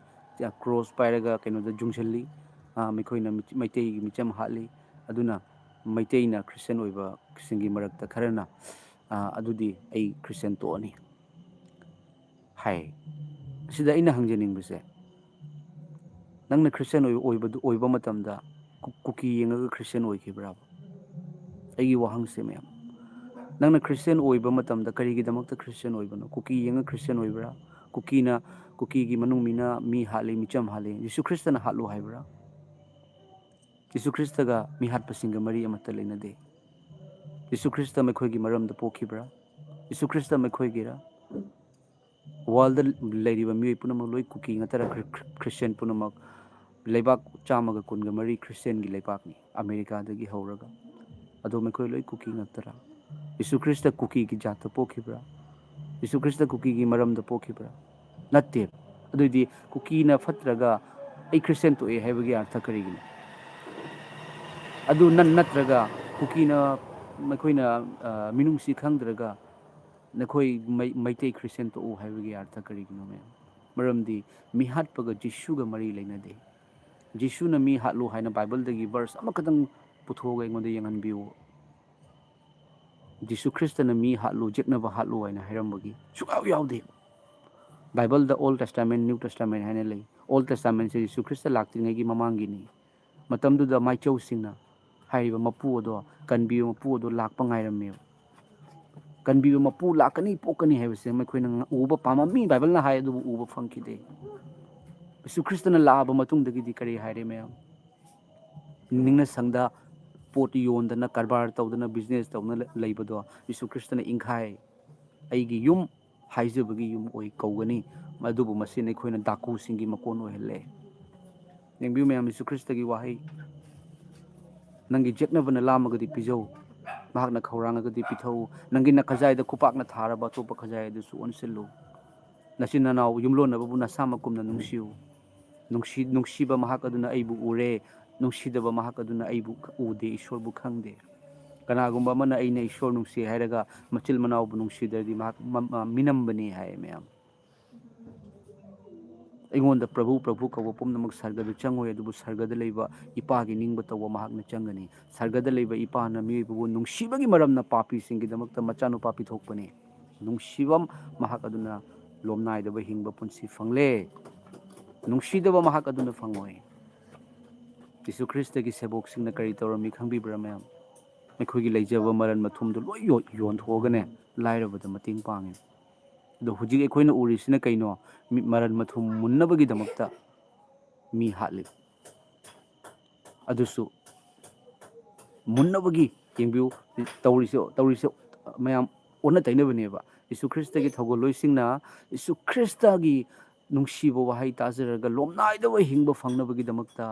ꯀ꯭ꯔꯣꯁ ꯄꯥꯏꯔꯒ ꯀꯩꯅꯣꯗ ꯌꯨꯡꯁꯤꯜꯂꯤ꯫ ꯑ, ꯃꯈꯣꯏꯅ ꯃꯩꯇꯩꯒꯤ ꯃꯤꯆꯝ ꯍꯥꯠꯂꯤ꯫ ꯑꯗꯨꯅ ꯃꯩꯇꯩꯅ ꯈ꯭ꯔꯤꯁꯇꯤꯌꯥꯟ ꯑꯣꯏꯕꯁꯤꯡꯒꯤ ꯃꯔꯛꯇ ꯈꯔꯅ, "ꯑꯥ, ꯑꯗꯨꯗꯤ ꯑꯩ ꯈ꯭ꯔꯤꯁꯇꯤꯌꯥꯟ ꯇꯣꯛꯑꯅꯤ" ꯍꯥꯏ꯫ ꯁꯤꯗ ꯑꯩꯅ ꯍꯪꯖꯅꯤꯡꯕꯁꯦ, ꯅꯪꯅ ꯈ꯭ꯔꯤꯁꯇꯤꯌꯥꯟ ꯑꯣꯏ-, ꯑꯣꯏꯕꯗꯨ, ꯑꯣꯏꯕ ꯃꯇꯝꯗ ꯀꯨ-, ꯀꯨꯀꯤ ꯌꯦꯡꯉꯒ ꯈ꯭ꯔꯤꯁꯇꯤꯌꯥꯟ ꯑꯣꯏꯈꯤꯕ꯭ꯔꯥꯕ? ꯑꯩꯒꯤ ꯋꯥꯍꯪꯁꯦ, ꯃꯌꯥꯝ, ꯅꯪꯅ ꯈ꯭ꯔꯤꯁꯇꯤꯌꯥꯟ ꯑꯣꯏꯕ ꯃꯇꯝꯗ ꯀꯔꯤꯒꯤꯗꯃꯛꯇ ꯈ꯭ꯔꯤꯁꯇꯤꯌꯥꯟ ꯑꯣꯏꯕꯅꯣ? ꯀꯨꯀꯤ ꯌꯦꯡꯉ ꯈ꯭ꯔꯤꯁꯇꯤꯌꯥꯟ ꯑꯣꯏꯕ꯭ꯔꯥ? ꯀꯨꯀꯤꯅ, ꯀꯨꯀꯤꯒꯤ ꯃꯅꯨꯡ ꯃꯤꯅ ꯃꯤ ꯍꯥꯠꯂꯤ, ꯃꯤꯆꯝ ꯍꯥꯠꯂꯤ, ꯖꯤꯁꯨ ꯈ꯭ꯔꯤꯁꯇꯅ ꯍꯥꯠꯂꯨ ꯍꯥꯏꯕ꯭ꯔꯥ? ꯖꯤꯁꯨ ꯈ꯭ꯔꯤꯁꯇꯒ ꯃꯤ ꯍꯥꯠꯄꯁꯤꯡꯒ ꯃꯔꯤ ꯑꯃꯠꯇ ꯂꯩꯅꯗꯦ꯫ ꯖꯤꯁꯨ ꯈ꯭ꯔꯤꯁꯇ ꯃꯈꯣꯏꯒꯤ ꯃꯔꯝꯗ ꯄꯣꯛꯈꯤꯕ꯭ꯔꯥ? Jesus Christ ꯃꯈꯣꯏꯒꯤꯔꯥ? ꯋꯥꯔꯜꯗ ꯂꯩꯔꯤꯕ ꯃꯤꯑꯣꯏ ꯄꯨꯝꯅꯃꯛ ꯂꯣꯏ ꯀꯨꯀꯤ ꯉꯥꯛꯇꯔꯥ? ꯈ꯭ꯔꯤ-, ꯈ꯭ꯔꯤ-, ꯈ꯭ꯔꯤꯁꯇꯤꯌꯥꯟ ꯄꯨꯝꯅꯃꯛ, ꯂꯩꯕꯥꯛ ꯆꯥꯝꯃꯒ ꯀꯨꯟꯒ ꯃꯔꯤ ꯈ꯭ꯔꯤꯁꯇꯤꯌꯥꯟꯒꯤ ꯂꯩꯕꯥꯛꯅꯤ, ꯑꯃꯦꯔꯤꯀꯥꯗꯒꯤ ꯍꯧꯔꯒ꯫ ꯑꯗꯣ ꯃꯈꯣꯏ ꯂꯣꯏ ꯀꯨꯀꯤ ꯉꯥꯛꯇꯔꯥ? Jesus Christ ꯀꯨꯀꯤꯒꯤ ꯖꯥꯠꯇ ꯄꯣꯛꯈꯤꯕ꯭ꯔꯥ? ꯖꯤꯁꯨ ꯈ꯭ꯔꯤꯁꯇ ꯀꯨꯀꯤꯒꯤ ꯃꯔꯝꯗ ꯄꯣꯛꯈꯤꯕ꯭ꯔꯥ? ꯅꯠꯇꯦ꯫ ꯑꯗꯨꯏꯗꯤ ꯀꯨꯀꯤꯅ ꯐꯠꯇ꯭ꯔꯒ ꯑꯩ ꯈ꯭ꯔꯤꯁꯇꯤꯌꯥꯟ ꯇꯣꯛꯑꯦ ꯍꯥꯏꯕꯒꯤ ꯑꯔꯊ ꯀꯔꯤꯒꯤꯅꯣ? ꯑꯗꯨ ꯅꯟ-, ꯅꯠꯇ꯭ꯔꯒ ꯀꯨꯀꯤꯅ, ꯃꯈꯣꯏꯅ, ꯑ, ꯃꯤꯅꯨꯡꯁꯤ ꯈꯪꯗ꯭ꯔꯒ ꯅꯈꯣꯏ ꯃꯩ-, ꯃꯩꯇꯩ ꯈ꯭ꯔꯤꯁꯇꯤꯌꯥꯟ ꯇꯣꯛꯎ ꯍꯥꯏꯕꯒꯤ ꯑꯔꯊ ꯀꯔꯤꯒꯤꯅꯣ, ꯃꯌꯥꯝ? ꯃꯔꯝꯗꯤ ꯃꯤꯍꯥꯠꯄꯒ ꯖꯤꯁꯨꯒ ꯃꯔꯤ ꯂꯩꯅꯗꯦ꯫ ꯖꯤꯁꯨꯅ ꯃꯤ ꯍꯥꯠꯂꯨ ꯍꯥꯏꯅ ꯕꯥꯏꯕꯜꯗꯒꯤ ꯚꯔꯁ ꯑꯃꯈꯛꯇꯪ ꯄꯨꯊꯣꯛꯑꯒ ꯑꯩꯉꯣꯟꯗ ꯌꯦꯡꯍꯟꯕꯤꯌꯨ꯫ ꯖꯤꯁꯨ ꯈ꯭ꯔꯤꯁꯇꯅ ꯃꯤ ꯍꯥꯠꯂꯨ, ꯌꯦꯛꯅꯕ ꯍꯥꯠꯂꯨ ꯍꯥꯏꯅ ꯍꯥꯏꯔꯝꯕꯒꯤ ꯁꯨꯡꯌꯥꯎ ꯌꯥꯎꯗꯦ꯫ ꯕꯥꯏꯕꯜꯗ Old Testament, New Testament ꯍꯥꯏꯅ ꯂꯩ꯫ Old Testamentꯁꯦ Jesus Christ ꯂꯥꯛꯇ꯭ꯔꯤꯉꯩꯒꯤ ꯃꯃꯥꯡꯒꯤꯅꯤ꯫ ꯃꯇꯝꯗꯨꯗ ꯃꯥꯏꯆꯧꯁꯤꯡꯅ ꯍꯥꯏꯔꯤꯕ ꯃꯄꯨ ꯑꯗꯣ, ꯀꯟꯕꯤꯕ ꯃꯄꯨ ꯑꯗꯣ ꯂꯥꯛꯄ ꯉꯥꯏꯔꯝꯃꯦꯕ꯫ ꯀꯟꯕꯤꯕ ꯃꯄꯨ ꯂꯥꯛꯀꯅꯤ, ꯄꯣꯛꯀꯅꯤ ꯍꯥꯏꯕꯁꯦ ꯃꯈꯣꯏꯅ ꯉ-, ꯎꯕ ꯄꯥꯝꯃꯝꯃꯤ, ꯕꯥꯏꯕꯜꯅ ꯍꯥꯏ, ꯑꯗꯨꯕꯨ ꯎꯕ ꯐꯪꯈꯤꯗꯦ꯫ ꯖꯤꯁꯨ ꯈ꯭ꯔꯤꯁꯇꯅ ꯂꯥꯛꯑꯕ ꯃꯇꯨꯡꯗꯒꯤꯗꯤ ꯀꯔꯤ ꯍꯥꯏꯔꯦ, ꯃꯌꯥꯝ? ꯅꯤꯡꯅ ꯁꯪꯗ ꯄꯣꯠ ꯌꯣꯟꯗꯅ, ꯀꯔꯕꯥꯔ ꯇꯧꯗꯅ, business ꯇꯧꯗꯅ ꯂ-, ꯂꯩꯕꯗꯣ ꯖꯤꯁꯨ ꯈ꯭ꯔꯤꯁꯇꯅ ꯏꯪꯈꯥꯏ꯫ "ꯑꯩꯒꯤ ꯌꯨꯝ ꯍꯥꯏꯖꯕꯒꯤ ꯌꯨꯝ ꯑꯣꯏ ꯀꯧꯒꯅꯤ", ꯑꯗꯨꯕꯨ ꯃꯁꯤꯅ ꯑꯩꯈꯣꯏꯅ ꯗꯥꯀꯨꯁꯤꯡꯒꯤ ꯃꯀꯣꯟ ꯑꯣꯏꯍꯜꯂꯦ꯫ ꯌꯦꯡꯕꯤꯌꯨ ꯃꯌꯥꯝ, ꯖꯤꯁꯨ ꯈ꯭ꯔꯤꯁꯇꯒꯤ ꯋꯥꯍꯩ, "ꯅꯪꯒꯤ ꯌꯦꯛꯅꯕꯅ ꯂꯥꯝꯃꯒꯗꯤ ꯄꯤꯖꯧ, ꯃꯍꯥꯛꯅ ꯈꯧꯔꯥꯡꯉꯒꯗꯤ ꯄꯤꯊꯛꯎ, ꯅꯪꯒꯤ ꯅꯈꯖꯥꯏꯗ ꯈꯨꯄꯥꯛꯅ ꯊꯥꯔꯕ ꯑꯇꯣꯞꯄ ꯈꯖꯥꯏ ꯑꯗꯨꯁꯨ ꯑꯣꯟꯁꯤꯜꯂꯨ, ꯅꯆꯤꯟ ꯅꯅꯥꯎ ꯌꯨꯝꯂꯣꯟꯅꯕꯕꯨ ꯅꯁꯥꯃꯛꯀꯨꯝꯅ ꯅꯨꯡꯁꯤꯌꯨ, ꯅꯨꯡꯁꯤ-, ꯅꯨꯡꯁꯤꯕ ꯃꯍꯥꯛ ꯑꯗꯨꯅ ꯑꯩꯕꯨ ꯎꯔꯦ, ꯅꯨꯡꯁꯤꯗꯕ ꯃꯍꯥꯛ ꯑꯗꯨꯅ ꯑꯩꯕꯨ ꯎꯗꯦ, ꯏꯁꯣꯔꯕꯨ ꯈꯪꯗꯦ꯫ ꯀꯅꯥꯒꯨꯝꯕ ꯑꯃꯅ ꯑꯩꯅ ꯏꯁꯣꯔ ꯅꯨꯡꯁꯤ ꯍꯥꯏꯔꯒ ꯃꯆꯤꯜ ꯃꯅꯥꯎꯕꯨ ꯅꯨꯡꯁꯤꯗ꯭ꯔꯗꯤ ꯃꯍꯥꯛ ꯃ-, ꯃ-, ꯃꯤꯅꯝꯕꯅꯤ" ꯍꯥꯏ, ꯃꯌꯥꯝ꯫ ꯑꯩꯉꯣꯟꯗ ꯄ꯭ꯔꯚꯨ, ꯄ꯭ꯔꯚꯨ ꯀꯧꯕ ꯄꯨꯝꯅꯃꯛ ꯁꯔꯒꯗ ꯆꯪꯉꯣꯏ, ꯑꯗꯨꯕꯨ ꯁꯔꯒꯗ ꯂꯩꯕ ꯏꯄꯥꯒꯤ ꯅꯤꯡꯕ ꯇꯧꯕ ꯃꯍꯥꯛꯅ ꯆꯪꯒꯅꯤ꯫ ꯁꯔꯒꯗ ꯂꯩꯕ ꯏꯄꯥꯅ ꯃꯤꯑꯣꯏꯕꯕꯨ ꯅꯨꯡꯁꯤꯕꯒꯤ ꯃꯔꯝꯅ ꯄꯥꯄꯤꯁꯤꯡꯒꯤꯗꯃꯛꯇ ꯃꯆꯥꯅꯨꯄꯥ ꯄꯤꯊꯣꯛꯄꯅꯤ꯫ ꯅꯨꯡꯁꯤꯕ ꯃꯍꯥꯛ ꯑꯗꯨꯅ ꯂꯣꯝꯅꯥꯏꯗꯕ ꯍꯤꯡꯕ ꯄꯨꯟꯁꯤ ꯐꯪꯂꯦ꯫ ꯅꯨꯡꯁꯤꯗꯕ ꯃꯍꯥꯛ ꯑꯗꯨꯅ ꯐꯪꯉꯣꯏ꯫ ꯌꯤꯁꯨ ꯈ꯭ꯔꯤꯁꯇꯒꯤ ꯁꯦꯕꯣꯛꯁꯤꯡꯅ ꯀꯔꯤ ꯇꯧꯔꯝꯃꯤ ꯈꯪꯕꯤꯕ꯭ꯔꯥ, ꯃꯌꯥꯝ? ꯑꯩꯈꯣꯏꯒꯤ ꯂꯩꯖꯕ ꯃꯔꯟ ꯃꯊꯨꯝꯗꯣ ꯂꯣꯏ ꯌꯣ-, ꯌꯣꯟꯊꯣꯛꯑꯒꯅꯦ, ꯂꯥꯏꯔꯕꯗ ꯃꯇꯦꯡ ꯄꯥꯡꯉꯤ꯫ ꯑꯗꯣ ꯍꯧꯖꯤꯛ ꯑꯩꯈꯣꯏꯅ ꯎꯔꯤꯁꯤꯅ ꯀꯩꯅꯣ? ꯃꯤ-, ꯃꯔꯟ ꯃꯊꯨꯝ ꯃꯨꯟꯅꯕꯒꯤꯗꯃꯛꯇ ꯃꯤ ꯍꯥꯠꯂꯤ꯫ ꯑꯗꯨꯁꯨ ꯃꯨꯟꯅꯕꯒꯤ, ꯌꯦꯡꯕꯤꯌꯨ, ꯇꯧꯔꯤꯁꯦ, ꯇꯧꯔꯤꯁꯦ ꯃꯌꯥꯝ ꯑꯣꯟꯅ ꯇꯩꯅꯕꯅꯦꯕ꯫ ꯌꯤꯁꯨ ꯈ꯭ꯔꯤꯁꯇꯒꯤ ꯊꯧꯒꯜꯂꯣꯏꯁꯤꯡꯅ ꯌꯤꯁꯨ ꯈ꯭ꯔꯤꯁꯇꯒꯤ ꯅꯨꯡꯁꯤꯕ ꯋꯥꯍꯩ ꯇꯥꯖꯔꯒ ꯂꯣꯝꯅꯥꯏꯗꯕ ꯍꯤꯡꯕ ꯐꯪꯅꯕꯒꯤꯗꯃꯛꯇ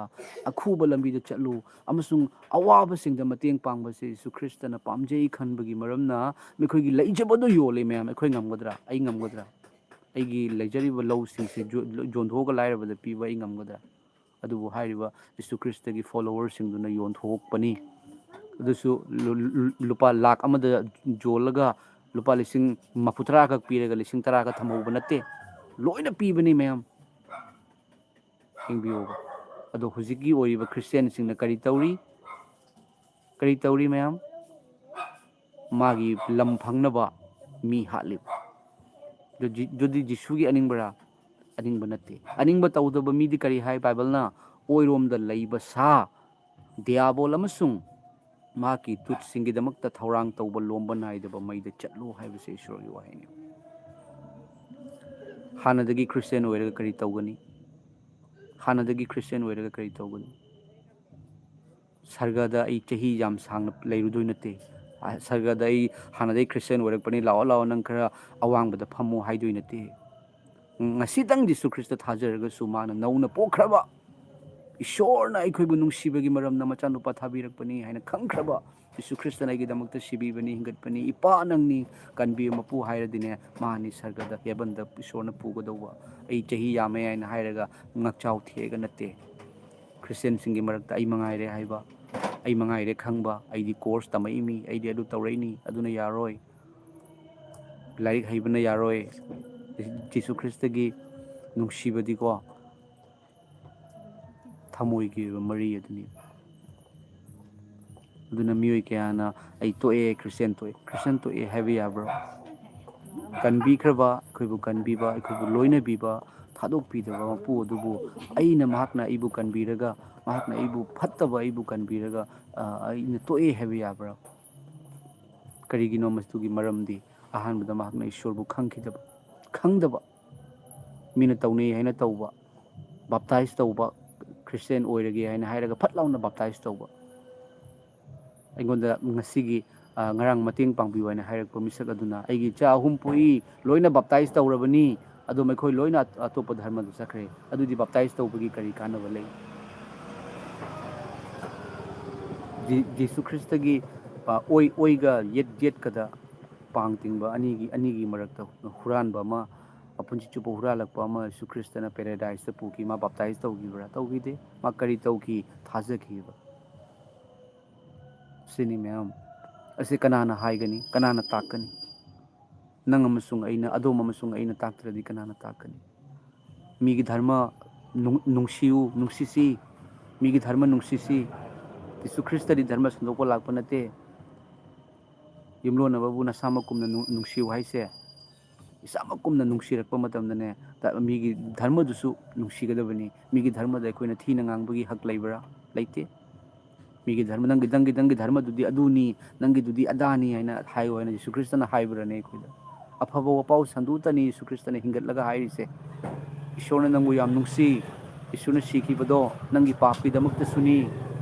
ꯑꯈꯨꯕ ꯂꯝꯕꯤꯗ ꯆꯠꯂꯨ ꯑꯃꯁꯨꯡ ꯑꯋꯥꯕꯁꯤꯡꯗ ꯃꯇꯦꯡ ꯄꯥꯡꯕꯁꯦ ꯌꯤꯁꯨ ꯈ꯭ꯔꯤꯁꯇꯅ ꯄꯥꯝꯖꯩ ꯈꯟꯕꯒꯤ ꯃꯔꯝꯅ ꯃꯈꯣꯏꯒꯤ ꯂꯩꯖꯕꯗꯨ ꯌꯣꯜꯂꯤ꯫ ꯃꯌꯥꯝ, ꯑꯩꯈꯣꯏ ꯉꯝꯒꯗ꯭ꯔꯥ? ꯑꯩ ꯉꯝꯒꯗ꯭ꯔꯥ? ꯑꯩꯒꯤ ꯂꯩꯖꯔꯤꯕ ꯂꯧꯁꯤꯡꯁꯦ ꯌꯣ-, ꯌꯣꯟꯊꯣꯛꯑꯒ ꯂꯥꯏꯔꯕꯗ ꯄꯤꯕ ꯑꯩ ꯉꯝꯒꯗ꯭ꯔꯥ? ꯑꯗꯨꯕꯨ ꯍꯥꯏꯔꯤꯕ ꯌꯤꯁꯨ ꯈ꯭ꯔꯤꯁꯇꯒꯤ followerꯁꯤꯡꯗꯨꯅ ꯌꯣꯟꯊꯣꯛꯄꯅꯤ꯫ ꯑꯗꯨꯁꯨ ꯂꯨ-, ꯂꯨ-, ꯂꯨꯄꯥ ꯂꯥꯛ ꯑꯃꯗ ꯌꯣꯜꯂꯒ ꯂꯨꯄꯥ ꯂꯤꯁꯤꯡ ꯃꯔꯤꯐꯨ ꯇꯔꯥ ꯈꯛ ꯄꯤꯔꯒ ꯂꯤꯁꯤꯡ ꯇꯔꯥ ꯈꯛ ꯊꯝꯍꯧꯕ ꯅꯠꯇꯦ, ꯂꯣꯏꯅ ꯄꯤꯕꯅꯤ ꯃꯌꯥꯝ꯫ ꯌꯦꯡꯕꯤꯌꯣꯕ꯫ ꯑꯗꯣ ꯍꯧꯖꯤꯛꯀꯤ ꯑꯣꯏꯔꯤꯕ ꯈ꯭ꯔꯤꯁꯇꯤꯌꯥꯟꯁꯤꯡꯅ ꯀꯔꯤ ꯇꯧꯔꯤ? ꯀꯔꯤ ꯇꯧꯔꯤ ꯃꯌꯥꯝ? ꯃꯥꯒꯤ ꯂꯝ ꯐꯪꯅꯕ ꯃꯤ ꯍꯥꯠꯂꯤꯕ꯫ ꯑꯗꯨ ꯖꯤ-, ꯑꯗꯨꯗꯤ ꯖꯤꯁꯨꯒꯤ ꯑꯅꯤꯡꯕꯔꯥ? ꯑꯅꯤꯡꯕ ꯅꯠꯇꯦ꯫ ꯑꯅꯤꯡꯕ ꯇꯧꯗꯕ ꯃꯤꯗꯤ ꯀꯔꯤ ꯍꯥꯏ ꯕꯥꯏꯕꯜꯅ? ꯑꯣꯏꯔꯣꯝꯗ ꯂꯩꯕ ꯁꯥ, ꯗꯤꯌꯥꯕꯣꯜ ꯑꯃꯁꯨꯡ ꯃꯍꯥꯛꯀꯤ ꯗꯨꯠꯁꯤꯡꯒꯤꯗꯃꯛꯇ ꯊꯧꯔꯥꯡ ꯇꯧꯕ ꯂꯣꯝꯕ ꯅꯥꯏꯗꯕ ꯃꯩꯗ ꯆꯠꯂꯨ ꯍꯥꯏꯕꯁꯦ ꯏꯁꯣꯔꯒꯤ ꯋꯥꯍꯩꯅꯤ꯫ ꯍꯥꯟꯅꯗꯒꯤ ꯈ꯭ꯔꯤꯁꯇꯤꯌꯥꯟ ꯑꯣꯏꯔꯒ ꯀꯔꯤ ꯇꯧꯒꯅꯤ? ꯍꯥꯟꯅꯗꯒꯤ ꯈ꯭ꯔꯤꯁꯇꯤꯌꯥꯟ ꯑꯣꯏꯔꯒ ꯀꯔꯤ ꯇꯧꯒꯅꯤ? ꯁꯔꯒꯗ ꯑꯩ ꯆꯍꯤ ꯌꯥꯝ ꯁꯥꯡꯅ ꯂꯩꯔꯨꯗꯣꯏ ꯅꯠꯇꯦ꯫ ꯑ, ꯁꯔꯒꯗ ꯑꯩ ꯍꯥꯟꯅꯗꯩ ꯈ꯭ꯔꯤꯁꯇꯤꯌꯥꯟ ꯑꯣꯏꯔꯛꯄꯅꯤ, ꯂꯥꯛꯑꯣ, ꯂꯥꯛꯑꯣ, ꯅꯪ ꯈꯔ ꯑꯋꯥꯡꯕꯗ ꯐꯝꯃꯣ ꯍꯥꯏꯗꯣꯏ ꯅꯠꯇꯦ꯫ ꯉꯁꯤꯇꯪ ꯖꯤꯁꯨ ꯈ꯭ꯔꯤꯁꯇ ꯊꯥꯖꯔꯒꯁꯨ ꯃꯥꯅ ꯅꯧꯅ ꯄꯣꯛꯈ꯭ꯔꯕ, ꯏꯁꯣꯔꯅ ꯑꯩꯈꯣꯏꯕꯨ ꯅꯨꯡꯁꯤꯕꯒꯤ ꯃꯔꯝꯅ ꯃꯆꯥꯅꯨꯄꯥ ꯊꯥꯕꯤꯔꯛꯄꯅꯤ ꯍꯥꯏꯅ ꯈꯪꯈ꯭ꯔꯕ, ꯖꯤꯁꯨ ꯈ꯭ꯔꯤꯁꯇꯅ ꯑꯩꯒꯤꯗꯃꯛꯇ ꯁꯤꯕꯤꯕꯅꯤ, ꯍꯤꯡꯒꯠꯄꯅꯤ, ꯏꯄꯥ ꯅꯪꯅꯤ, ꯀꯟꯕꯤꯌꯨ ꯃꯄꯨ ꯍꯥꯏꯔꯗꯤꯅꯦ, ꯃꯥꯅꯤ ꯁꯔꯒꯗ, ꯍꯦꯕꯟꯗ ꯏꯁꯣꯔꯅ ꯄꯨꯒꯗꯧꯕ꯫ ꯑꯩ ꯆꯍꯤ ꯌꯥꯝꯃꯦ ꯍꯥꯏꯅ ꯍꯥꯏꯔꯒ ꯉꯛꯆꯥꯎ ꯊꯦꯛꯑꯒ ꯅꯠꯇꯦ꯫ ꯈ꯭ꯔꯤꯁꯇꯤꯌꯥꯟꯁꯤꯡꯒꯤ ꯃꯔꯛꯇ ꯑꯩ ꯃꯉꯥꯏꯔꯦ ꯍꯥꯏꯕ, ꯑꯩ ꯃꯉꯥꯏꯔꯦ ꯈꯪꯕ, ꯑꯩꯗꯤ ꯀꯣꯔꯁ ꯇꯝꯃꯛꯏꯃꯤ, ꯑꯩꯗꯤ ꯑꯗꯨ ꯇꯧꯔꯛꯏꯅꯤ, ꯑꯗꯨꯅ ꯌꯥꯔꯣꯏ꯫ ꯂꯥꯏꯔꯤꯛ ꯍꯩꯕꯅ ꯌꯥꯔꯣꯏ꯫ ꯖꯤꯁꯨ ꯈ꯭ꯔꯤꯁꯇꯒꯤ ꯅꯨꯡꯁꯤꯕꯗꯤꯀꯣ ꯊꯃꯣꯏꯒꯤ ꯑꯣꯏꯕ ꯃꯔꯤ ꯑꯗꯨꯅꯤ꯫ ꯑꯗꯨꯅ ꯃꯤꯑꯣꯏ ꯀꯌꯥꯅ "ꯑꯩ ꯇꯣꯛꯑꯦ, ꯈ꯭ꯔꯤꯁꯇꯤꯌꯥꯟ ꯇꯣꯛꯑꯦ, ꯈ꯭ꯔꯤꯁꯇꯤꯌꯥꯟ ꯇꯣꯛꯑꯦ" ꯍꯥꯏꯕ ꯌꯥꯕ꯭ꯔꯣ? ꯀꯟꯕꯤꯈ꯭ꯔꯕ, ꯑꯩꯈꯣꯏꯕꯨ ꯀꯟꯕꯤꯕ, ꯑꯩꯈꯣꯏꯕꯨ ꯂꯣꯏꯅꯕꯤꯕ, ꯊꯥꯗꯣꯛꯄꯤꯗꯕ ꯃꯄꯨ ꯑꯗꯨꯕꯨ ꯑꯩꯅ, ꯃꯍꯥꯛꯅ ꯑꯩꯕꯨ ꯀꯟꯕꯤꯔꯒ, ꯃꯍꯥꯛꯅ ꯑꯩꯕꯨ ꯐꯠꯇꯕ ꯑꯩꯕꯨ ꯀꯟꯕꯤꯔꯒ, ꯑ, ꯑꯩꯅ ꯇꯣꯛꯑꯦ ꯍꯥꯏꯕ ꯌꯥꯕ꯭ꯔꯥ? ꯀꯔꯤꯒꯤꯅꯣ ꯃꯗꯨꯒꯤ ꯃꯔꯝꯗꯤ? ꯑꯍꯥꯟꯕꯗ ꯃꯍꯥꯛꯅ ꯏꯁꯣꯔꯕꯨ ꯈꯪꯈꯤꯗꯕ, ꯈꯪꯗꯕ꯫ ꯃꯤꯅ ꯇꯧꯅꯩ ꯍꯥꯏꯅ ꯇꯧꯕ, ꯕꯥꯞꯇꯥꯏꯖ ꯇꯧꯕ, ꯈ꯭ꯔꯤꯁꯇꯤꯌꯥꯟ ꯑꯣꯏꯔꯒꯦ ꯍꯥꯏꯅ ꯍꯥꯏꯔꯒ ꯐꯠ ꯂꯥꯎꯅ ꯕꯥꯞꯇꯥꯏꯖ ꯇꯧꯕ꯫ ꯑꯩꯉꯣꯟꯗ ꯉꯁꯤꯒꯤ, ꯑ, ꯉꯔꯥꯡ ꯃꯇꯦꯡ ꯄꯥꯡꯕꯤꯌꯨ ꯍꯥꯏꯅ ꯍꯥꯏꯔꯛꯄ ꯃꯤꯁꯛ ꯑꯗꯨꯅ, "ꯑꯩꯒꯤ ꯏꯆꯥ ꯑꯍꯨꯝ ꯄꯣꯛꯏ, ꯂꯣꯏꯅ ꯕꯥꯞꯇꯥꯏꯖ ꯇꯧꯔꯕꯅꯤ, ꯑꯗꯣ ꯃꯈꯣꯏ ꯂꯣꯏꯅ ꯑꯇꯣꯞꯄ ꯙꯔꯃꯗ ꯆꯠꯈ꯭ꯔꯦ, ꯑꯗꯨꯗꯤ ꯕꯥꯞꯇꯥꯏꯖ ꯇꯧꯕꯒꯤ ꯀꯔꯤ ꯀꯥꯟꯅꯕ ꯂꯩ?" ꯖꯤ-, ꯖꯤꯁꯨ ꯈ꯭ꯔꯤꯁꯇꯒꯤ, ꯑ, ꯑꯣꯏ, ꯑꯣꯏꯒ ꯌꯦꯠ, ꯌꯦꯠꯀꯗ ꯄꯥꯡ ꯇꯤꯡꯕ ꯑꯅꯤꯒꯤ, ꯑꯅꯤꯒꯤ ꯃꯔꯛꯇ ꯍꯨꯔꯥꯟꯕ ꯑꯃ, ꯃꯄꯨꯟꯁꯤ ꯆꯨꯞꯄ ꯍꯨꯔꯥꯜꯂꯛꯄ ꯑꯃ ꯖꯤꯁꯨ ꯈ꯭ꯔꯤꯁꯇꯅ ꯄꯦꯔꯥꯗꯥꯏꯁꯇ ꯄꯨꯈꯤ꯫ ꯃꯥ ꯕꯥꯞꯇꯥꯏꯖ ꯇꯧꯈꯤꯕ꯭ꯔꯥ? ꯇꯧꯈꯤꯗꯦ꯫ ꯃꯥ ꯀꯔꯤ ꯇꯧꯈꯤ? ꯊꯥꯖꯈꯤꯕ꯫ ꯁꯤꯅꯤ ꯃꯌꯥꯝ꯫ ꯑꯁꯤ ꯀꯅꯥꯅ ꯍꯥꯏꯒꯅꯤ? ꯀꯅꯥꯅ ꯇꯥꯛꯀꯅꯤ? ꯅꯪ ꯑꯃꯁꯨꯡ ꯑꯩꯅ, ꯑꯗꯣꯝ ꯑꯃꯁꯨꯡ ꯑꯩꯅ ꯇꯥꯛꯇ꯭ꯔꯗꯤ ꯀꯅꯥꯅ ꯇꯥꯛꯀꯅꯤ? ꯃꯤꯒꯤ ꯙꯔꯃ ꯅꯨꯡ-, ꯅꯨꯡꯁꯤꯌꯨ, ꯅꯨꯡꯁꯤꯁꯤ꯫ ꯃꯤꯒꯤ ꯙꯔꯃ ꯅꯨꯡꯁꯤꯁꯤ꯫ ꯖꯤꯁꯨ ꯈ꯭ꯔꯤꯁꯇꯗꯤ ꯙꯔꯃ ꯁꯟꯗꯣꯛꯄ ꯂꯥꯛꯄ ꯅꯠꯇꯦ꯫ ꯌꯨꯝꯂꯣꯟꯅꯕꯕꯨ ꯅꯁꯥꯃꯛ ꯀꯨꯝꯅ ꯅꯨꯡ-, ꯅꯨꯡꯁꯤꯌꯨ ꯍꯥꯏꯁꯦ, ꯏꯁꯥꯃꯛ ꯀꯨꯝꯅ ꯅꯨꯡꯁꯤꯔꯛꯄ ꯃꯇꯝꯗꯅꯦ, ꯇ-, ꯃꯤꯒꯤ ꯙꯔꯃꯗꯨꯁꯨ ꯅꯨꯡꯁꯤꯒꯗꯕꯅꯤ꯫ ꯃꯤꯒꯤ ꯙꯔꯃꯗ ꯑꯩꯈꯣꯏꯅ ꯊꯤꯅ ꯉꯥꯡꯕꯒꯤ ꯍꯛ ꯂꯩꯕ꯭ꯔꯥ? ꯂꯩꯇꯦ꯫ ꯃꯤꯒꯤ ꯙꯔꯃ, "ꯅꯪꯒꯤ, ꯅꯪꯒꯤ, ꯅꯪꯒꯤ ꯙꯔꯃꯗꯨꯗꯤ ꯑꯗꯨꯅꯤ, ꯅꯪꯒꯤꯗꯨꯗꯤ ꯑꯗꯥꯅꯤ" ꯍꯥꯏꯅ ꯍꯥꯏꯌꯨ ꯍꯥꯏꯅ ꯖꯤꯁꯨ ꯈ꯭ꯔꯤꯁꯇꯅ ꯍꯥꯏꯕ꯭ꯔꯅꯦ ꯑꯩꯈꯣꯏꯗ? ꯑꯐꯕ ꯋꯥꯄꯥꯎ ꯁꯟꯗꯣꯛꯇꯅꯤ ꯖꯤꯁꯨ ꯈ꯭ꯔꯤꯁꯇꯅ ꯍꯤꯡꯒꯠꯂꯒ ꯍꯥꯏꯔꯤꯁꯦ꯫ ꯏꯁꯣꯔꯅ ꯅꯪꯕꯨ ꯌꯥꯝ ꯅꯨꯡꯁꯤ, ꯏꯁꯣꯔꯅ ꯁꯤꯈꯤꯕꯗꯣ ꯅꯪꯒꯤ ꯄꯥꯞꯀꯤꯗꯃꯛꯇꯁꯨꯅꯤ,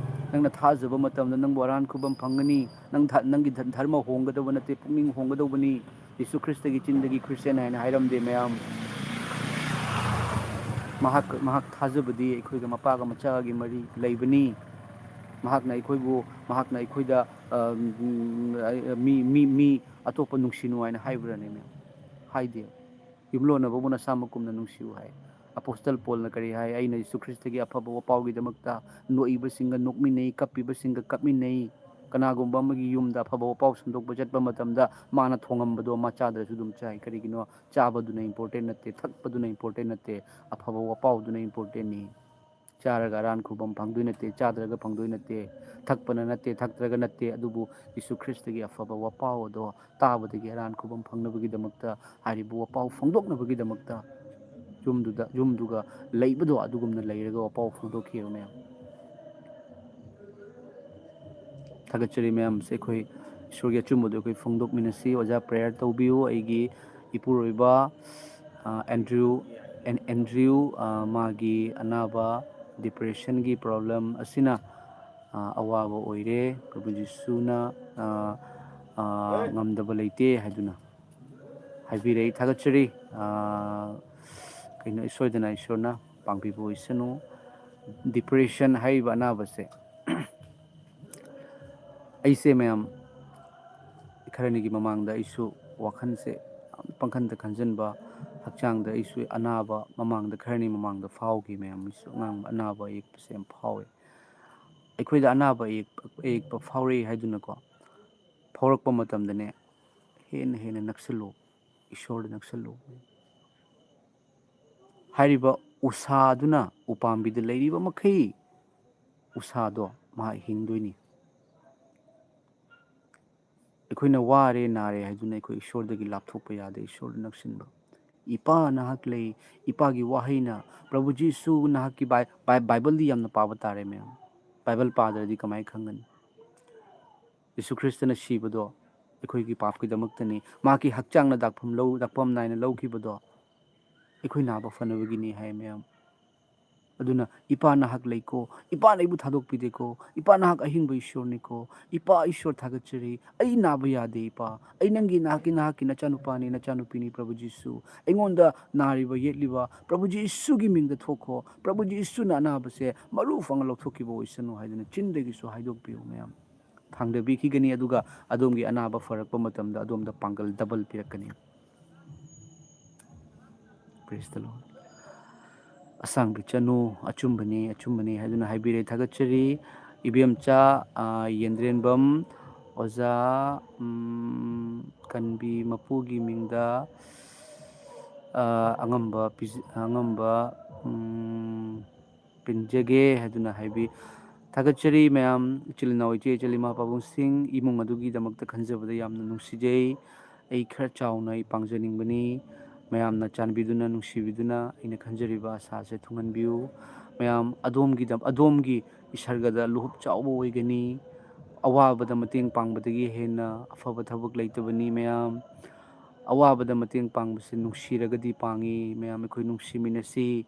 ꯅꯪꯅ ꯊꯥꯖꯕ ꯃꯇꯝꯗ ꯅꯪꯕꯨ ꯑꯔꯥꯟ ꯈꯨꯕꯝ ꯐꯪꯒꯅꯤ, ꯅꯪ ꯙ-, ꯅꯪꯒꯤ ꯙ-, ꯙꯔꯃ ꯍꯣꯡꯒꯗꯧꯕ ꯅꯠꯇꯦ, ꯄꯨꯛꯅꯤꯡ ꯍꯣꯡꯒꯗꯧꯕꯅꯤ꯫ ꯖꯤꯁꯨ ꯈ꯭ꯔꯤꯁꯇꯒꯤ ꯆꯤꯟꯗꯒꯤ ꯈ꯭ꯔꯤꯁꯇꯤꯌꯥꯟ ꯍꯥꯏꯅ ꯍꯥꯏꯔꯝꯗꯦ ꯃꯌꯥꯝ꯫ ꯃꯍꯥꯛ, ꯃꯍꯥꯛ ꯊꯥꯖꯕꯗꯤ ꯑꯩꯈꯣꯏꯒ ꯃꯄꯥꯒ ꯃꯆꯥꯒꯤ ꯃꯔꯤ ꯂꯩꯕꯅꯤ꯫ ꯃꯍꯥꯛꯅ ꯑꯩꯈꯣꯏꯕꯨ, ꯃꯍꯥꯛꯅ ꯑꯩꯈꯣꯏꯗ, ꯑ, ꯎꯝ, ꯃꯤ, ꯃꯤ, ꯃꯤ ꯑꯇꯣꯞꯄ ꯅꯨꯡꯁꯤꯅꯨ ꯍꯥꯏꯅ ꯍꯥꯏꯕ꯭ꯔꯅꯦ ꯃꯌꯥꯝ? ꯍꯥꯏꯗꯦ꯫ ꯌꯨꯝꯂꯣꯟꯅꯕꯕꯨ ꯅꯁꯥꯃꯛ ꯀꯨꯝꯅ ꯅꯨꯡꯁꯤꯌꯨ ꯍꯥꯏ꯫ ꯑꯄꯣꯁꯇꯜ ꯄꯣꯜꯅ ꯀꯔꯤ ꯍꯥꯏ? "ꯑꯩꯅ ꯖꯤꯁꯨ ꯈ꯭ꯔꯤꯁꯇꯒꯤ ꯑꯐꯕ ꯋꯥꯄꯥꯎꯒꯤꯗꯃꯛꯇ ꯅꯣꯛꯏꯕꯁꯤꯡꯒ ꯅꯣꯛꯃꯤꯟꯅꯩ, ꯀꯞꯄꯤꯕꯁꯤꯡꯒ ꯀꯞꯃꯤꯟꯅꯩ"꯫ ꯀꯅꯥꯒꯨꯝꯕ ꯑꯃꯒꯤ ꯌꯨꯝꯗ ꯑꯐꯕ ꯋꯥꯄꯥꯎ ꯁꯟꯗꯣꯛꯄ ꯆꯠꯄ ꯃꯇꯝꯗ ꯃꯥꯅ ꯊꯣꯡꯉꯝꯕꯗꯣ ꯃꯥ ꯆꯥꯗ꯭ꯔꯁꯨ ꯑꯗꯨꯝ ꯆꯥꯏ꯫ ꯀꯔꯤꯒꯤꯅꯣ? ꯆꯥꯕꯗꯨꯅ ꯏꯝꯄꯣꯔꯇꯦꯟ ꯅꯠꯇꯦ, ꯊꯛꯄꯗꯨꯅ ꯏꯝꯄꯣꯔꯇꯦꯟ ꯅꯠꯇꯦ, ꯑꯐꯕ ꯋꯥꯄꯥꯎꯗꯨꯅ ꯏꯝꯄꯣꯔꯇꯦꯟꯅꯤ꯫ ꯆꯥꯔꯒ ꯑꯔꯥꯟ ꯈꯨꯕꯝ ꯐꯪꯗꯣꯏ ꯅꯠꯇꯦ, ꯆꯥꯗ꯭ꯔꯒ ꯐꯪꯗꯣꯏ ꯅꯠꯇꯦ, ꯊꯛꯄꯅ ꯅꯠꯇꯦ, ꯊꯛꯇ꯭ꯔꯒ ꯅꯠꯇꯦ, ꯑꯗꯨꯕꯨ ꯌꯤꯁꯨ ꯈ꯭ꯔꯤꯁꯇꯒꯤ ꯑꯐꯕ ꯋꯥꯄꯥꯎ ꯑꯗꯣ ꯇꯥꯕꯗꯒꯤ ꯑꯔꯥꯟ ꯈꯨꯕꯝ ꯐꯪꯅꯕꯒꯤꯗꯃꯛꯇ, ꯍꯥꯏꯔꯤꯕ ꯋꯥꯄꯥꯎ ꯐꯣꯡꯗꯣꯛꯅꯕꯒꯤꯗꯃꯛꯇ ꯌꯨꯝꯗꯨꯗ, ꯌꯨꯝꯗꯨꯒ ꯂꯩꯕꯗꯣ ꯑꯗꯨꯒꯨꯝꯅ ꯂꯩꯔꯒ ꯋꯥꯄꯥꯎ ꯐꯣꯡꯗꯣꯛꯈꯤꯕ ꯃꯌꯥꯝ꯫ ꯊꯥꯒꯠꯆꯔꯤ ꯃꯌꯥꯝꯁꯦ꯫ ꯑꯩꯈꯣꯏ ꯏꯁꯣꯔꯒꯤ ꯑꯆꯨꯝꯕꯗꯣ ꯑꯩꯈꯣꯏ ꯐꯣꯡꯗꯣꯛꯃꯤꯟꯅꯁꯤ꯫ ꯑꯣꯖꯥ, ꯄ꯭ꯔꯦꯌꯔ ꯇꯧꯕꯤꯌꯨ꯫ ꯑꯩꯒꯤ ꯏꯄꯨꯔꯣꯏꯕ, ꯑ, ꯑꯦꯟꯗ꯭ꯔꯤꯌꯨ, ꯑꯦꯟ-, ꯑꯦꯟꯗ꯭ꯔꯤꯌꯨ, ꯑ, ꯃꯥꯒꯤ ꯑꯅꯥꯕ ꯗꯤꯄ꯭ꯔꯦꯁꯟꯒꯤ ꯄ꯭ꯔꯣꯕ꯭ꯂꯦꯝ ꯑꯁꯤꯅ, ꯑ, ꯑꯋꯥꯕ ꯑꯣꯏꯔꯦ꯫ ꯄ꯭ꯔꯚꯨ ꯖꯤꯁꯨꯅ, ꯑ, ꯑ, ꯉꯝꯗꯕ ꯂꯩꯇꯦ ꯍꯥꯏꯗꯨꯅ ꯍꯥꯏꯕꯤꯔꯛꯏ꯫ ꯊꯥꯒꯠꯆꯔꯤ꯫ ꯑ, ꯀꯩꯅꯣ, ꯁꯣꯏꯗꯅ ꯏꯁꯣꯔꯅ ꯄꯥꯡꯕꯤꯕ ꯑꯣꯏꯁꯅꯨ꯫ ꯗꯤꯄ꯭ꯔꯦꯁꯟ ꯍꯥꯏꯔꯤꯕ ꯑꯅꯥꯕꯁꯦ ꯑꯩꯁꯦ ꯃꯌꯥꯝ ꯈꯔꯅꯤꯒꯤ ꯃꯃꯥꯡꯗ ꯑꯩꯁꯨ ꯋꯥꯈꯜꯁꯦ ꯌꯥꯝ ꯄꯪꯈꯟꯗ ꯈꯟꯖꯟꯕ, ꯍꯛꯆꯥꯡꯗ ꯑꯩꯁꯨ ꯑꯅꯥꯕ ꯃꯃꯥꯡꯗ, ꯈꯔꯅꯤ ꯃꯃꯥꯡꯗ ꯐꯥꯎꯈꯤ ꯃꯌꯥꯝ꯫ ꯑꯩꯁꯨ ꯑꯉꯥꯡꯕ ꯑꯅꯥꯕ ꯑꯌꯦꯛꯄꯁꯦ ꯌꯥꯝ ꯐꯥꯎꯋꯦ꯫ ꯑꯩꯈꯣꯏꯗ ꯑꯅꯥꯕ ꯑꯌꯦꯛꯄ, ꯑꯌꯦꯛꯄ ꯐꯥꯎꯔꯛꯏ ꯍꯥꯏꯗꯨꯅꯀꯣ, ꯐꯥꯎꯔꯛꯄ ꯃꯇꯝꯗꯅꯦ ꯍꯦꯟꯅ ꯍꯦꯟꯅ ꯅꯛꯁꯤꯜꯂꯨ, ꯏꯁꯣꯔꯗ ꯅꯛꯁꯤꯜꯂꯨ꯫ ꯍꯥꯏꯔꯤꯕ ꯎꯁꯥꯗꯨꯅ ꯎꯄꯥꯝꯕꯤꯗ ꯂꯩꯔꯤꯕ ꯃꯈꯩ ꯎꯁꯥꯗꯣ ꯃꯍꯥꯛ ꯍꯤꯡꯗꯣꯏꯅꯤ꯫ ꯑꯩꯈꯣꯏꯅ ꯋꯥꯔꯦ ꯅꯥꯔꯦ ꯍꯥꯏꯗꯨꯅ ꯑꯩꯈꯣꯏ ꯏꯁꯣꯔꯗꯒꯤ ꯂꯥꯞꯊꯣꯛꯄ ꯌꯥꯗꯦ, ꯏꯁꯣꯔꯗ ꯅꯛꯁꯤꯟꯕ꯫ "ꯏꯄꯥ ꯅꯍꯥꯛ ꯂꯩ", ꯏꯄꯥꯒꯤ ꯋꯥꯍꯩꯅ, "ꯄ꯭ꯔꯚꯨ ꯖꯤꯁꯨ ꯅꯍꯥꯛꯀꯤ ꯕꯥꯏ-, ꯕꯥꯏ-, ꯕꯥꯏꯕꯜꯗꯤ ꯌꯥꯝꯅ ꯄꯥꯕ ꯇꯥꯔꯦ ꯃꯌꯥꯝ꯫ ꯕꯥꯏꯕꯜ ꯄꯥꯗ꯭ꯔꯗꯤ ꯀꯃꯥꯏꯅ ꯈꯪꯒꯅꯤ?" ꯌꯤꯁꯨ ꯈ꯭ꯔꯤꯁꯇꯅ ꯁꯤꯕꯗꯣ ꯑꯩꯈꯣꯏꯒꯤ ꯄꯥꯞꯀꯤꯗꯃꯛꯇꯅꯤ꯫ ꯃꯍꯥꯛꯀꯤ ꯍꯛꯆꯥꯡꯅ ꯗꯥꯛꯐꯝ ꯂꯧ-, ꯗꯥꯛꯐꯝ ꯅꯥꯏꯅ ꯂꯧꯈꯤꯕꯗꯣ ꯑꯩꯈꯣꯏ ꯅꯥꯕ ꯐꯅꯕꯒꯤꯅꯤ ꯍꯥꯏ ꯃꯌꯥꯝ꯫ ꯑꯗꯨꯅ "ꯏꯄꯥ ꯅꯍꯥꯛ ꯂꯩꯀꯣ, ꯏꯄꯥꯅ ꯑꯩꯕꯨ ꯊꯥꯗꯣꯛꯄꯤꯗꯦꯀꯣ, ꯏꯄꯥ ꯅꯍꯥꯛ ꯑꯍꯤꯡꯕ ꯏꯁꯣꯔꯅꯤꯀꯣ, ꯏꯄꯥ ꯏꯁꯣꯔ ꯊꯥꯒꯠꯆꯔꯤ, ꯑꯩ ꯅꯥꯕ ꯌꯥꯗꯦ ꯏꯄꯥ, ꯑꯩ ꯅꯪꯒꯤ, ꯅꯍꯥꯛꯀꯤ, ꯅꯍꯥꯛꯀꯤ ꯅꯆꯥꯅꯨꯄꯥꯅꯤ, ꯅꯆꯥꯅꯨꯄꯤꯅꯤ ꯄ꯭ꯔꯚꯨ ꯖꯤꯁꯨ, ꯑꯩꯉꯣꯟꯗ ꯅꯥꯔꯤꯕ ꯌꯦꯠꯂꯤꯕ ꯄ꯭ꯔꯚꯨ ꯖꯤꯁꯨꯒꯤ ꯃꯤꯡꯗ ꯊꯣꯛꯈꯣ, ꯄ꯭ꯔꯚꯨ ꯖꯤꯁꯨꯅ ꯑꯅꯥꯕꯁꯦ ꯃꯔꯨ ꯐꯪꯅ ꯂꯧꯊꯣꯛꯈꯤꯕ ꯑꯣꯏꯁꯅꯨ" ꯍꯥꯏꯗꯨꯅ ꯆꯤꯟꯗꯒꯤꯁꯨ ꯍꯥꯏꯗꯣꯛꯄꯤꯌꯨ ꯃꯌꯥꯝ꯫ ꯊꯥꯡꯗꯕꯤꯈꯤꯒꯅꯤ, ꯑꯗꯨꯒ ꯑꯗꯣꯝꯒꯤ ꯑꯅꯥꯕ ꯐꯔꯛꯄ ꯃꯇꯝꯗ ꯑꯗꯣꯝꯗ ꯄꯥꯡꯒꯜ ꯗꯕꯜ ꯄꯤꯔꯛꯀꯅꯤ꯫ Praise the Lord. "ꯑꯁꯥꯡꯕꯤ ꯆꯅꯨ, ꯑꯆꯨꯝꯕꯅꯤ, ꯑꯆꯨꯝꯕꯅꯤ" ꯍꯥꯏꯗꯨꯅ ꯍꯥꯏꯕꯤꯔꯦ, ꯊꯥꯒꯠꯆꯔꯤ꯫ ꯏꯕꯦꯝꯆꯥ, ꯑ, ꯌꯦꯟꯗ꯭ꯔꯦꯟꯕꯝ, ꯑꯣꯖꯥ, ꯎꯝ, ꯀꯟꯕꯤ ꯃꯄꯨꯒꯤ ꯃꯤꯡꯗ, ꯑ, ꯑꯉꯝꯕ ꯄꯤꯖ-, ꯑꯉꯝꯕ, ꯎꯝ, ꯄꯤꯟꯖꯒꯦ ꯍꯥꯏꯗꯨꯅ ꯍꯥꯏꯕꯤ꯫ ꯊꯥꯒꯠꯆꯔꯤ ꯃꯌꯥꯝ, ꯏꯆꯤꯜ ꯏꯅꯥꯎ, ꯏꯆꯦ ꯏꯆꯜ, ꯏꯃꯥ ꯄꯥꯕꯨꯡꯁꯤꯡ, ꯏꯃꯨꯡ ꯑꯗꯨꯒꯤꯗꯃꯛꯇ ꯈꯟꯖꯕꯗ ꯌꯥꯝꯅ ꯅꯨꯡꯁꯤꯖꯩ꯫ ꯑꯩ ꯈꯔ ꯆꯥꯎꯅ ꯑꯩ ꯄꯥꯡꯖꯅꯤꯡꯕꯅꯤ꯫ ꯃꯌꯥꯝꯅ ꯆꯥꯟꯕꯤꯗꯨꯅ, ꯅꯨꯡꯁꯤꯕꯤꯗꯨꯅ ꯑꯩꯅ ꯈꯟꯖꯔꯤꯕ ꯑꯁꯥꯁꯦ ꯊꯨꯡꯍꯟꯕꯤꯌꯨ꯫ ꯃꯌꯥꯝ ꯑꯗꯣꯝꯒꯤꯗ-, ꯑꯗꯣꯝꯒꯤ ꯏꯁꯔꯒꯗ ꯂꯨꯍꯨꯞ ꯆꯥꯎꯕ ꯑꯣꯏꯒꯅꯤ꯫ ꯑꯋꯥꯕꯗ ꯃꯇꯦꯡ ꯄꯥꯡꯕꯗꯒꯤ ꯍꯦꯟꯅ ꯑꯐꯕ ꯊꯕꯛ ꯂꯩꯇꯕꯅꯤ ꯃꯌꯥꯝ꯫ ꯑꯋꯥꯕꯗ ꯃꯇꯦꯡ ꯄꯥꯡꯕꯁꯦ ꯅꯨꯡꯁꯤꯔꯒꯗꯤ ꯄꯥꯡꯉꯤ꯫ ꯃꯌꯥꯝ ꯑꯩꯈꯣꯏ ꯅꯨꯡꯁꯤꯃꯤꯟꯅꯁꯤ꯫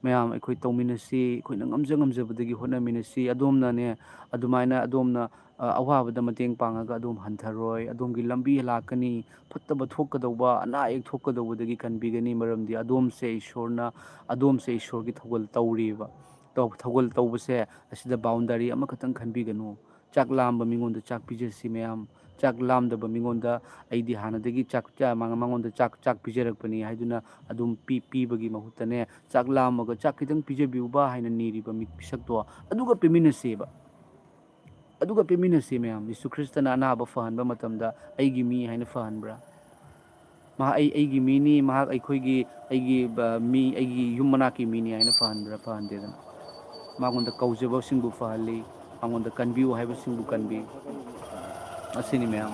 ꯃꯌꯥꯝ ꯑꯩꯈꯣꯏ ꯇꯧꯃꯤꯟꯅꯁꯤ, ꯑꯩꯈꯣꯏꯅ ꯉꯝꯖ ꯉꯝꯖꯕꯗꯒꯤ ꯍꯣꯠꯅꯃꯤꯟꯅꯁꯤ꯫ ꯑꯗꯣꯝꯅꯅꯦ, ꯑꯗꯨꯃꯥꯏꯅ ꯑꯗꯣꯝꯅ, ꯑ, ꯑꯋꯥꯕꯗ ꯃꯇꯦꯡ ꯄꯥꯡꯉꯒ ꯑꯗꯣꯝ ꯍꯟꯊꯔꯣꯏ, ꯑꯗꯣꯝꯒꯤ ꯂꯝꯕꯤ ꯂꯥꯛꯀꯅꯤ, ꯐꯠꯇꯕ ꯊꯣꯛꯀꯗꯧꯕ, ꯑꯅꯥ ꯑꯌꯦꯛ ꯊꯣꯛꯀꯗꯧꯕꯗꯒꯤ ꯀꯟꯕꯤꯒꯅꯤ, ꯃꯔꯝꯗꯤ ꯑꯗꯣꯝꯁꯦ ꯏꯁꯣꯔꯅ, ꯑꯗꯣꯝꯁꯦ ꯏꯁꯣꯔꯒꯤ ꯊꯧꯒꯜ ꯇꯧꯔꯤꯕ꯫ ꯇꯧ-, ꯊꯧꯒꯜ ꯇꯧꯕꯁꯦ ꯑꯁꯤꯗ boundary ꯑꯃꯈꯛꯇꯪ ꯈꯟꯕꯤꯒꯅꯨ꯫ ꯆꯥꯛ ꯂꯥꯝꯕ ꯃꯤꯉꯣꯟꯗ ꯆꯥꯛ ꯄꯤꯖꯁꯤ ꯃꯌꯥꯝ꯫ ꯆꯥꯛ ꯂꯥꯝꯗꯕ ꯃꯤꯉꯣꯟꯗ ꯑꯩꯗꯤ ꯍꯥꯟꯅꯗꯒꯤ ꯆꯥꯛ ꯆꯥ-, ꯃꯉ-, ꯃꯉꯣꯟꯗ ꯆꯥꯛ, ꯆꯥꯛ ꯄꯤꯖꯔꯛꯄꯅꯤ ꯍꯥꯏꯗꯨꯅ ꯑꯗꯨꯝ ꯄꯤ-, ꯄꯤꯕꯒꯤ ꯃꯍꯨꯠꯇꯅꯦ, ꯆꯥꯛ ꯂꯥꯝꯃꯒ ꯆꯥꯛ ꯈꯤꯇꯪ ꯄꯤꯖꯕꯤꯌꯨꯕ ꯍꯥꯏꯅ ꯅꯤꯔꯤꯕ ꯃꯤ-, ꯃꯤꯁꯛꯇꯣ ꯑꯗꯨꯒ ꯄꯤꯃꯤꯟꯅꯁꯦꯕ꯫ ꯑꯗꯨꯒ ꯄꯤꯃꯤꯟꯅꯁꯤ ꯃꯌꯥꯝ꯫ ꯌꯤꯁꯨ ꯈ꯭ꯔꯤꯁꯇꯅ ꯑꯅꯥꯕ ꯐꯍꯟꯕ ꯃꯇꯝꯗ ꯑꯩꯒꯤ ꯃꯤ ꯍꯥꯏꯅ ꯐꯍꯟꯕ꯭ꯔꯥ? ꯃꯍꯥꯛ ꯑꯩ, ꯑꯩꯒꯤ ꯃꯤꯅꯤ, ꯃꯍꯥꯛ ꯑꯩꯈꯣꯏꯒꯤ, ꯑꯩꯒꯤ, ꯕ-, ꯃꯤ, ꯑꯩꯒꯤ ꯌꯨꯝ ꯃꯅꯥꯛꯀꯤ ꯃꯤꯅꯤ ꯍꯥꯏꯅ ꯐꯍꯟꯕ꯭ꯔꯥ? ꯐꯍꯟꯗꯦꯗꯅ꯫ ꯃꯉꯣꯟꯗ ꯀꯧꯖꯕꯁꯤꯡꯕꯨ ꯐꯍꯜꯂꯤ, ꯃꯉꯣꯟꯗ ꯀꯟꯕꯤꯌꯨ ꯍꯥꯏꯕꯁꯤꯡꯕꯨ ꯀꯟꯕꯤ꯫ ꯑꯁꯤꯅꯤ ꯃꯌꯥꯝ꯫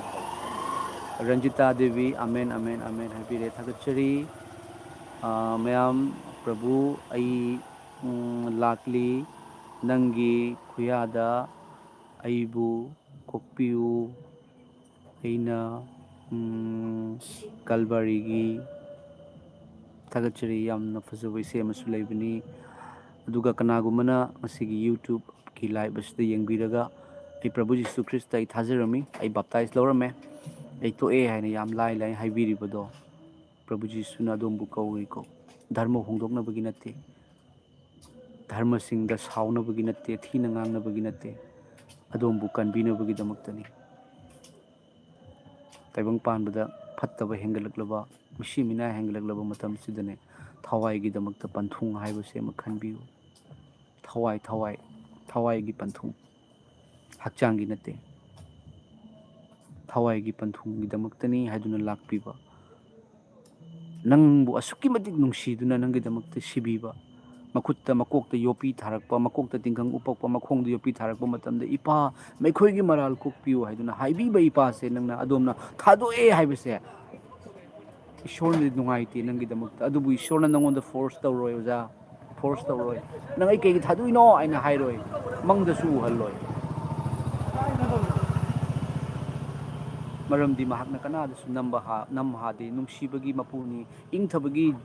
Ranjita Devi, amen, amen, amen ꯍꯥꯏꯕꯤꯔꯦ, ꯊꯥꯒꯠꯆꯔꯤ꯫ ꯑ, ꯃꯌꯥꯝ, ꯄ꯭ꯔꯚꯨ, ꯑꯩ, ꯎꯝ, ꯂꯥꯛꯂꯤ, ꯅꯪꯒꯤ ꯈꯨꯌꯥꯗ ꯑꯩꯕꯨ ꯀꯣꯛꯄꯤꯌꯨ꯫ ꯑꯩꯅ, ꯎꯝ, ꯀꯜꯕꯥꯔꯤꯒꯤ ꯊꯥꯒꯠꯆꯔꯤ꯫ ꯌꯥꯝꯅ ꯐꯖꯕ ꯏꯁꯩ ꯑꯃꯁꯨ ꯂꯩꯕꯅꯤ꯫ ꯑꯗꯨꯒ ꯀꯅꯥꯒꯨꯝꯕꯅ ꯉꯁꯤꯒꯤ YouTubeꯀꯤ live ꯑꯁꯤꯗ ꯌꯦꯡꯕꯤꯔꯒ, "ꯑꯩ ꯄ꯭ꯔꯚꯨ ꯖꯤꯁꯨ ꯈ꯭ꯔꯤꯁꯇ ꯑꯩ ꯊꯥꯖꯔꯝꯃꯤ, ꯑꯩ baptize ꯂꯧꯔꯝꯃꯦ, ꯑꯩ ꯇꯣꯛꯑꯦ" ꯍꯥꯏꯅ ꯌꯥꯝ ꯂꯥꯏ ꯂꯥꯏ ꯍꯥꯏꯕꯤꯔꯤꯕꯗꯣ, ꯄ꯭ꯔꯚꯨ ꯖꯤꯁꯨꯅ ꯑꯗꯣꯝꯕꯨ ꯀꯧꯔꯤꯀꯣ꯫ ꯙꯔꯃ ꯍꯣꯡꯗꯣꯛꯅꯕꯒꯤ ꯅꯠꯇꯦ, ꯙꯔꯃꯁꯤꯡꯗ ꯁꯥꯎꯅꯕꯒꯤ ꯅꯠꯇꯦ, ꯊꯤꯅ ꯉꯥꯡꯅꯕꯒꯤ ꯅꯠꯇꯦ, ꯑꯗꯣꯝꯕꯨ ꯀꯟꯕꯤꯅꯕꯒꯤꯗꯃꯛꯇꯅꯤ꯫ ꯇꯥꯏꯕꯪ ꯄꯥꯟꯕꯗ ꯐꯠꯇꯕ ꯍꯦꯟꯒꯠꯂꯛꯂꯕ, ꯃꯤꯁꯤ ꯃꯤꯅꯥ ꯍꯦꯟꯒꯠꯂꯛꯂꯕ ꯃꯇꯝꯁꯤꯗꯅꯦ, ꯊꯋꯥꯏꯒꯤꯗꯃꯛꯇ ꯄꯟꯊꯨꯡ ꯍꯥꯏꯕꯁꯦ ꯑꯃ ꯈꯟꯕꯤꯌꯨ꯫ ꯊꯋꯥꯏ, ꯊꯋꯥꯏ, ꯊꯋꯥꯏꯒꯤ ꯄꯟꯊꯨꯡ, ꯍꯛꯆꯥꯡꯒꯤ ꯅꯠꯇꯦ꯫ ꯊꯋꯥꯏꯒꯤ ꯄꯟꯊꯨꯡꯒꯤꯗꯃꯛꯇꯅꯤ ꯍꯥꯏꯗꯨꯅ ꯂꯥꯛꯄꯤꯕ, ꯅꯪꯕꯨ ꯑꯁꯨꯛꯀꯤ ꯃꯇꯤꯛ ꯅꯨꯡꯁꯤꯗꯨꯅ ꯅꯪꯒꯤꯗꯃꯛꯇ ꯁꯤꯕꯤꯕ, ꯃꯈꯨꯠꯇ ꯃꯀꯣꯛꯇ ꯌꯣꯠꯄꯤ ꯊꯥꯔꯛꯄ, ꯃꯀꯣꯛꯇ ꯇꯤꯡꯈꯪ ꯎꯄꯛꯄ, ꯃꯈꯣꯡꯗ ꯌꯣꯠꯄꯤ ꯊꯥꯔꯛꯄ ꯃꯇꯝꯗ, "ꯏꯄꯥ, ꯃꯈꯣꯏꯒꯤ ꯃꯔꯥꯜ ꯀꯣꯛꯄꯤꯌꯨ" ꯍꯥꯏꯗꯨꯅ ꯍꯥꯏꯕꯤꯕ ꯏꯄꯥꯁꯦ ꯅꯪꯅ, ꯑꯗꯣꯝꯅ ꯊꯥꯗꯣꯛꯑꯦ ꯍꯥꯏꯕꯁꯦ ꯏꯁꯣꯔꯅꯗꯤ ꯅꯨꯡꯉꯥꯏꯇꯦ ꯅꯪꯒꯤꯗꯃꯛꯇ꯫ ꯑꯗꯨꯕꯨ ꯏꯁꯣꯔꯅ ꯅꯪꯉꯣꯟꯗ ꯐꯣꯔꯁ ꯇꯧꯔꯣꯏ, ꯑꯣꯖꯥ, ꯐꯣꯔꯁ ꯇꯧꯔꯣꯏ꯫ "ꯅꯪ ꯑꯩ ꯀꯩꯒꯤ ꯊꯥꯗꯣꯛꯏꯅꯣ?" ꯍꯥꯏꯅ ꯍꯥꯏꯔꯣꯏ, ꯃꯪꯗꯁꯨ ꯎꯍꯜꯂꯣꯏ꯫ ꯃꯔꯝꯗꯤ ꯃꯍꯥꯛꯅ ꯀꯅꯥꯗꯁꯨ ꯅꯝꯕ ꯍꯥ-, ꯅꯝ ꯍꯥꯗꯦ꯫ ꯅꯨꯡꯁꯤꯕꯒꯤ ꯃꯄꯨꯅꯤ, ꯏꯪꯊꯕꯒꯤ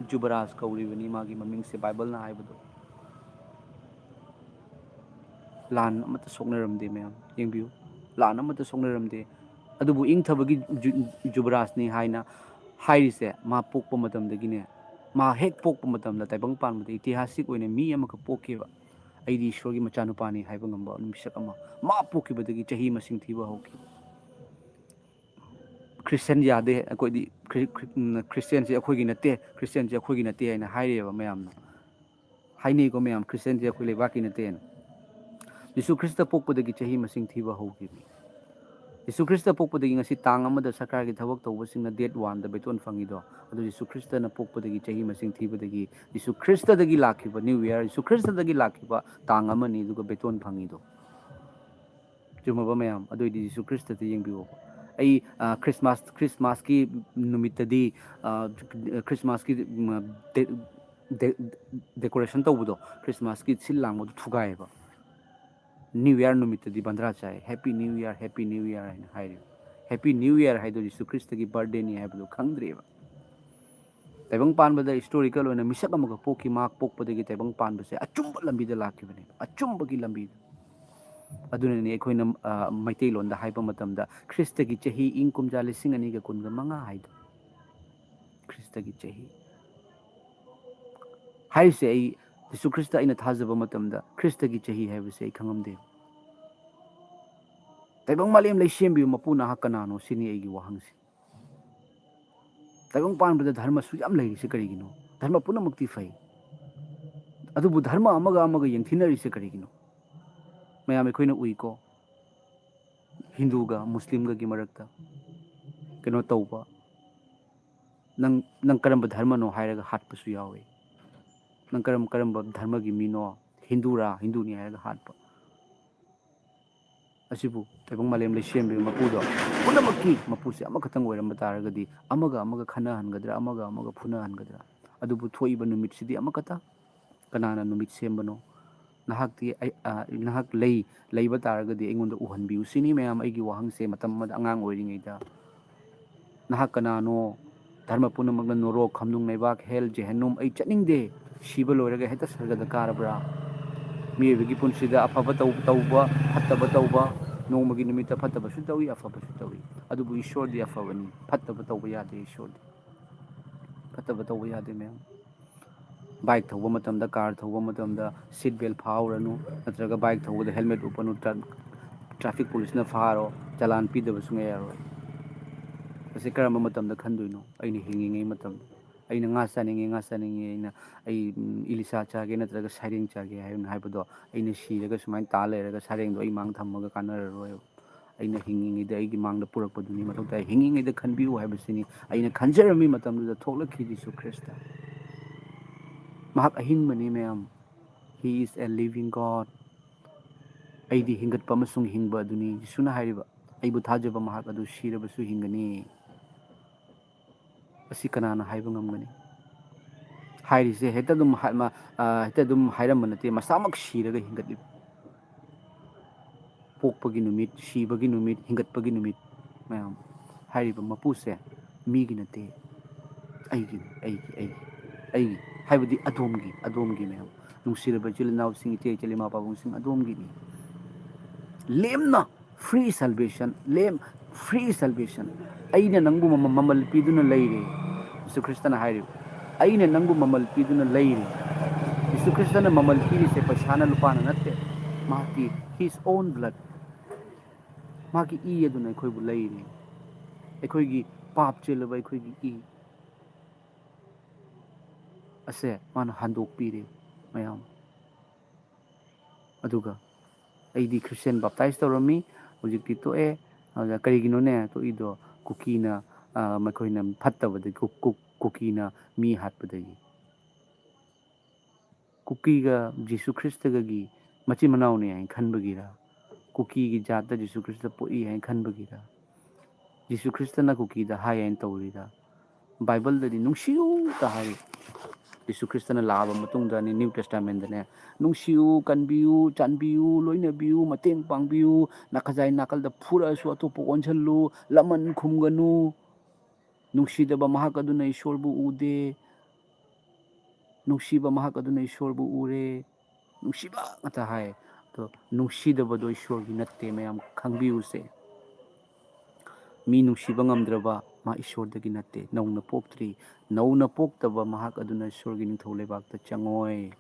ꯖꯨꯕꯔꯥꯖ ꯀꯧꯔꯤꯕꯅꯤ ꯃꯥꯒꯤ ꯃꯃꯤꯡꯁꯦ, ꯕꯥꯏꯕꯜꯅ ꯍꯥꯏꯕꯗꯣ꯫ ꯂꯥꯟ ꯑꯃꯠꯇ ꯁꯣꯛꯅꯔꯝꯗꯦ ꯃꯌꯥꯝ, ꯌꯦꯡꯕꯤꯌꯨ, ꯂꯥꯟ ꯑꯃꯠꯇ ꯁꯣꯛꯅꯔꯝꯗꯦ꯫ ꯑꯗꯨꯕꯨ ꯏꯪꯊꯕꯒꯤ ꯖꯨ-, ꯖꯨꯕꯔꯥꯖꯅꯤ ꯍꯥꯏꯅ ꯍꯥꯏꯔꯤꯁꯦ, ꯃꯥ ꯄꯣꯛꯄ ꯃꯇꯝꯗꯒꯤꯅꯦ, ꯃꯥ ꯍꯦꯛ ꯄꯣꯛꯄ ꯃꯇꯝꯗ ꯇꯥꯏꯕꯪ ꯄꯥꯟꯕꯗ ꯏꯇꯤꯍꯥꯁꯤꯛ ꯑꯣꯏꯅ ꯃꯤ ꯑꯃꯈꯛ ꯄꯣꯛꯈꯤꯕ, "ꯑꯩꯗꯤ ꯏꯁꯣꯔꯒꯤ ꯃꯆꯥꯅꯨꯄꯥꯅꯤ" ꯍꯥꯏꯕ ꯉꯝꯕ ꯃꯤꯁꯛ ꯑꯃ꯫ ꯃꯥ ꯄꯣꯛꯈꯤꯕꯗꯒꯤ ꯆꯍꯤ ꯃꯁꯤꯡ ꯊꯤꯕ ꯍꯧꯈꯤ꯫ ꯈ꯭ꯔꯤꯁꯇꯤꯌꯥꯟ ꯌꯥꯗꯦ, ꯑꯩꯈꯣꯏꯗꯤ ꯈ꯭ꯔꯤ-, ꯈ꯭ꯔꯤ-, ꯎꯝ, ꯈ꯭ꯔꯤꯁꯇꯤꯌꯥꯟꯁꯤ ꯑꯩꯈꯣꯏꯒꯤ ꯅꯠꯇꯦ, ꯈ꯭ꯔꯤꯁꯇꯤꯌꯥꯟꯁꯤ ꯑꯩꯈꯣꯏꯒꯤ ꯅꯠꯇꯦ ꯍꯥꯏꯅ ꯍꯥꯏꯔꯤꯑꯕ ꯃꯌꯥꯝꯅ꯫ ꯍꯥꯏꯅꯩꯀꯣ ꯃꯌꯥꯝ, "ꯈ꯭ꯔꯤꯁꯇꯤꯌꯥꯟꯁꯤ ꯑꯩꯈꯣꯏ ꯂꯩꯕꯥꯛꯀꯤ ꯅꯠꯇꯦꯅ"꯫ ꯖꯤꯁꯨ ꯈ꯭ꯔꯤꯁꯇ ꯄꯣꯛꯄꯗꯒꯤ ꯆꯍꯤ ꯃꯁꯤꯡ ꯊꯤꯕ ꯍꯧꯈꯤꯕꯅꯤ꯫ ꯖꯤꯁꯨ ꯈ꯭ꯔꯤꯁꯇ ꯄꯣꯛꯄꯗꯒꯤ ꯉꯁꯤ ꯇꯥꯡ ꯑꯃꯗ ꯁꯔꯀꯥꯔꯒꯤ ꯊꯕꯛ ꯇꯧꯕꯁꯤꯡꯅ ꯗꯦꯠ ꯋꯥꯟꯗ ꯕꯦꯇꯣꯟ ꯐꯪꯉꯤꯗꯣ, ꯑꯗꯨ ꯖꯤꯁꯨ ꯈ꯭ꯔꯤꯁꯇꯅ ꯄꯣꯛꯄꯗꯒꯤ ꯆꯍꯤ ꯃꯁꯤꯡ ꯊꯤꯕꯗꯒꯤ, ꯖꯤꯁꯨ ꯈ꯭ꯔꯤꯁꯇꯗꯒꯤ ꯂꯥꯛꯈꯤꯕ ꯅ꯭ꯌꯨ ꯏꯌꯥꯔ, ꯖꯤꯁꯨ ꯈ꯭ꯔꯤꯁꯇꯗꯒꯤ ꯂꯥꯛꯈꯤꯕ ꯇꯥꯡ ꯑꯃꯅꯤ, ꯑꯗꯨꯒ ꯕꯦꯇꯣꯟ ꯐꯪꯉꯤꯗꯣ꯫ ꯆꯨꯝꯃꯕ ꯃꯌꯥꯝ? ꯑꯗꯨ ꯑꯣꯏꯗꯤ ꯖꯤꯁꯨ ꯈ꯭ꯔꯤꯁꯇꯗ ꯌꯦꯡꯕꯤꯌꯣꯕ꯫ ꯑꯩ, ꯑ, ꯈ꯭ꯔꯤꯁꯃꯥꯁ, ꯈ꯭ꯔꯤꯁꯃꯥꯁꯀꯤ ꯅꯨꯃꯤꯠꯇꯗꯤ, ꯑ, ꯈ꯭ꯔꯤꯁꯃꯥꯁꯀꯤ, ꯎꯝ, ꯗꯦ-, ꯗꯦ-, ꯗꯦꯀꯣꯔꯦꯁꯟ ꯇꯧꯕꯗꯣ, ꯈ꯭ꯔꯤꯁꯃꯥꯁꯀꯤ ꯁꯤꯜ ꯂꯥꯡꯕꯗꯣ ꯊꯨꯒꯥꯏꯌꯦꯕ꯫ ꯅ꯭ꯌꯨ ꯏꯌꯥꯔ ꯅꯨꯃꯤꯠꯇꯗꯤ ꯕꯟꯗ꯭ꯔꯥ ꯆꯥꯏ, "Happy New Year, Happy New Year" ꯍꯥꯏꯅ ꯍꯥꯏꯔꯤꯕ꯫ Happy New Year ꯍꯥꯏꯗꯣ ꯖꯤꯁꯨ ꯈ꯭ꯔꯤꯁꯇꯒꯤ ꯕꯥꯔꯗꯦꯅꯤ ꯍꯥꯏꯕꯗꯣ ꯈꯪꯗ꯭ꯔꯦꯕ꯫ ꯇꯥꯏꯕꯪ ꯄꯥꯟꯕꯗ ꯍꯤꯁꯇꯣꯔꯤꯀꯦꯜ ꯑꯣꯏꯅ ꯃꯤꯁꯛ ꯑꯃꯈꯛ ꯄꯣꯛꯈꯤ, ꯃꯍꯥꯛ ꯄꯣꯛꯄꯗꯒꯤ ꯇꯥꯏꯕꯪ ꯄꯥꯟꯕꯁꯦ ꯑꯆꯨꯝꯕ ꯂꯝꯕꯤꯗ ꯂꯥꯛꯈꯤꯕꯅꯦꯕ, ꯑꯆꯨꯝꯕꯒꯤ ꯂꯝꯕꯤꯗ꯫ ꯑꯗꯨꯅꯅꯤ ꯑꯩꯈꯣꯏꯅ, ꯑ, ꯃꯩꯇꯩꯂꯣꯟꯗ ꯍꯥꯏꯕ ꯃꯇꯝꯗ ꯈ꯭ꯔꯤꯁꯇꯒꯤ ꯆꯍꯤ ꯏꯪ ꯀꯨꯝꯖꯥ ꯂꯤꯁꯤꯡ ꯑꯅꯤꯒ ꯀꯨꯟꯒ ꯃꯉꯥ ꯍꯥꯏꯗꯣ꯫ ꯈ꯭ꯔꯤꯁꯇꯒꯤ ꯆꯍꯤ꯫ ꯍꯥꯏꯔꯤꯁꯦ ꯑꯩ, ꯖꯤꯁꯨ ꯈ꯭ꯔꯤꯁꯇ ꯑꯩꯅ ꯊꯥꯖꯕ ꯃꯇꯝꯗ ꯈ꯭ꯔꯤꯁꯇꯒꯤ ꯆꯍꯤ ꯍꯥꯏꯕꯁꯦ ꯑꯩ ꯈꯪꯉꯝꯗꯦ꯫ ꯇꯥꯏꯕꯪ ꯃꯥꯂꯦꯝ ꯂꯩꯁꯦꯝꯕꯤꯕ ꯃꯄꯨ ꯅꯍꯥꯛ ꯀꯅꯥꯅꯣ? ꯁꯤꯅꯤ ꯑꯩꯒꯤ ꯋꯥꯍꯪꯁꯦ꯫ ꯇꯥꯏꯕꯪ ꯄꯥꯟꯕꯗ ꯙꯔꯃꯁꯨ ꯌꯥꯝ ꯂꯩꯔꯤꯁꯦ ꯀꯔꯤꯒꯤꯅꯣ? ꯙꯔꯃ ꯄꯨꯝꯅꯃꯛꯇꯤ ꯐꯩ, ꯑꯗꯨꯕꯨ ꯙꯔꯃ ꯑꯃꯒ ꯑꯃꯒ ꯌꯦꯡꯊꯤꯅꯔꯤꯁꯦ ꯀꯔꯤꯒꯤꯅꯣ? ꯃꯌꯥꯝ ꯑꯩꯈꯣꯏꯅ ꯎꯏꯀꯣ, ꯍꯤꯟꯗꯨꯒ ꯃꯨꯁꯂꯤꯝꯒꯒꯤ ꯃꯔꯛꯇ ꯀꯩꯅꯣ ꯇꯧꯕ, ꯅꯪ, ꯅꯪ ꯀꯔꯝꯕ ꯙꯔꯃꯅꯣ ꯍꯥꯏꯔꯒ ꯍꯥꯠꯄꯁꯨ ꯌꯥꯎꯏ꯫ ꯅꯪ ꯀꯔꯝ, ꯀꯔꯝꯕ ꯙꯔꯃꯒꯤ ꯃꯤꯅꯣ? ꯍꯤꯟꯗꯨꯔꯥ? ꯍꯤꯟꯗꯨꯅꯤ ꯍꯥꯏꯔꯒ ꯍꯥꯠꯄ꯫ ꯑꯁꯤꯕꯨ ꯇꯥꯏꯕꯪ ꯃꯥꯂꯦꯝ ꯂꯩꯁꯦꯝꯕꯤꯕ ꯃꯄꯨꯗꯣ, ꯄꯨꯝꯅꯃꯛꯀꯤ ꯃꯄꯨꯁꯦ ꯑꯃꯈꯛꯇꯪ ꯑꯣꯏꯔꯝꯕ ꯇꯥꯔꯒꯗꯤ, ꯑꯃꯒ ꯑꯃꯒ ꯈꯟꯅꯍꯟꯒꯗ꯭ꯔꯥ, ꯑꯃꯒ ꯑꯃꯒ ꯐꯨꯅꯍꯟꯒꯗ꯭ꯔꯥ? ꯑꯗꯨꯕꯨ ꯊꯣꯛꯏꯕ ꯅꯨꯃꯤꯠꯁꯤꯗꯤ ꯑꯃꯈꯛꯇ꯫ ꯀꯅꯥꯅ ꯅꯨꯃꯤꯠ ꯁꯦꯝꯕꯅꯣ? ꯅꯍꯥꯛꯇꯤ ꯑꯩ, ꯑ, ꯅꯍꯥꯛ ꯂꯩ, ꯂꯩꯕ ꯇꯥꯔꯒꯗꯤ ꯑꯩꯉꯣꯟꯗ ꯎꯍꯟꯕꯤꯌꯨ ꯁꯤꯅꯤ ꯃꯌꯥꯝ꯫ ꯑꯩꯒꯤ ꯋꯥꯍꯪꯁꯦ ꯃꯇꯝ ꯑꯃꯗ ꯑꯉꯥꯡ ꯑꯣꯏꯔꯤꯉꯩꯗ, "ꯅꯍꯥꯛ ꯀꯅꯥꯅꯣ? ꯙꯔꯃ ꯄꯨꯝꯅꯃꯛꯅ ꯅꯣꯔꯣꯛ, ꯈꯝꯅꯨꯡ, ꯂꯩꯕꯥꯛ, ꯍꯦꯜ, ꯖꯦꯍꯦꯟꯅꯨꯝ, ꯑꯩ ꯆꯠꯅꯤꯡꯗꯦ꯫ ꯁꯤꯕ ꯂꯣꯏꯔꯒ ꯍꯦꯛꯇ ꯁꯔꯒꯗ ꯀꯥꯔꯕ꯭ꯔꯥ?" ꯃꯤꯑꯣꯏꯕꯒꯤ ꯄꯨꯟꯁꯤꯗ ꯑꯐꯕ ꯇꯧ-, ꯇꯧꯕ, ꯐꯠꯇꯕ ꯇꯧꯕ, ꯅꯣꯡꯃꯒꯤ ꯅꯨꯃꯤꯠꯇ ꯐꯠꯇꯕꯁꯨ ꯇꯧꯏ, ꯑꯐꯕꯁꯨ ꯇꯧꯏ꯫ ꯑꯗꯨꯕꯨ ꯏꯁꯣꯔꯗꯤ ꯑꯐꯕꯅꯤ, ꯐꯠꯇꯕ ꯇꯧꯕ ꯌꯥꯗꯦ ꯏꯁꯣꯔꯗꯤ꯫ ꯐꯠꯇꯕ ꯇꯧꯕ ꯌꯥꯗꯦ ꯃꯌꯥꯝ꯫ ꯕꯥꯏꯛ ꯊꯧꯕ ꯃꯇꯝꯗ, ꯀꯥꯔ ꯊꯧꯕ ꯃꯇꯝꯗ ꯁꯤꯠ ꯕꯦꯜ ꯐꯥꯍꯧꯔꯅꯨ, ꯅꯠꯇ꯭ꯔꯒ ꯕꯥꯏꯛ ꯊꯧꯕꯗ ꯍꯦꯜꯃꯦꯠ ꯎꯞꯄꯅꯨ, ꯇ꯭ꯔꯥ-, ꯇ꯭ꯔꯥꯐꯤꯛ ꯄꯨꯂꯤꯁꯅ ꯐꯥꯔꯣ, ꯆꯂꯥꯟ ꯄꯤꯗꯕ ꯁꯨꯡꯌꯥ ꯌꯥꯔꯣꯏ꯫ ꯃꯁꯤ ꯀꯔꯝꯕ ꯃꯇꯝꯗ ꯈꯟꯗꯣꯏꯅꯣ? ꯑꯩꯅ ꯍꯤꯡꯉꯤꯉꯩ ꯃꯇꯝꯗ꯫ ꯑꯩꯅ ꯉꯥ ꯆꯥꯅꯤꯡꯉꯦ, ꯉꯥ ꯆꯥꯅꯤꯡꯉꯦ, ꯑꯩꯅ, ꯑꯩ, ꯎꯝ, ꯏꯂꯤꯁꯥ ꯆꯥꯒꯦ ꯅꯠꯇ꯭ꯔꯒ ꯁꯩꯔꯦꯡ ꯆꯥꯒꯦ ꯍꯥꯏꯅ ꯍꯥꯏꯕꯗꯣ, ꯑꯩꯅ ꯁꯤꯔꯒ ꯁꯨꯃꯥꯏꯅ ꯇꯥ ꯂꯩꯔꯒ ꯁꯩꯔꯦꯡꯗꯣ ꯑꯩ ꯃꯥꯡ ꯊꯝꯃꯒ ꯀꯥꯟꯅꯔꯔꯣꯏꯕ꯫ ꯑꯩꯅ ꯍꯤꯡꯉꯤꯉꯩꯗ ꯑꯩꯒꯤ ꯃꯥꯡꯗ ꯄꯨꯔꯛꯄꯗꯨꯅꯤ ꯃꯊꯧ ꯇꯥꯏ꯫ ꯍꯤꯡꯉꯤꯉꯩꯗ ꯈꯟꯕꯤꯌꯨ ꯍꯥꯏꯕꯁꯤꯅꯤ꯫ ꯑꯩꯅ ꯈꯟꯖꯔꯝꯃꯤ ꯃꯇꯝꯗꯨꯗ ꯊꯣꯛꯂꯛꯈꯤ ꯖꯤꯁꯨ ꯈ꯭ꯔꯤꯁꯇ꯫ ꯃꯍꯥꯛ ꯑꯍꯤꯡꯕꯅꯤ ꯃꯌꯥꯝ꯫ He is a living God. ꯑꯩꯗꯤ ꯍꯤꯡꯒꯠꯄ ꯑꯃꯁꯨꯡ ꯍꯤꯡꯕ ꯑꯗꯨꯅꯤ꯫ ꯖꯤꯁꯨꯅ ꯍꯥꯏꯔꯤꯕ, "ꯑꯩꯕꯨ ꯊꯥꯖꯕ ꯃꯍꯥꯛ ꯑꯗꯨ ꯁꯤꯔꯕꯁꯨ ꯍꯤꯡꯒꯅꯤ"꯫ ꯑꯁꯤ ꯀꯅꯥꯅ ꯍꯥꯏꯕ ꯉꯝꯒꯅꯤ? ꯍꯥꯏꯔꯤꯁꯦ ꯍꯦꯛꯇ ꯑꯗꯨꯝ ꯍꯥꯏ-, ꯃ-, ꯑ, ꯍꯦꯛꯇ ꯑꯗꯨꯝ ꯍꯥꯏꯔꯝꯕ ꯅꯠꯇꯦ, ꯃꯁꯥꯃꯛ ꯁꯤꯔꯒ ꯍꯤꯡꯒꯠꯂꯤꯕ꯫ ꯄꯣꯛꯄꯒꯤ ꯅꯨꯃꯤꯠ, ꯁꯤꯕꯒꯤ ꯅꯨꯃꯤꯠ, ꯍꯤꯡꯒꯠꯄꯒꯤ ꯅꯨꯃꯤꯠ ꯃꯌꯥꯝ ꯍꯥꯏꯔꯤꯕ ꯃꯄꯨꯁꯦ ꯃꯤꯒꯤ ꯅꯠꯇꯦ, ꯑꯩꯒꯤꯅꯤ, ꯑꯩꯒꯤ, ꯑꯩꯒꯤ, ꯑꯩꯒꯤ꯫ ꯍꯥꯏꯕꯗꯤ ꯑꯗꯣꯝꯒꯤ, ꯑꯗꯣꯝꯒꯤ ꯃꯌꯥꯝ꯫ ꯅꯨꯡꯁꯤꯔꯕ ꯏꯆꯤꯜ ꯏꯅꯥꯎꯁꯤꯡ, ꯏꯆꯦ ꯏꯆꯤꯜ ꯏꯃꯥ ꯄꯥꯕꯨꯡꯁꯤꯡ, ꯑꯗꯣꯝꯒꯤꯅꯤ꯫ ꯂꯦꯝꯅ free salvation, ꯂꯦꯝ-, free salvation꯫ ꯑꯩꯅ ꯅꯪꯕꯨ ꯃꯃ-, ꯃꯃꯜ ꯄꯤꯗꯨꯅ ꯂꯩꯔꯦ꯫ ꯌꯤꯁꯨ ꯈ꯭ꯔꯤꯁꯇꯅ ꯍꯥꯏꯔꯤꯕ, "ꯑꯩꯅ ꯅꯪꯕꯨ ꯃꯃꯜ ꯄꯤꯗꯨꯅ ꯂꯩꯔꯦ"꯫ ꯌꯤꯁꯨ ꯈ꯭ꯔꯤꯁꯇꯅ ꯃꯃꯜ ꯄꯤꯔꯤꯁꯦ ꯄꯩꯁꯥꯅ ꯂꯨꯄꯥꯅ ꯅꯠꯇꯦ꯫ ꯃꯍꯥꯛꯀꯤ his own blood, ꯃꯍꯥꯛꯀꯤ ꯏ ꯑꯗꯨꯅ ꯑꯩꯈꯣꯏꯕꯨ ꯂꯩꯔꯦ꯫ ꯑꯩꯈꯣꯏꯒꯤ ꯄꯥꯞ ꯆꯦꯜꯂꯕ ꯑꯩꯈꯣꯏꯒꯤ ꯏ ꯑꯁꯦ ꯃꯥꯅ ꯍꯟꯗꯣꯛꯄꯤꯔꯦ ꯃꯌꯥꯝ꯫ ꯑꯗꯨꯒ ꯑꯩꯗꯤ ꯈ꯭ꯔꯤꯁꯇꯤꯌꯥꯟ ꯕꯥꯞꯇꯥꯏꯁ ꯇꯧꯔꯝꯃꯤ, ꯍꯧꯖꯤꯛꯇꯤ ꯇꯣꯛꯑꯦ꯫ ꯑꯗ ꯀꯔꯤꯒꯤꯅꯣꯅꯦ ꯇꯣꯛꯏꯗꯣ? ꯀꯨꯀꯤꯅ, ꯑ, ꯃꯈꯣꯏꯅ ꯐꯠꯇꯕꯗꯒꯤ, ꯀꯨ-, ꯀꯨ-, ꯀꯨꯀꯤꯅ ꯃꯤ ꯍꯥꯠꯄꯗꯒꯤ꯫ ꯀꯨꯀꯤꯒ ꯖꯤꯁꯨ ꯈ꯭ꯔꯤꯁꯇꯒꯒꯤ ꯃꯆꯤꯟ ꯃꯅꯥꯎꯅꯤ ꯍꯥꯏꯅ ꯈꯟꯕꯒꯤꯔ? ꯀꯨꯀꯤꯒꯤ ꯖꯥꯠꯇ ꯖꯤꯁꯨ ꯈ꯭ꯔꯤꯁꯇ ꯄꯣꯛꯏ ꯍꯥꯏꯅ ꯈꯟꯕꯒꯤꯔ? ꯖꯤꯁꯨ ꯈ꯭ꯔꯤꯁꯇꯅ ꯀꯨꯀꯤꯗ ꯍꯥꯏ ꯍꯥꯏꯅ ꯇꯧꯔꯤꯔ? ꯕꯥꯏꯕꯜꯗꯗꯤ "ꯅꯨꯡꯁꯤꯌꯨ"ꯇ ꯍꯥꯏ꯫ ꯖꯤꯁꯨ ꯈ꯭ꯔꯤꯁꯇꯅ ꯂꯥꯛꯑꯕ ꯃꯇꯨꯡꯗꯅꯤ, ꯅ꯭ꯌꯨ ꯇꯦꯁꯇꯥꯃꯦꯟꯗꯅꯦ, "ꯅꯨꯡꯁꯤꯌꯨ, ꯀꯟꯕꯤꯌꯨ, ꯆꯥꯟꯕꯤꯌꯨ, ꯂꯣꯏꯅꯕꯤꯌꯨ, ꯃꯇꯦꯡ ꯄꯥꯡꯕꯤꯌꯨ, ꯅꯥꯈꯖꯥꯏ ꯅꯥꯀꯜꯗ ꯐꯨꯔꯛꯑꯁꯨ ꯑꯇꯣꯞꯄ ꯑꯣꯟꯁꯤꯜꯂꯨ, ꯂꯃꯟ ꯈꯨꯝꯒꯅꯨ, ꯅꯨꯡꯁꯤꯗꯕ ꯃꯍꯥꯛ ꯑꯗꯨꯅ ꯏꯁꯣꯔꯕꯨ ꯎꯗꯦ, ꯅꯨꯡꯁꯤꯕ ꯃꯍꯥꯛ ꯑꯗꯨꯅ ꯏꯁꯣꯔꯕꯨ ꯎꯔꯦ"꯫ ꯅꯨꯡꯁꯤꯕ ꯉꯥꯛꯇ ꯍꯥꯏ꯫ ꯑꯗꯣ ꯅꯨꯡꯁꯤꯗꯕꯗꯣ ꯏꯁꯣꯔꯒꯤ ꯅꯠꯇꯦ, ꯃꯌꯥꯝ ꯈꯪꯕꯤꯌꯨꯁꯦ꯫ ꯃꯤ ꯅꯨꯡꯁꯤꯕ ꯉꯝꯗ꯭ꯔꯕ ꯃꯥ ꯏꯁꯣꯔꯗꯒꯤ ꯅꯠꯇꯦ꯫ ꯅꯧꯅ ꯄꯣꯛꯇ꯭ꯔꯤ, ꯅꯧꯅ ꯄꯣꯛꯇꯕ ꯃꯍꯥꯛ ꯑꯗꯨꯅ ꯏꯁꯣꯔꯒꯤ ꯅꯤꯡꯊꯧ ꯂꯩꯕꯥꯛꯇ ꯆꯪꯉꯣꯏ꯫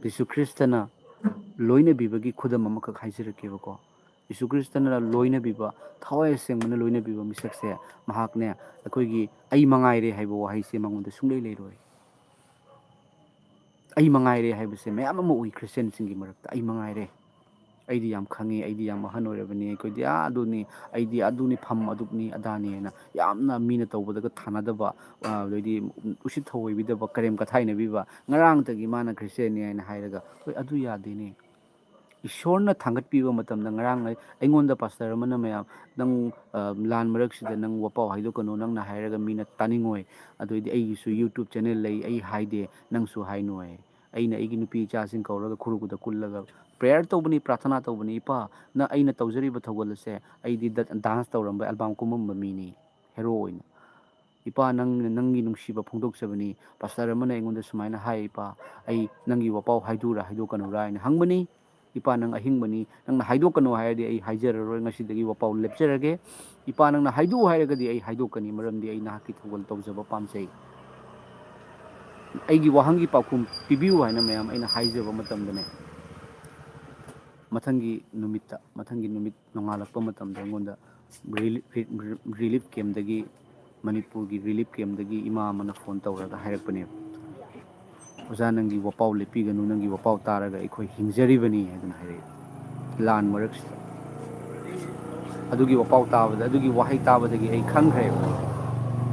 ꯖꯤꯁꯨ ꯈ꯭ꯔꯤꯁꯇꯅ ꯂꯣꯏꯅꯕꯤꯕꯒꯤ ꯈꯨꯗꯝ ꯑꯃꯈꯛ ꯍꯥꯏꯖꯔꯛꯀꯦꯕꯀꯣ꯫ ꯖꯤꯁꯨ ꯈ꯭ꯔꯤꯁꯇꯅ ꯂꯣꯏꯅꯕꯤꯕ, ꯊꯋꯥꯏ ꯑꯁꯦꯡꯕꯅ ꯂꯣꯏꯅꯕꯤꯕ ꯃꯤꯁꯛꯁꯦ, ꯃꯍꯥꯛꯅꯦ ꯑꯩꯈꯣꯏꯒꯤ "ꯑꯩ ꯃꯉꯥꯏꯔꯦ" ꯍꯥꯏꯕ ꯋꯥꯍꯩꯁꯦ ꯃꯉꯣꯟꯗ ꯁꯨꯡꯂꯩ ꯂꯩꯔꯣꯏ꯫ "ꯑꯩ ꯃꯉꯥꯏꯔꯦ" ꯍꯥꯏꯕꯁꯦ ꯃꯌꯥꯝ ꯑꯃ ꯎꯏ ꯈ꯭ꯔꯤꯁꯇꯤꯌꯥꯟꯁꯤꯡꯒꯤ ꯃꯔꯛꯇ, "ꯑꯩ ꯃꯉꯥꯏꯔꯦ, ꯑꯩꯗꯤ ꯌꯥꯝ ꯈꯪꯉꯦ, ꯑꯩꯗꯤ ꯌꯥꯝ ꯑꯍꯟ ꯑꯣꯏꯔꯕꯅꯤ, ꯑꯩꯈꯣꯏꯗꯤ ꯑꯥ ꯑꯗꯨꯅꯤ, ꯑꯩꯗꯤ ꯑꯗꯨꯅꯤ, ꯐꯝ ꯑꯗꯨꯅꯤ ꯑꯗꯥꯅꯤ" ꯍꯥꯏꯅ ꯌꯥꯝꯅ ꯃꯤꯅ ꯇꯧꯕꯗꯒ ꯊꯥꯅꯗꯕ, ꯑ, ꯑꯗꯩꯗꯤ ꯎꯁꯤꯠ ꯊꯑꯣꯏꯕꯤꯗꯕ, ꯀꯔꯦꯝ ꯀꯊꯥꯏꯅꯕꯤꯕ, ꯉꯔꯥꯡꯇꯒꯤ ꯃꯥꯅ ꯈ꯭ꯔꯤꯁꯇꯤꯌꯥꯟꯅꯤ ꯍꯥꯏꯅ ꯍꯥꯏꯔꯒ, ꯍꯣꯏ, ꯑꯗꯨ ꯌꯥꯗꯦꯅꯦ꯫ ꯏꯁꯣꯔꯅ ꯊꯥꯡꯒꯠꯄꯤꯕ ꯃꯇꯝꯗ, ꯉꯔꯥꯡ ꯑꯩ, ꯑꯩꯉꯣꯟꯗ ꯄꯥꯁꯇꯔ ꯑꯃꯅ, "ꯃꯌꯥꯝ, ꯅꯪ, ꯑ, ꯂꯥꯟ ꯃꯔꯛꯁꯤꯗ ꯅꯪ ꯋꯥꯄꯥꯎ ꯍꯥꯏꯗꯣꯛꯀꯅꯨ, ꯅꯪꯅ ꯍꯥꯏꯔꯒ ꯃꯤꯅ ꯇꯥꯅꯤꯡꯉꯣꯏ, ꯑꯗꯨꯏꯗꯤ ꯑꯩꯒꯤꯁꯨ YouTube ꯆꯦꯅꯦꯜ ꯂꯩ, ꯑꯩ ꯍꯥꯏꯗꯦ, ꯅꯪꯁꯨ ꯍꯥꯏꯅꯨ" ꯍꯥꯏ꯫ ꯑꯩꯅ ꯑꯩꯒꯤ ꯅꯨꯄꯤ ꯏꯆꯥꯁꯤꯡ ꯀꯧꯔꯒ ꯈꯨꯔꯨꯗ ꯀꯨꯜꯂꯒ ꯄ꯭ꯔꯦꯌꯔ ꯇꯧꯕꯅꯤ, ꯄ꯭ꯔꯥꯊꯅꯥ ꯇꯧꯕꯅꯤ, "ꯏꯄꯥ, ꯅ ꯑꯩꯅ ꯇꯧꯖꯔꯤꯕ ꯊꯧꯒꯜ ꯑꯁꯦ, ꯑꯩꯗꯤ ꯗ-, ꯗꯥꯟꯁ ꯇꯧꯔꯝꯕ, ꯑꯦꯜꯕꯝ ꯀꯨꯝꯃꯝꯕ ꯃꯤꯅꯤ, ꯍꯦꯔꯣ ꯑꯣꯏꯅ꯫ ꯏꯄꯥ, ꯅꯪ, ꯅꯪꯒꯤ ꯅꯨꯡꯁꯤꯕ ꯐꯣꯡꯗꯣꯛꯆꯕꯅꯤ꯫ ꯄꯥꯁꯇꯔ ꯑꯃꯅ ꯑꯩꯉꯣꯟꯗ ꯁꯨꯃꯥꯏꯅ ꯍꯥꯏ, ꯏꯄꯥ, ꯑꯩ ꯅꯪꯒꯤ ꯋꯥꯄꯥꯎ ꯍꯥꯏꯗꯨꯔꯥ ꯍꯥꯏꯗꯣꯛꯀꯅꯨꯔꯥ?" ꯍꯥꯏꯅ ꯍꯪꯕꯅꯤ꯫ "ꯏꯄꯥ, ꯅꯪ ꯑꯍꯤꯡꯕꯅꯤ, ꯅꯪꯅ ꯍꯥꯏꯗꯣꯛꯀꯅꯨ ꯍꯥꯏꯔꯗꯤ ꯑꯩ ꯍꯥꯏꯖꯔꯔꯣꯏ, ꯉꯁꯤꯗꯒꯤ ꯋꯥꯄꯥꯎ ꯂꯦꯞꯆꯔꯒꯦ꯫ ꯏꯄꯥ, ꯅꯪꯅ ꯍꯥꯏꯗꯣꯛꯎ ꯍꯥꯏꯔꯒꯗꯤ ꯑꯩ ꯍꯥꯏꯗꯣꯛꯀꯅꯤ, ꯃꯔꯝꯗꯤ ꯑꯩ ꯅꯍꯥꯛꯀꯤ ꯊꯧꯒꯜ ꯇꯧꯖꯕ ꯄꯥꯝꯖꯩ꯫ ꯑꯩꯒꯤ ꯋꯥꯍꯪꯒꯤ ꯄꯥꯎꯈꯨꯝ ꯄꯤꯕꯤꯌꯨ" ꯍꯥꯏꯅ ꯃꯌꯥꯝ ꯑꯩꯅ ꯍꯥꯏꯖꯕ ꯃꯇꯝꯗꯅꯦ, ꯃꯊꯪꯒꯤ ꯅꯨꯃꯤꯠꯇ, ꯃꯊꯪꯒꯤ ꯅꯨꯃꯤꯠ ꯅꯣꯡꯉꯥꯜꯂꯛꯄ ꯃꯇꯝꯗ ꯑꯩꯉꯣꯟꯗ ꯔꯤꯂꯤ-, ꯔꯤ-, ꯔꯤꯂꯤꯐ ꯀꯦꯝꯗꯒꯤ, ꯃꯅꯤꯄꯨꯔꯒꯤ ꯔꯤꯂꯤꯐ ꯀꯦꯝꯗꯒꯤ ꯏꯃꯥ ꯑꯃꯅ ꯐꯣꯟ ꯇꯧꯔꯒ ꯍꯥꯏꯔꯛꯄꯅꯦꯕ, "ꯑꯣꯖꯥ, ꯅꯪꯒꯤ ꯋꯥꯄꯥꯎ ꯂꯦꯞꯄꯤꯒꯅꯨ, ꯅꯪꯒꯤ ꯋꯥꯄꯥꯎ ꯇꯥꯔꯒ ꯑꯩꯈꯣꯏ ꯍꯤꯡꯖꯔꯤꯕꯅꯤ" ꯍꯥꯏꯗꯨꯅ ꯍꯥꯏꯔꯛꯑꯦ꯫ ꯂꯥꯟ ꯃꯔꯛꯁꯤꯗ꯫ ꯑꯗꯨꯒꯤ ꯋꯥꯄꯥꯎ ꯇꯥꯕꯗ, ꯑꯗꯨꯒꯤ ꯋꯥꯍꯩ ꯇꯥꯕꯗꯒꯤ ꯑꯩ ꯈꯪꯈ꯭ꯔꯦꯕ,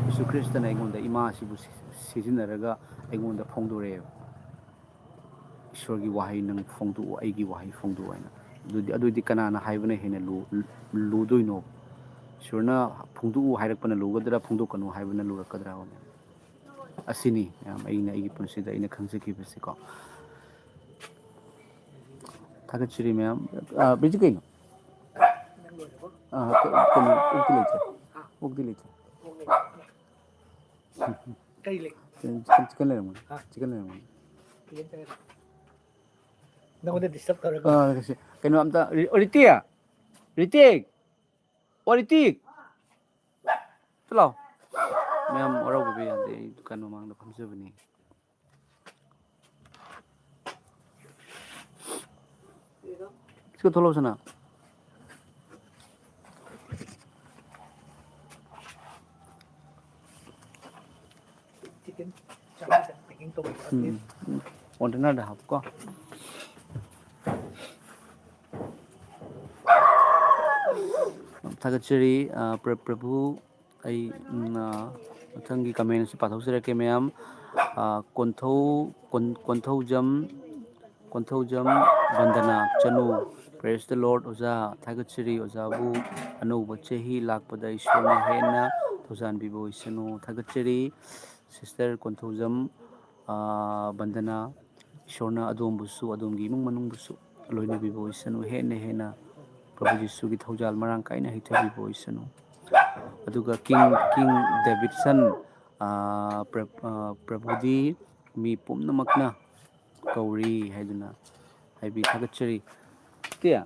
ꯌꯦꯁꯨ ꯈ꯭ꯔꯤꯁꯇꯅ ꯑꯩꯉꯣꯟꯗ ꯏꯃꯥꯁꯤꯕꯨ ꯁꯤ-, ꯁꯤꯖꯤꯟꯅꯔꯒ ꯑꯩꯉꯣꯟꯗ ꯐꯣꯡꯗꯣꯔꯛꯑꯦꯕ꯫ "ꯏꯁꯣꯔꯒꯤ ꯋꯥꯍꯩ ꯅꯪ ꯐꯣꯡꯗꯣꯛꯎ, ꯑꯩꯒꯤ ꯋꯥꯍꯩ ꯐꯣꯡꯗꯣꯛꯎ" ꯍꯥꯏꯅ꯫ ꯑꯗꯨꯗꯤ, ꯑꯗꯨꯗꯤ ꯀꯅꯥꯅ ꯍꯥꯏꯕꯅ ꯍꯦꯟꯅ ꯂꯨ-, ꯂꯨꯗꯣꯏꯅꯣ? ꯏꯁꯣꯔꯅ ꯐꯣꯡꯗꯣꯛꯎ ꯍꯥꯏꯔꯛꯄꯅ ꯂꯨꯒꯗ꯭ꯔꯥ, ꯐꯣꯡꯗꯣꯛꯀꯅꯨ ꯍꯥꯏꯕꯅ ꯂꯨꯔꯛꯀꯗ꯭ꯔꯥ? ꯑꯁꯤꯅꯤ ꯃꯌꯥꯝ ꯑꯩꯅ ꯑꯩꯒꯤ ꯄꯨꯟꯁꯤꯗ ꯑꯩꯅ ꯈꯪꯖꯈꯤꯕꯁꯦꯀꯣ꯫ ꯊꯥꯒꯠꯆꯔꯤ ꯃꯌꯥꯝ꯫ ꯑ, ꯕꯤꯖꯤ ꯀꯩꯅꯣ? ꯑ, ꯀ-, ꯀꯩꯅꯣ, ꯑꯣꯛꯇꯤ ꯂꯩꯇ꯭ꯔꯦ꯫ ꯑꯣꯛꯇꯤ ꯂꯩꯇ꯭ꯔꯦ꯫ ꯀꯔꯤ ꯂꯩ? ꯆꯤꯛꯀꯟ, ꯆꯤꯛꯀꯟ ꯂꯩꯔꯝꯒꯅꯤ꯫ ꯍꯥ? ꯆꯤꯛꯀꯟ ꯂꯩꯔꯝꯒꯅꯤ꯫ ꯆꯤꯛꯀꯟ ꯆꯥꯒꯗ꯭ꯔꯥ? ꯅꯉꯣꯟꯗ disturb ꯇꯧꯔꯒ꯫ ꯑ, ꯀꯩꯁꯤ-, ꯀꯩꯅꯣ ꯑꯝꯇ, ꯔꯤ-, ꯔꯤꯇꯤ! ꯔꯤꯇꯤ! ꯑꯣ, ꯔꯤꯇꯤ! ꯆꯠꯂꯣ꯫ ꯃꯌꯥꯝ ꯋꯥꯔꯧꯕꯤꯕ ꯌꯥꯗꯦ, ꯑꯩ ꯗꯨꯀꯥꯟ ꯃꯃꯥꯡꯗ ꯐꯝꯖꯕꯅꯤ꯫ ꯁꯤꯗ ꯊꯣꯛꯂꯛꯎꯁꯤꯅ꯫ ꯎꯝ, ꯎꯝ꯫ Container ꯗ ꯍꯥꯞꯄꯨꯀꯣ꯫ ꯊꯥꯒꯠꯆꯔꯤ, ꯑ, ꯄ꯭ꯔ-, ꯄ꯭ꯔꯚꯨ꯫ ꯑꯩ, ꯎꯝ, ꯑ, ꯃꯊꯪꯒꯤ comment ꯑꯁꯤ ꯄꯥꯊꯣꯛꯆꯔꯛꯀꯦ ꯃꯌꯥꯝ꯫ ꯑ, ꯀꯣꯟꯊꯧ-, ꯀꯣꯟ-, ꯀꯣꯟꯊꯧꯖꯝ, ꯀꯣꯟꯊꯧꯖꯝ ꯕꯟꯗꯅꯥ ꯆꯅꯨ꯫ Praise the Lord ꯑꯣꯖꯥ, ꯊꯥꯒꯠꯆꯔꯤ ꯑꯣꯖꯥꯕꯨ꯫ ꯑꯅꯧꯕ ꯆꯍꯤ ꯂꯥꯛꯄꯗ ꯏꯁꯣꯔꯅ ꯍꯦꯟꯅ ꯊꯧꯖꯥꯟꯕꯤꯕ ꯑꯣꯏꯁꯅꯨ꯫ ꯊꯥꯒꯠꯆꯔꯤ sister ꯀꯣꯟꯊꯧꯖꯝ, ꯑ, ꯕꯟꯗꯅꯥ꯫ ꯏꯁꯣꯔꯅ ꯑꯗꯣꯝꯕꯨꯁꯨ, ꯑꯗꯣꯝꯒꯤ ꯏꯃꯨꯡ ꯃꯅꯨꯡꯕꯨꯁꯨ ꯂꯣꯏꯅꯕꯤꯕ ꯑꯣꯏꯁꯅꯨ꯫ ꯍꯦꯟꯅ ꯍꯦꯟꯅ ꯄ꯭ꯔꯚꯨ ꯖꯤꯁꯨꯒꯤ ꯊꯧꯖꯥꯜ ꯃꯔꯥꯡ ꯀꯥꯏꯅ ꯍꯩꯊꯕꯤꯕ ꯑꯣꯏꯁꯅꯨ꯫ ꯑꯗꯨꯒ King, King Davidson, ꯑ, ꯄ꯭ꯔ-, ꯑ, ꯄ꯭ꯔꯚꯨꯗꯤ ꯃꯤ ꯄꯨꯝꯅꯃꯛꯅ ꯀꯧꯔꯤ ꯍꯥꯏꯗꯨꯅ ꯍꯥꯏꯕꯤ꯫ ꯊꯥꯒꯠꯆꯔꯤ꯫ ꯀꯌꯥ?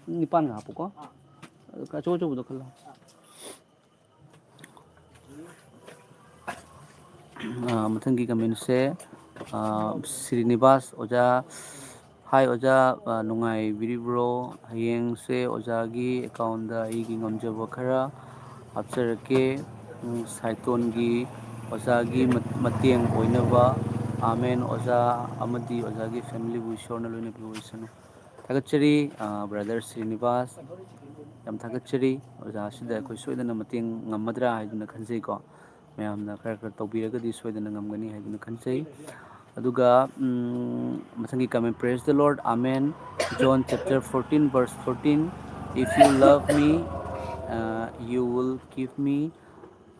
ꯅꯤꯄꯥꯟꯒ ꯍꯥꯞꯄꯨꯀꯣ꯫ ꯑꯆꯧ ꯑꯆꯧꯕꯗꯣ ꯈꯜꯂꯣ꯫ ꯑ, ꯃꯊꯪꯒꯤ comment ꯁꯦ, ꯑ, ꯁ꯭ꯔꯤꯅꯤꯕꯥꯁ ꯑꯣꯖꯥ꯫ Hi ꯑꯣꯖꯥ, ꯑ, ꯅꯨꯡꯉꯥꯏꯕꯤꯔꯤꯕ꯭ꯔꯣ? ꯍꯌꯦꯡꯁꯦ ꯑꯣꯖꯥꯒꯤ account ꯇ ꯑꯩꯒꯤ ꯉꯝꯖꯕ ꯈꯔ ꯍꯥꯞꯆꯔꯛꯀꯦ꯫ ꯎꯝ, ꯁꯥꯏꯇꯣꯟꯒꯤ ꯑꯣꯖꯥꯒꯤ ꯃ-, ꯃꯇꯦꯡ ꯑꯣꯏꯅꯕ, ꯑꯃꯦꯟ꯫ ꯑꯣꯖꯥ ꯑꯃꯗꯤ ꯑꯣꯖꯥꯒꯤ ꯐꯦꯃꯤꯂꯤꯕꯨ ꯏꯁꯣꯔꯅ ꯂꯣꯏꯅ ꯄꯤꯕ ꯑꯣꯏꯁꯅꯨ꯫ ꯊꯥꯒꯠꯆꯔꯤ, ꯑ, ꯕ꯭ꯔꯗꯔ ꯁ꯭ꯔꯤꯅꯤꯕꯥꯁ꯫ ꯌꯥꯝ ꯊꯥꯒꯠꯆꯔꯤ꯫ ꯑꯣꯖꯥ ꯑꯁꯤꯗ ꯑꯩꯈꯣꯏ ꯁꯣꯏꯗꯅ ꯃꯇꯦꯡ ꯉꯝꯃꯗ꯭ꯔꯥ ꯍꯥꯏꯗꯨꯅ ꯈꯟꯖꯩꯀꯣ꯫ ꯃꯌꯥꯝꯅ ꯈꯔ ꯈꯔ ꯇꯧꯕꯤꯔꯒꯗꯤ ꯁꯣꯏꯗꯅ ꯉꯝꯒꯅꯤ ꯍꯥꯏꯗꯨꯅ ꯈꯟꯖꯩ꯫ ꯑꯗꯨꯒ, ꯎꯝ, ꯃꯊꯪꯒꯤ comment, "Praise the Lord, Amen." John chapter fourteen, verse fourteen, "If you love me, uh, you will give me,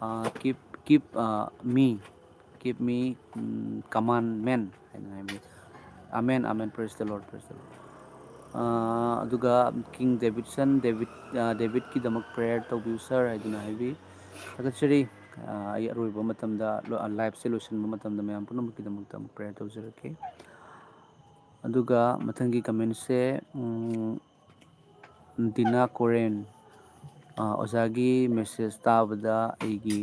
uh, keep, keep, uh, me, keep me, um, commandment" ꯍꯥꯏꯅ ꯍꯥꯏꯕꯤ꯫ Amen, amen, praise the Lord, praise the Lord꯫ ꯑ, ꯑꯗꯨꯒ King Davidson, debit, ꯑ, ꯗꯦꯕꯤꯠꯀꯤꯗꯃꯛ prayer ꯇꯧꯕꯤꯌꯨ, sir, ꯍꯥꯏꯗꯨꯅ ꯍꯥꯏꯕꯤ꯫ ꯊꯥꯒꯠꯆꯔꯤ꯫ ꯑ, ꯑꯩ ꯑꯔꯣꯏꯕ ꯃꯇꯝꯗ, ꯂꯣ-, ꯑ, liveꯁꯦ ꯂꯣꯏꯁꯤꯟꯕ ꯃꯇꯝꯗ ꯃꯌꯥꯝ ꯄꯨꯝꯅꯃꯛꯀꯤꯗꯃꯛꯇ ꯑꯃꯨꯛ prayer ꯇꯧꯖꯔꯛꯀꯦ꯫ ꯑꯗꯨꯒ ꯃꯊꯪꯒꯤ commentꯁꯦ, ꯎꯝ, ꯗꯤꯅꯥ ꯀꯣꯔꯦꯟ, ꯑ, "ꯑꯣꯖꯥꯒꯤ message ꯇꯥꯕꯗ ꯑꯩꯒꯤ,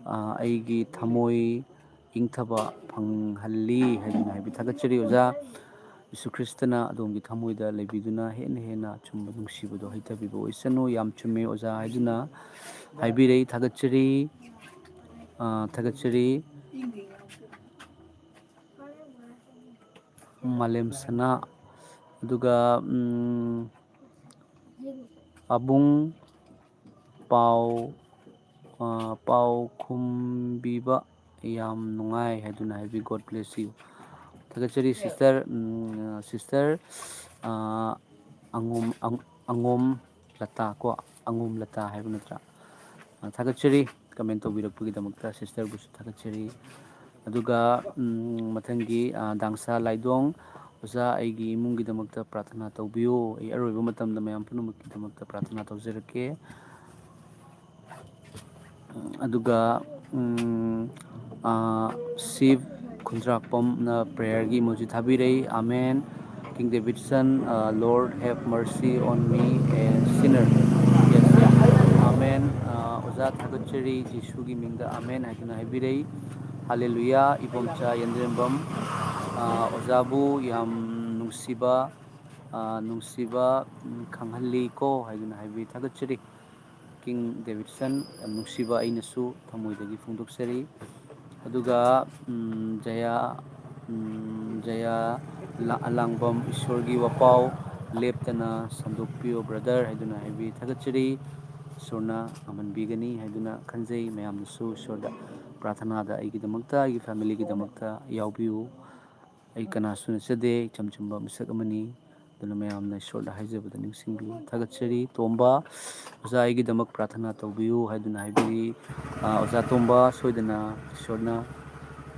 ꯑ, ꯑꯩꯒꯤ ꯊꯃꯣꯏ ꯏꯪꯊꯕ ꯐꯪꯍꯜꯂꯤ" ꯍꯥꯏꯗꯨꯅ ꯍꯥꯏꯕꯤ꯫ ꯊꯥꯒꯠꯆꯔꯤ ꯑꯣꯖꯥ꯫ ꯖꯤꯁꯨ ꯈ꯭ꯔꯤꯁꯇꯅ ꯑꯗꯣꯝꯒꯤ ꯊꯃꯣꯏꯗ ꯂꯩꯕꯤꯗꯨꯅ ꯍꯦꯟꯅ ꯍꯦꯟꯅ ꯑꯆꯨꯝꯕ ꯅꯨꯡꯁꯤꯕꯗꯣ ꯍꯩꯊꯕꯤꯕ ꯑꯣꯏꯁꯅꯨ꯫ ꯌꯥꯝ ꯆꯨꯝꯃꯦ ꯑꯣꯖꯥ ꯍꯥꯏꯗꯨꯅ ꯍꯥꯏꯕꯤꯔꯛꯏ꯫ ꯊꯥꯒꯠꯆꯔꯤ꯫ ꯑ, ꯊꯥꯒꯠꯆꯔꯤ꯫ ꯃꯥꯂꯦꯝ ꯁꯅꯥ, ꯑꯗꯨꯒ, ꯎꯝ, ꯑꯕꯨꯡ ꯄꯥꯎ, ꯑ, ꯄꯥꯎ ꯈꯨꯝꯕꯤꯕ ꯌꯥꯝ ꯅꯨꯡꯉꯥꯏ ꯍꯥꯏꯗꯨꯅ ꯍꯥꯏꯕꯤ꯫ God bless you꯫ ꯊꯥꯒꯠꯆꯔꯤ sister, ꯎꯝ, sister, ꯑ, ꯑꯉꯣꯝ, ꯑꯪ-, ꯑꯉꯣꯝ ꯂꯇꯥ ꯀꯣ, ꯑꯉꯣꯝ ꯂꯇꯥ ꯍꯥꯏꯕ ꯅꯠꯇ꯭ꯔꯥ? ꯑ, ꯊꯥꯒꯠꯆꯔꯤ comment ꯇꯧꯕꯤꯔꯛꯄꯒꯤꯗꯃꯛꯇ sisterꯕꯨꯁꯨ ꯊꯥꯒꯠꯆꯔꯤ꯫ ꯑꯗꯨꯒ, ꯎꯝ, ꯃꯊꯪꯒꯤ, ꯑ, ꯗꯥꯡꯁꯥ ꯂꯥꯏꯗꯣꯡ, "ꯑꯣꯖꯥ, ꯑꯩꯒꯤ ꯏꯃꯨꯡꯒꯤꯗꯃꯛꯇ ꯄ꯭ꯔꯥꯊꯅꯥ ꯇꯧꯕꯤꯌꯨ꯫ ꯑꯩ ꯑꯔꯣꯏꯕ ꯃꯇꯝꯗ ꯃꯌꯥꯝ ꯄꯨꯝꯅꯃꯛꯀꯤꯗꯃꯛꯇ ꯄ꯭ꯔꯥꯊꯅꯥ ꯇꯧꯖꯔꯛꯀꯦ꯫" ꯑꯗꯨꯒ, ꯎꯝ, ꯑ, ꯁꯤꯕ ꯈꯨꯟꯗ꯭ꯔꯥꯛꯄꯝꯅ prayerꯒꯤ emoji ꯊꯥꯕꯤꯔꯛꯏ꯫ Amen꯫ King Davidson, ꯑ, "Lord, have mercy on me, a sinner." Yes, yes꯫ Amen꯫ ꯑ, ꯑꯣꯖꯥ ꯊꯥꯒꯠꯆꯔꯤ, ꯖꯤꯁꯨꯒꯤ ꯃꯤꯡꯗ ꯑꯃꯦꯟ ꯍꯥꯏꯗꯨꯅ ꯍꯥꯏꯕꯤꯔꯛꯏ꯫ ꯍꯥꯂꯦꯂꯨꯌꯥ꯫ ꯏꯕꯣꯝꯆꯥ ꯌꯦꯟꯗ꯭ꯔꯦꯝꯕꯝ, ꯑ, "ꯑꯣꯖꯥꯕꯨ ꯌꯥꯝ ꯅꯨꯡꯁꯤꯕ, ꯑ, ꯅꯨꯡꯁꯤꯕ, ꯎꯝ, ꯈꯪꯍꯜꯂꯤ ꯀꯣ" ꯍꯥꯏꯗꯨꯅ ꯍꯥꯏꯕꯤ꯫ ꯊꯥꯒꯠꯆꯔꯤ꯫ King Davidson, ꯌꯥꯝ ꯅꯨꯡꯁꯤꯕ ꯑꯩꯅꯁꯨ ꯊꯃꯣꯏꯗꯒꯤ ꯐꯣꯡꯗꯣꯛꯆꯔꯤ꯫ ꯑꯗꯨꯒ, ꯎꯝ, ꯖꯌꯥ, ꯎꯝ, ꯖꯌꯥ ꯂꯥ-, ꯑꯂꯥꯡꯕꯝ, ꯏꯁꯣꯔꯒꯤ ꯋꯥꯄꯥꯎ ꯂꯦꯞꯇꯅ ꯁꯟꯗꯣꯛꯄꯤꯌꯣ brother ꯍꯥꯏꯗꯨꯅ ꯍꯥꯏꯕꯤ꯫ ꯊꯥꯒꯠꯆꯔꯤ꯫ ꯏꯁꯣꯔꯅ ꯉꯝꯍꯟꯕꯤꯒꯅꯤ ꯍꯥꯏꯗꯨꯅ ꯈꯟꯖꯩ꯫ ꯃꯌꯥꯝꯅꯁꯨ ꯏꯁꯣꯔꯗ ꯄ꯭ꯔꯥꯊꯅꯥꯗ ꯑꯩꯒꯤꯗꯃꯛꯇ, ꯑꯩꯒꯤ familyꯒꯤꯗꯃꯛꯇ ꯌꯥꯎꯕꯤꯌꯨ꯫ ꯑꯩ ꯀꯅꯥꯁꯨ ꯅꯠꯆꯗꯦ, ꯏꯆꯝ ꯆꯝꯕ ꯃꯤꯁꯛ ꯑꯃꯅꯤ꯫ ꯑꯗꯨꯅ ꯃꯌꯥꯝꯅ ꯏꯁꯣꯔꯗ ꯍꯥꯏꯖꯕꯗ ꯅꯤꯡꯁꯤꯡꯕꯤꯌꯨ꯫ ꯊꯥꯒꯠꯆꯔꯤ꯫ ꯇꯣꯝꯕ, ꯑꯣꯖꯥ ꯑꯩꯒꯤꯗꯃꯛ ꯄ꯭ꯔꯥꯊꯅꯥ ꯇꯧꯕꯤꯌꯨ ꯍꯥꯏꯗꯨꯅ ꯍꯥꯏꯕꯤꯔꯤ꯫ ꯑꯥ, ꯑꯣꯖꯥ ꯇꯣꯝꯕ, ꯁꯣꯏꯗꯅ ꯏꯁꯣꯔꯅ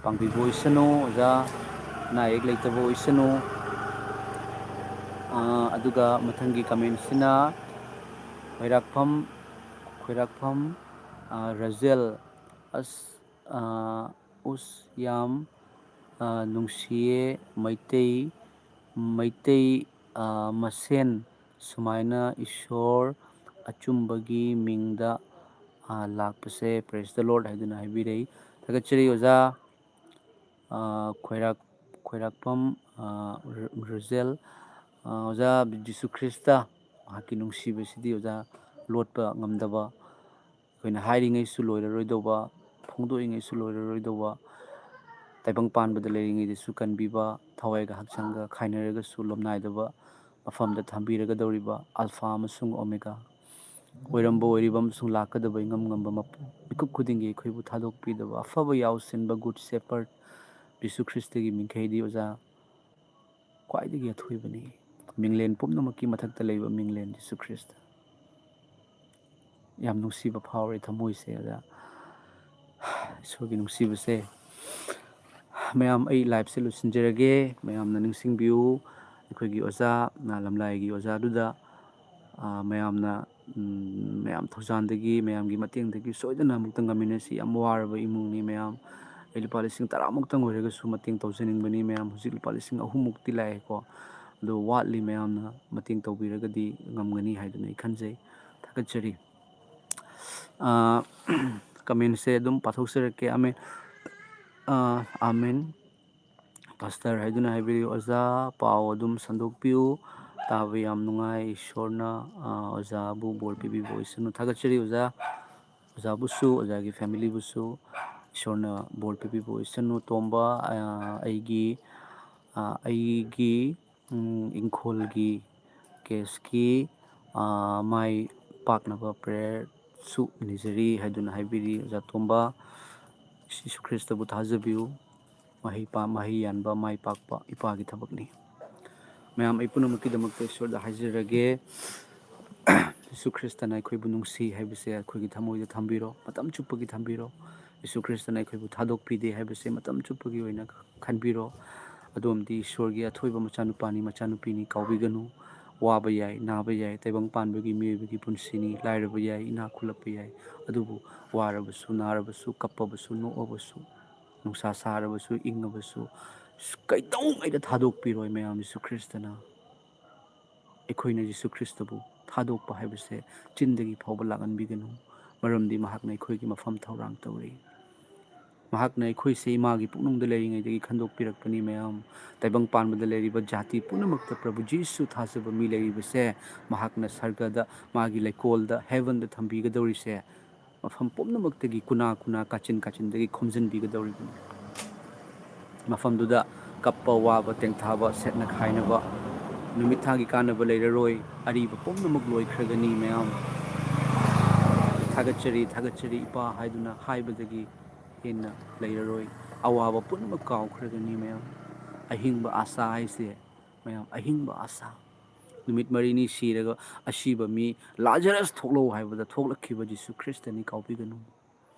ꯄꯥꯡꯕꯤꯕ ꯑꯣꯏꯁꯅꯨ꯫ ꯑꯣꯖꯥ ꯑꯅꯥ ꯑꯌꯦꯛ ꯂꯩꯇꯕ ꯑꯣꯏꯁꯅꯨ꯫ ꯑꯥ, ꯑꯗꯨꯒ ꯃꯊꯪꯒꯤ commentꯁꯤꯅ ꯈꯣꯏꯔꯥꯛꯐꯝ, ꯈꯣꯏꯔꯥꯛꯐꯝ, ꯑꯥ, ꯔꯖꯦꯜ, ꯑꯁ, ꯑꯥ, ꯎꯁ, ꯌꯥꯝ, ꯑꯥ, ꯅꯨꯡꯁꯤꯌꯦ꯫ ꯃꯩꯇꯩ, ꯃꯩꯇꯩ, ꯑꯥ, ꯃꯁꯦꯟ ꯁꯨꯃꯥꯏꯅ ꯏꯁꯣꯔ ꯑꯆꯨꯝꯕꯒꯤ ꯃꯤꯡꯗ, ꯑꯥ, ꯂꯥꯛꯄꯁꯦ, praise the Lord ꯍꯥꯏꯗꯨꯅ ꯍꯥꯏꯕꯤꯔꯛꯏ꯫ ꯊꯥꯒꯠꯆꯔꯤ ꯑꯣꯖꯥ꯫ ꯑꯥ, ꯈꯣꯏꯔꯥꯛ-, ꯈꯣꯏꯔꯥꯛꯄꯝ, ꯑꯥ, ꯔ-, ꯔꯨꯖꯦꯜ, ꯑꯥ, ꯑꯣꯖꯥ ꯖꯤꯁꯨ ꯈ꯭ꯔꯤꯁꯇ, ꯃꯍꯥꯛꯀꯤ ꯅꯨꯡꯁꯤꯕꯁꯤꯗꯤ ꯑꯣꯖꯥ ꯂꯣꯠꯄ ꯉꯝꯗꯕ, ꯑꯩꯈꯣꯏꯅ ꯍꯥꯏꯔꯤꯉꯩꯁꯨ ꯂꯣꯏꯔꯔꯣꯏꯗꯧꯕ, ꯐꯣꯡꯗꯣꯛꯏꯉꯩꯁꯨ ꯂꯣꯏꯔꯔꯣꯏꯗꯧꯕ, ꯇꯥꯏꯕꯪ ꯄꯥꯟꯕꯗ ꯂꯩꯔꯤꯉꯩꯗꯁꯨ ꯀꯟꯕꯤꯕ, ꯊꯋꯥꯏꯒ ꯍꯛꯆꯥꯡꯒ ꯈꯥꯏꯅꯔꯒꯁꯨ ꯂꯣꯝꯅꯥꯏꯗꯕ ꯃꯐꯝꯗ ꯊꯝꯕꯤꯔꯒꯗꯧꯔꯤꯕ ꯑꯜꯐꯥ ꯑꯃꯁꯨꯡ ꯑꯣꯃꯦꯒꯥ, ꯑꯣꯏꯔꯝꯕ, ꯑꯣꯏꯔꯤꯕ ꯑꯃꯁꯨꯡ ꯂꯥꯛꯀꯗꯕ ꯏꯉꯝ ꯉꯝꯕ ꯃꯄꯨ, ꯃꯤꯀꯨꯞ ꯈꯨꯗꯤꯡꯒꯤ ꯑꯩꯈꯣꯏꯕꯨ ꯊꯥꯗꯣꯛꯄꯤꯗꯕ ꯑꯐꯕ ꯌꯥꯎꯁꯦꯟꯕ good shepherd ꯖꯤꯁꯨ ꯈ꯭ꯔꯤꯁꯇꯒꯤ ꯃꯤꯡꯈꯩꯗꯤ ꯑꯣꯖꯥ ꯈ꯭ꯋꯥꯏꯗꯒꯤ ꯑꯊꯣꯏꯕꯅꯤ꯫ ꯃꯤꯡꯂꯦꯟ ꯄꯨꯝꯅꯃꯛꯀꯤ ꯃꯊꯛꯇ ꯂꯩꯕ ꯃꯤꯡꯂꯦꯟ ꯖꯤꯁꯨ ꯈ꯭ꯔꯤꯁꯇ꯫ ꯌꯥꯝ ꯅꯨꯡꯁꯤꯕ ꯐꯥꯎꯔꯦ ꯊꯃꯣꯏꯁꯦ ꯑꯣꯖꯥ꯫ ꯏꯁꯣꯔꯒꯤ ꯅꯨꯡꯁꯤꯕꯁꯦ꯫ ꯃꯌꯥꯝ, ꯑꯩ liveꯁꯦ ꯂꯣꯏꯁꯤꯟꯖꯔꯒꯦ꯫ ꯃꯌꯥꯝꯅ ꯅꯤꯡꯁꯤꯡꯕꯤꯌꯨ, ꯑꯩꯈꯣꯏꯒꯤ ꯑꯣꯖꯥ, ꯂꯝꯂꯥꯏꯒꯤ ꯑꯣꯖꯥꯗꯨꯗ, ꯑ, ꯃꯌꯥꯝꯅ, ꯎꯝ, ꯃꯌꯥꯝ ꯊꯧꯖꯥꯟꯗꯒꯤ, ꯃꯌꯥꯝꯒꯤ ꯃꯇꯦꯡꯗꯒꯤ ꯁꯣꯏꯗꯅ ꯑꯃꯨꯛꯇꯪ ꯉꯝꯃꯤꯟꯅꯁꯤ꯫ ꯌꯥꯝ ꯋꯥꯔꯕ ꯏꯃꯨꯡꯅꯤ ꯃꯌꯥꯝ꯫ ꯑꯩ ꯂꯨꯄꯥ ꯂꯤꯁꯤꯡ ꯇꯔꯥꯃꯨꯛꯇꯪ ꯑꯣꯏꯔꯒꯁꯨ ꯃꯇꯦꯡ ꯇꯧꯖꯅꯤꯡꯕꯅꯤ ꯃꯌꯥꯝ꯫ ꯍꯧꯖꯤꯛ ꯂꯨꯄꯥ ꯂꯤꯁꯤꯡ ꯑꯍꯨꯝꯃꯨꯛꯇꯤ ꯂꯥꯛꯑꯦꯀꯣ, ꯑꯗꯣ ꯋꯥꯠꯂꯤ꯫ ꯃꯌꯥꯝꯅ ꯃꯇꯦꯡ ꯇꯧꯕꯤꯔꯒꯗꯤ ꯉꯝꯒꯅꯤ ꯍꯥꯏꯗꯨꯅ ꯑꯩ ꯈꯟꯖꯩ꯫ ꯊꯥꯒꯠꯆꯔꯤ꯫ ꯑ, commentꯁꯦ ꯑꯗꯨꯝ ꯄꯥꯊꯣꯛꯆꯔꯛꯀꯦ꯫ ꯑꯃꯦꯟ꯫ ꯑ, ꯑꯃꯦꯟ꯫ Pastor ꯍꯥꯏꯗꯨꯅ ꯍꯥꯏꯕꯤꯔꯤ, "ꯑꯣꯖꯥ, ꯄꯥꯎ ꯑꯗꯨꯝ ꯁꯟꯗꯣꯛꯄꯤꯌꯨ꯫ ꯇꯥꯕ ꯌꯥꯝ ꯅꯨꯡꯉꯥꯏ꯫ ꯏꯁꯣꯔꯅ, ꯑ, ꯑꯣꯖꯥꯕꯨ ꯕꯣꯔ ꯄꯤꯕꯤꯕ ꯑꯣꯏꯁꯅꯨ꯫" ꯊꯥꯒꯠꯆꯔꯤ ꯑꯣꯖꯥ꯫ ꯑꯣꯖꯥꯕꯨꯁꯨ, ꯑꯣꯖꯥꯒꯤ familyꯕꯨꯁꯨ ꯏꯁꯣꯔꯅ ꯕꯣꯔ ꯄꯤꯕꯤꯕ ꯑꯣꯏꯁꯅꯨ꯫ ꯇꯣꯝꯕ, ꯑ, ꯑꯩꯒꯤ, ꯑ, ꯑꯩꯒꯤ, ꯎꯝ, ꯏꯪꯈꯣꯜꯒꯤ ꯀꯦꯁꯀꯤ, ꯑ, ꯃꯥꯏ ꯄꯥꯛꯅꯕ ꯄ꯭ꯔꯦꯌꯔꯁꯨ ꯅꯤꯖꯔꯤ ꯍꯥꯏꯗꯨꯅ ꯍꯥꯏꯕꯤꯔꯤ꯫ ꯑꯣꯖꯥ ꯇꯣꯝꯕ, ꯌꯤꯁꯨ ꯈ꯭ꯔꯤꯁꯇꯕꯨ ꯊꯥꯖꯕꯤꯌꯨ꯫ ꯃꯍꯩ ꯄꯥ-, ꯃꯍꯩ ꯌꯥꯟꯕ, ꯃꯥꯏ ꯄꯥꯛꯄ ꯏꯄꯥꯒꯤ ꯊꯕꯛꯅꯤ꯫ ꯃꯌꯥꯝ, ꯑꯩ ꯄꯨꯝꯅꯃꯛꯀꯤꯗꯃꯛꯇ ꯏꯁꯣꯔꯗ ꯍꯥꯏꯖꯔꯒꯦ꯫ ꯌꯤꯁꯨ ꯈ꯭ꯔꯤꯁꯇꯅ ꯑꯩꯈꯣꯏꯕꯨ ꯅꯨꯡꯁꯤ ꯍꯥꯏꯕꯁꯦ ꯑꯩꯈꯣꯏꯒꯤ ꯊꯃꯣꯏꯗ ꯊꯝꯕꯤꯔꯣ, ꯃꯇꯝ ꯆꯨꯞꯄꯒꯤ ꯊꯝꯕꯤꯔꯣ꯫ ꯌꯤꯁꯨ ꯈ꯭ꯔꯤꯁꯇꯅ ꯑꯩꯈꯣꯏꯕꯨ ꯊꯥꯗꯣꯛꯄꯤꯗꯦ ꯍꯥꯏꯕꯁꯦ ꯃꯇꯝ ꯆꯨꯞꯄꯒꯤ ꯑꯣꯏꯅ ꯈꯟꯕꯤꯔꯣ꯫ ꯑꯗꯣꯝꯗꯤ ꯏꯁꯣꯔꯒꯤ ꯑꯊꯣꯏꯕ ꯃꯆꯥꯅꯨꯄꯥꯅꯤ, ꯃꯆꯥꯅꯨꯄꯤꯅꯤ, ꯀꯥꯎꯕꯤꯒꯅꯨ꯫ ꯋꯥꯕ ꯌꯥꯏ, ꯅꯥꯕ ꯌꯥꯏ, ꯇꯥꯏꯕꯪ ꯄꯥꯟꯕꯒꯤ ꯃꯤꯑꯣꯏꯕꯒꯤ ꯄꯨꯟꯁꯤꯅꯤ꯫ ꯂꯥꯏꯔꯕ ꯌꯥꯏ, ꯏꯅꯥꯛ ꯈꯨꯜꯂꯛꯄ ꯌꯥꯏ, ꯑꯗꯨꯕꯨ ꯋꯥꯔꯕꯁꯨ, ꯅꯥꯔꯕꯁꯨ, ꯀꯞꯄꯕꯁꯨ, ꯅꯣꯛꯑꯕꯁꯨ, ꯅꯨꯡꯁꯥ ꯁꯥꯔꯕꯁꯨ, ꯏꯪꯉꯕꯁꯨ, ꯀꯩꯗꯧꯉꯩꯗ ꯊꯥꯗꯣꯛꯄꯤꯔꯣꯏ꯫ ꯃꯌꯥꯝ, ꯌꯤꯁꯨ ꯈ꯭ꯔꯤꯁꯇꯅ ꯑꯩꯈꯣꯏꯅ ꯌꯤꯁꯨ ꯈ꯭ꯔꯤꯁꯇꯕꯨ ꯊꯥꯗꯣꯛꯄ ꯍꯥꯏꯕꯁꯦ ꯆꯤꯟꯗꯒꯤ ꯐꯥꯎꯕ ꯂꯥꯛꯍꯟꯕꯤꯒꯅꯨ, ꯃꯔꯝꯗꯤ ꯃꯍꯥꯛꯅ ꯑꯩꯈꯣꯏꯒꯤ ꯃꯐꯝ ꯊꯧꯔꯥꯡ ꯇꯧꯔꯤ꯫ ꯃꯍꯥꯛꯅ ꯑꯩꯈꯣꯏꯁꯦ ꯏꯃꯥꯒꯤ ꯄꯨꯛꯅꯨꯡꯗ ꯂꯩꯔꯤꯉꯩꯗꯒꯤ ꯈꯟꯗꯣꯛꯄꯤꯔꯛꯄꯅꯤ꯫ ꯃꯌꯥꯝ, ꯇꯥꯏꯕꯪ ꯄꯥꯟꯕꯗ ꯂꯩꯔꯤꯕ ꯖꯥꯇꯤ ꯄꯨꯝꯅꯃꯛꯇ ꯄ꯭ꯔꯚꯨ ꯖꯤꯁꯨ ꯊꯥꯖꯕ ꯃꯤ ꯂꯩꯔꯤꯕꯁꯦ, ꯃꯍꯥꯛꯅ ꯁꯔꯒꯗ ꯃꯥꯒꯤ ꯂꯩꯀꯣꯜꯗ, ꯍꯦꯕꯟꯗ ꯊꯝꯕꯤꯒꯗꯧꯔꯤꯁꯦ, ꯃꯐꯝ ꯄꯨꯝꯅꯃꯛꯇꯒꯤ, ꯀꯨꯅꯥ ꯀꯨꯅꯥ, ꯀꯥꯆꯤꯟ ꯀꯥꯆꯤꯟꯗꯒꯤ ꯈꯣꯝꯖꯤꯟꯕꯤꯒꯗꯧꯔꯤꯕꯅꯤ꯫ ꯃꯐꯝꯗꯨꯗ ꯀꯞꯄ, ꯋꯥꯕ, ꯇꯦꯡꯊꯥꯕ, ꯁꯦꯠꯅ ꯈꯥꯏꯅꯕ, ꯅꯨꯃꯤꯠ ꯊꯥꯒꯤ ꯀꯥꯟꯅꯕ ꯂꯩꯔꯔꯣꯏ꯫ ꯑꯔꯤꯕ ꯄꯨꯝꯅꯃꯛ ꯂꯣꯏꯈ꯭ꯔꯒꯅꯤ꯫ ꯃꯌꯥꯝ, "ꯊꯥꯒꯠꯆꯔꯤ, ꯊꯥꯒꯠꯆꯔꯤ ꯏꯄꯥ" ꯍꯥꯏꯗꯨꯅ ꯍꯥꯏꯕꯗꯒꯤ ꯍꯦꯟꯅ ꯂꯩꯔꯔꯣꯏ꯫ ꯑꯋꯥꯕ ꯄꯨꯝꯅꯃꯛ ꯀꯥꯎꯈ꯭ꯔꯒꯅꯤ꯫ ꯃꯌꯥꯝ, ꯑꯍꯤꯡꯕ ꯑꯥꯁꯥ ꯍꯥꯏꯁꯦ, ꯃꯌꯥꯝ, ꯑꯍꯤꯡꯕ ꯑꯥꯁꯥ꯫ ꯅꯨꯃꯤꯠ ꯃꯔꯤꯅꯤ ꯁꯤꯔꯒ ꯑꯁꯤꯕ ꯃꯤ "ꯂꯥꯖꯔꯁ ꯊꯣꯛꯂꯛꯎ" ꯍꯥꯏꯕꯗ ꯊꯣꯛꯂꯛꯈꯤꯕ ꯖꯤꯁꯨ ꯈ꯭ꯔꯤꯁꯇꯅꯤ, ꯀꯥꯎꯕꯤꯒꯅꯨ꯫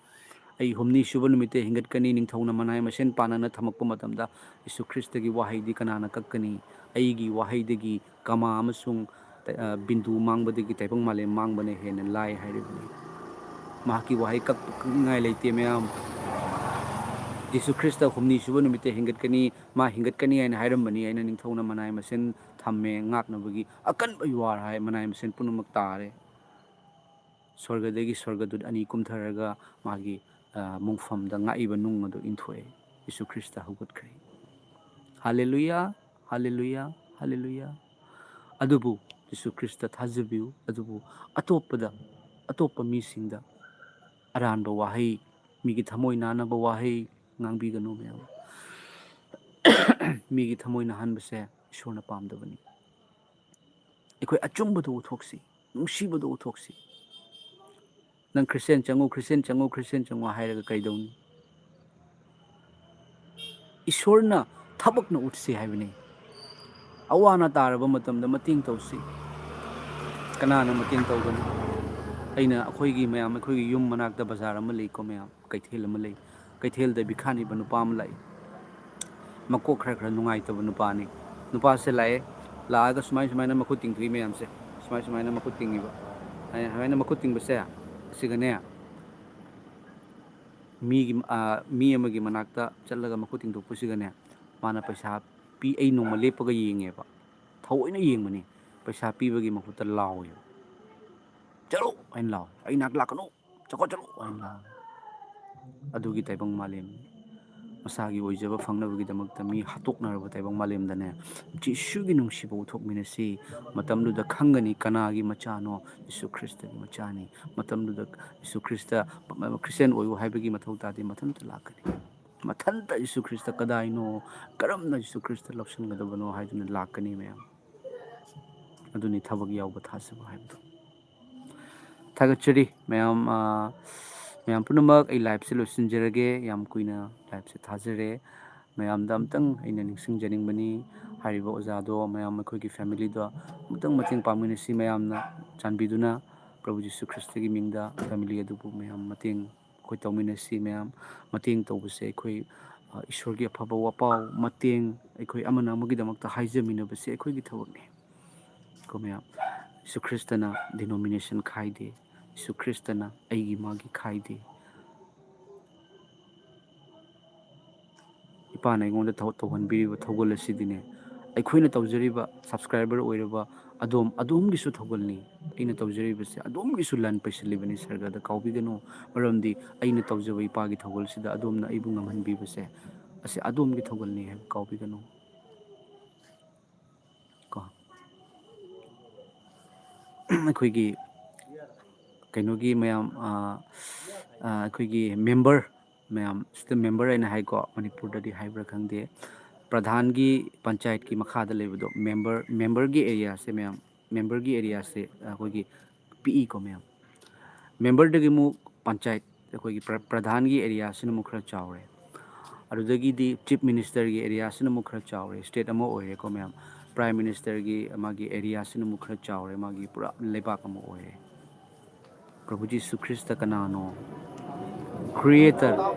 "ꯑꯩ ꯍꯨꯝꯅꯤ ꯁꯨꯕ ꯅꯨꯃꯤꯠꯇ ꯍꯤꯡꯒꯠꯀꯅꯤ", ꯅꯤꯡꯊꯧꯅ ꯃꯅꯥꯏ ꯃꯁꯤꯟ ꯄꯥꯟꯅꯅ ꯊꯝꯃꯛꯄ ꯃꯇꯝꯗ ꯖꯤꯁꯨ ꯈ꯭ꯔꯤꯁꯇꯒꯤ ꯋꯥꯍꯩꯗꯤ ꯀꯅꯥꯅ ꯀꯛꯀꯅꯤ? "ꯑꯩꯒꯤ ꯋꯥꯍꯩꯗꯒꯤ ꯀꯃꯥ ꯑꯃꯁꯨꯡ ꯇ-, ꯑ, ꯕꯤꯟꯗꯨ ꯃꯥꯡꯕꯗꯒꯤ ꯇꯥꯏꯕꯪ ꯃꯥꯂꯦꯝ ꯃꯥꯡꯕꯅ ꯍꯦꯟꯅ ꯂꯥꯏ" ꯍꯥꯏꯔꯤꯕꯅꯤ꯫ ꯃꯍꯥꯛꯀꯤ ꯋꯥꯍꯩ ꯀꯛ-, ꯀꯛꯅꯤꯡꯉꯥꯏ ꯂꯩꯇꯦ꯫ ꯃꯌꯥꯝ, ꯖꯤꯁꯨ ꯈ꯭ꯔꯤꯁꯇ ꯍꯨꯝꯅꯤ ꯁꯨꯕ ꯅꯨꯃꯤꯠꯇ ꯍꯤꯡꯒꯠꯀꯅꯤ, ꯃꯥ ꯍꯤꯡꯒꯠꯀꯅꯤ ꯍꯥꯏꯅ ꯍꯥꯏꯔꯝꯕꯅꯤ꯫ ꯑꯩꯅ ꯅꯤꯡꯊꯧꯅ ꯃꯅꯥꯏ ꯃꯁꯤꯟ ꯊꯝꯃꯦ ꯉꯥꯛꯅꯕꯒꯤ꯫ ꯑꯀꯟꯕ ꯌꯨꯍꯥꯔ ꯍꯥꯏ, ꯃꯅꯥꯏ ꯃꯁꯤꯟ ꯄꯨꯝꯅꯃꯛ ꯇꯥꯔꯦ꯫ ꯁ꯭ꯋꯔꯒꯗꯒꯤ ꯁ꯭ꯋꯔꯒꯗꯨꯠ ꯑꯅꯤ ꯀꯨꯝꯊꯔꯒ ꯃꯥꯒꯤ, ꯑ, ꯃꯣꯡꯐꯝꯗ ꯉꯥꯛꯏꯕ ꯅꯨꯡ ꯑꯗꯨ ꯏꯟꯊꯣꯛꯑꯦ꯫ Jesus Christ ꯍꯧꯒꯠꯈ꯭ꯔꯦ꯫ ꯍꯥꯂꯦꯂꯨꯌꯥ, ꯍꯥꯂꯦꯂꯨꯌꯥ, ꯍꯥꯂꯦꯂꯨꯌꯥ꯫ ꯑꯗꯨꯕꯨ ꯖꯤꯁꯨ ꯈ꯭ꯔꯤꯁꯇ ꯊꯥꯖꯕꯤꯌꯨ, ꯑꯗꯨꯕꯨ ꯑꯇꯣꯞꯄꯗ, ꯑꯇꯣꯞꯄ ꯃꯤꯁꯤꯡꯗ ꯑꯔꯥꯟꯕ ꯋꯥꯍꯩ ꯃꯤꯒꯤ ꯊꯃꯣꯏ ꯅꯥꯅꯕ ꯋꯥꯍꯩ ꯉꯥꯡꯕꯤꯒꯅꯨ ꯃꯌꯥꯝ꯫ ꯃꯤꯒꯤ ꯊꯃꯣꯏ ꯅꯥꯍꯟꯕꯁꯦ ꯏꯁꯣꯔꯅ ꯄꯥꯝꯗꯕꯅꯤ꯫ ꯑꯩꯈꯣꯏ ꯑꯆꯨꯝꯕꯗꯣ ꯎꯠꯊꯣꯛꯁꯤ, ꯅꯨꯡꯁꯤꯕꯗꯣ ꯎꯠꯊꯣꯛꯁꯤ꯫ ꯅꯪ ꯈ꯭ꯔꯤꯁꯇꯤꯌꯥꯟ ꯆꯪꯉꯨ, ꯈ꯭ꯔꯤꯁꯇꯤꯌꯥꯟ ꯆꯪꯉꯨ, ꯈ꯭ꯔꯤꯁꯇꯤꯌꯥꯟ ꯆꯪꯉꯨ ꯍꯥꯏꯔꯒ ꯀꯩꯗꯧꯅꯤ? ꯏꯁꯣꯔꯅ ꯊꯕꯛꯅ ꯎꯠꯁꯤ ꯍꯥꯏꯕꯅꯤ꯫ ꯑꯋꯥ ꯑꯅꯥ ꯇꯥꯔꯕ ꯃꯇꯝꯗ ꯃꯇꯦꯡ ꯇꯧꯁꯤ꯫ ꯀꯅꯥꯅ ꯃꯇꯦꯡ ꯇꯧꯒꯅꯤ? ꯑꯩꯅ ꯑꯩꯈꯣꯏꯒꯤ ꯃꯌꯥꯝ, ꯑꯩꯈꯣꯏꯒꯤ ꯌꯨꯝ ꯃꯅꯥꯛꯇ ꯕꯖꯥꯔ ꯑꯃ ꯂꯩꯀꯣ ꯃꯌꯥꯝ, ꯀꯩꯊꯦꯜ ꯑꯃ ꯂꯩ꯫ ꯀꯩꯊꯦꯜꯗ ꯚꯤꯈꯥꯅꯤꯕ ꯅꯨꯄꯥ ꯑꯃ ꯂꯥꯛꯏ꯫ ꯃꯀꯣꯛ ꯈꯔ ꯈꯔ ꯅꯨꯡꯉꯥꯏꯇꯕ ꯅꯨꯄꯥꯅꯤ꯫ ꯅꯨꯄꯥꯁꯦ ꯂꯥꯛꯑꯦ, ꯂꯥꯛꯑꯒ ꯁꯨꯃꯥꯏ ꯁꯨꯃꯥꯏꯅ ꯃꯈꯨꯠ ꯇꯤꯡꯊꯣꯛꯏ ꯃꯌꯥꯝꯁꯦ, ꯁꯨꯃꯥꯏ ꯁꯨꯃꯥꯏꯅ ꯃꯈꯨꯠ ꯇꯤꯡꯉꯤꯕ꯫ ꯑꯩ ꯁꯨꯃꯥꯏꯅ ꯃꯈꯨꯠ ꯇꯤꯡꯕꯁꯦ, ꯑꯁꯤꯒꯅꯦ, ꯃꯤꯒꯤ, ꯑ, ꯃꯤ ꯑꯃꯒꯤ ꯃꯅꯥꯛꯇ ꯆꯠꯂꯒ ꯃꯈꯨꯠ ꯇꯤꯡꯊꯣꯛꯄꯁꯤꯒꯅꯦ, ꯃꯥꯅ ꯄꯩꯁꯥ ꯄꯤ, ꯑꯩ ꯅꯣꯡꯃ ꯂꯦꯞꯄꯒ ꯌꯦꯡꯉꯦꯕ, ꯊꯑꯣꯏꯅ ꯌꯦꯡꯕꯅꯤ, ꯄꯩꯁꯥ ꯄꯤꯕꯒꯤ ꯃꯍꯨꯠꯇ ꯂꯥꯎꯋꯦꯕ, "ꯆꯠꯂꯣ!" ꯍꯥꯏꯅ ꯂꯥꯎꯋꯦ, "ꯑꯩ ꯅꯥꯛ ꯂꯥꯛꯀꯅꯨ, ꯆꯠꯈꯣ, ꯆꯠꯂꯣ!" ꯍꯥꯏꯅ ꯂꯥꯎꯋꯦ꯫ ꯑꯗꯨꯒꯤ ꯇꯥꯏꯕꯪ ꯃꯥꯂꯦꯝ, ꯃꯁꯥꯒꯤ ꯑꯣꯏꯖꯕ ꯐꯪꯅꯕꯒꯤꯗꯃꯛꯇ ꯃꯤ ꯍꯥꯠꯇꯣꯛꯅꯔꯕ ꯇꯥꯏꯕꯪ ꯃꯥꯂꯦꯝꯗꯅꯦ, ꯖꯤꯁꯨꯒꯤ ꯅꯨꯡꯁꯤꯕ ꯎꯠꯊꯣꯛꯃꯤꯟꯅꯁꯤ꯫ ꯃꯇꯝꯗꯨꯗ ꯈꯪꯒꯅꯤ ꯀꯅꯥꯒꯤ ꯃꯆꯥꯅꯣ꯫ ꯖꯤꯁꯨ ꯈ꯭ꯔꯤꯁꯇꯒꯤ ꯃꯆꯥꯅꯤ꯫ ꯃꯇꯝꯗꯨꯗ ꯖꯤꯁꯨ ꯈ꯭ꯔꯤꯁꯇ, ꯈ꯭ꯔꯤꯁꯇꯤꯌꯥꯟ ꯑꯣꯏꯌꯨ ꯍꯥꯏꯕꯒꯤ ꯃꯊꯧ ꯇꯥꯗꯦ, ꯃꯊꯟꯇ ꯂꯥꯛꯀꯅꯤ꯫ ꯃꯊꯟꯇ ꯖꯤꯁꯨ ꯈ꯭ꯔꯤꯁꯇ ꯀꯗꯥꯏꯅꯣ, ꯀꯔꯝꯅ ꯖꯤꯁꯨ ꯈ꯭ꯔꯤꯁꯇ ꯂꯧꯁꯤꯟꯒꯗꯕꯅꯣ ꯍꯥꯏꯗꯨꯅ ꯂꯥꯛꯀꯅꯤ ꯃꯌꯥꯝ꯫ ꯑꯗꯨꯅꯤ ꯊꯕꯛ ꯌꯥꯎꯕ ꯊꯥꯖꯕ ꯍꯥꯏꯕꯗꯣ꯫ ꯊꯥꯒꯠꯆꯔꯤ ꯃꯌꯥꯝ, ꯑ, ꯃꯌꯥꯝ ꯄꯨꯝꯅꯃꯛ꯫ ꯑꯩ liveꯁꯦ ꯂꯣꯏꯁꯤꯟꯖꯔꯒꯦ꯫ ꯌꯥꯝ ꯀꯨꯏꯅ liveꯁꯦ ꯊꯥꯖꯔꯦ꯫ ꯃꯌꯥꯝꯗ ꯑꯝꯇꯪ ꯑꯩꯅ ꯅꯤꯡꯁꯤꯡꯖꯅꯤꯡꯕꯅꯤ, ꯍꯥꯏꯔꯤꯕ ꯑꯣꯖꯥꯗꯣ, ꯃꯌꯥꯝ ꯑꯩꯈꯣꯏꯒꯤ familyꯗꯣ ꯑꯃꯨꯛꯇꯪ ꯃꯇꯦꯡ ꯄꯥꯡꯃꯤꯟꯅꯁꯤ꯫ ꯃꯌꯥꯝꯅ ꯆꯥꯟꯕꯤꯗꯨꯅ ꯄ꯭ꯔꯚꯨ ꯖꯤꯁꯨ ꯈ꯭ꯔꯤꯁꯇꯒꯤ ꯃꯤꯡꯗ family ꯑꯗꯨꯕꯨ ꯃꯌꯥꯝ ꯃꯇꯦꯡ ꯑꯩꯈꯣꯏ ꯇꯧꯃꯤꯟꯅꯁꯤ꯫ ꯃꯌꯥꯝ ꯃꯇꯦꯡ ꯇꯧꯕꯁꯦ ꯑꯩꯈꯣꯏ, ꯑ, ꯏꯁꯣꯔꯒꯤ ꯑꯐꯕ ꯋꯥꯄꯥꯎ, ꯃꯇꯦꯡ, ꯑꯩꯈꯣꯏ ꯑꯃꯅ ꯑꯃꯒꯤꯗꯃꯛꯇ ꯍꯥꯏꯖꯃꯤꯟꯅꯕꯁꯦ ꯑꯩꯈꯣꯏꯒꯤ ꯊꯕꯛꯅꯤ꯫ ꯀꯣ ꯃꯌꯥꯝ, ꯖꯤꯁꯨ ꯈ꯭ꯔꯤꯁꯇꯅ denomination ꯈꯥꯏꯗꯦ, ꯖꯤꯁꯨ ꯈ꯭ꯔꯤꯁꯇꯅ ꯑꯩꯒꯤ ꯃꯥꯒꯤ ꯈꯥꯏꯗꯦ꯫ ꯏꯄꯥꯅ ꯑꯩꯉꯣꯟꯗ ꯊꯧ-, ꯇꯧꯍꯟꯕꯤꯔꯤꯕ ꯊꯧꯒꯜ ꯑꯁꯤꯗꯤꯅꯦ, ꯑꯩꯈꯣꯏꯅ ꯇꯧꯖꯔꯤꯕ subscriber ꯑꯣꯏꯔꯕ ꯑꯗꯣꯝ, ꯑꯗꯣꯝꯒꯤꯁꯨ ꯊꯧꯒꯜꯅꯤ꯫ ꯑꯩꯅ ꯇꯧꯖꯔꯤꯕꯁꯦ ꯑꯗꯣꯝꯒꯤꯁꯨ ꯂꯟ ꯄꯩꯁꯤꯜꯂꯤꯕꯅꯤ ꯁꯔꯒꯗ, ꯀꯥꯎꯕꯤꯒꯅꯨ꯫ ꯃꯔꯝꯗꯤ ꯑꯩꯅ ꯇꯧꯖꯕ ꯏꯄꯥꯒꯤ ꯊꯧꯒꯜꯁꯤꯗ ꯑꯗꯣꯝꯅ ꯑꯩꯕꯨ ꯉꯝꯍꯟꯕꯤꯕꯁꯦ, ꯑꯁꯤ ꯑꯗꯣꯝꯒꯤ ꯊꯧꯒꯜꯅꯤ ꯍꯥꯏꯕ ꯀꯥꯎꯕꯤꯒꯅꯨ꯫ ꯀꯣ꯫ ꯑꯩꯈꯣꯏꯒꯤ ꯀꯩꯅꯣꯒꯤ ꯃꯌꯥꯝ, ꯑ, ꯑ, ꯑꯩꯈꯣꯏꯒꯤ ꯃꯦꯝꯕꯔ ꯃꯌꯥꯝ, ꯁꯤꯗ ꯃꯦꯝꯕꯔ ꯍꯥꯏꯅ ꯍꯥꯏꯀꯣ, ꯃꯅꯤꯄꯨꯔꯗꯗꯤ ꯍꯥꯏꯕ꯭ꯔꯥ ꯈꯪꯗꯦ, ꯄ꯭ꯔꯙꯥꯟꯒꯤ ꯄꯟꯆꯥꯌꯠꯀꯤ ꯃꯈꯥꯗ ꯂꯩꯕꯗꯣ, ꯃꯦꯝꯕꯔ, ꯃꯦꯝꯕꯔꯒꯤ ꯑꯦꯔꯤꯌꯥꯁꯦ ꯃꯌꯥꯝ, ꯃꯦꯝꯕꯔꯒꯤ ꯑꯦꯔꯤꯌꯥꯁꯦ ꯑꯩꯈꯣꯏꯒꯤ ꯄꯤꯛꯏꯀꯣ ꯃꯌꯥꯝ꯫ ꯃꯦꯝꯕꯔꯗꯒꯤ ꯑꯃꯨꯛ ꯄꯟꯆꯥꯌꯠ, ꯑꯩꯈꯣꯏꯒꯤ ꯄ꯭ꯔ-, ꯄ꯭ꯔꯙꯥꯟꯒꯤ ꯑꯦꯔꯤꯌꯥꯁꯤꯅ ꯑꯃꯨꯛ ꯈꯔ ꯆꯥꯎꯔꯦ꯫ ꯑꯗꯨꯗꯒꯤꯗꯤ ꯆꯤꯐ ꯃꯤꯅꯤꯁꯇꯔꯒꯤ ꯑꯦꯔꯤꯌꯥꯁꯤꯅ ꯑꯃꯨꯛ ꯈꯔ ꯆꯥꯎꯔꯦ, ꯁ꯭ꯇꯦꯠ ꯑꯃ ꯑꯣꯏꯔꯦꯀꯣ ꯃꯌꯥꯝ꯫ ꯄ꯭ꯔꯥꯏꯝ ꯃꯤꯅꯤꯁꯇꯔꯒꯤ ꯃꯥꯒꯤ ꯑꯦꯔꯤꯌꯥꯁꯤꯅ ꯑꯃꯨꯛ ꯈꯔ ꯆꯥꯎꯔꯦ, ꯃꯥꯒꯤ ꯄꯨꯔꯥ ꯂꯩꯕꯥꯛ ꯑꯃ ꯑꯣꯏꯔꯦ꯫ ꯄ꯭ꯔꯚꯨ ꯖꯤꯁꯨ ꯈ꯭ꯔꯤꯁꯇ ꯀꯅꯥꯅꯣ? ꯀ꯭ꯔꯤꯌꯦꯇꯔ,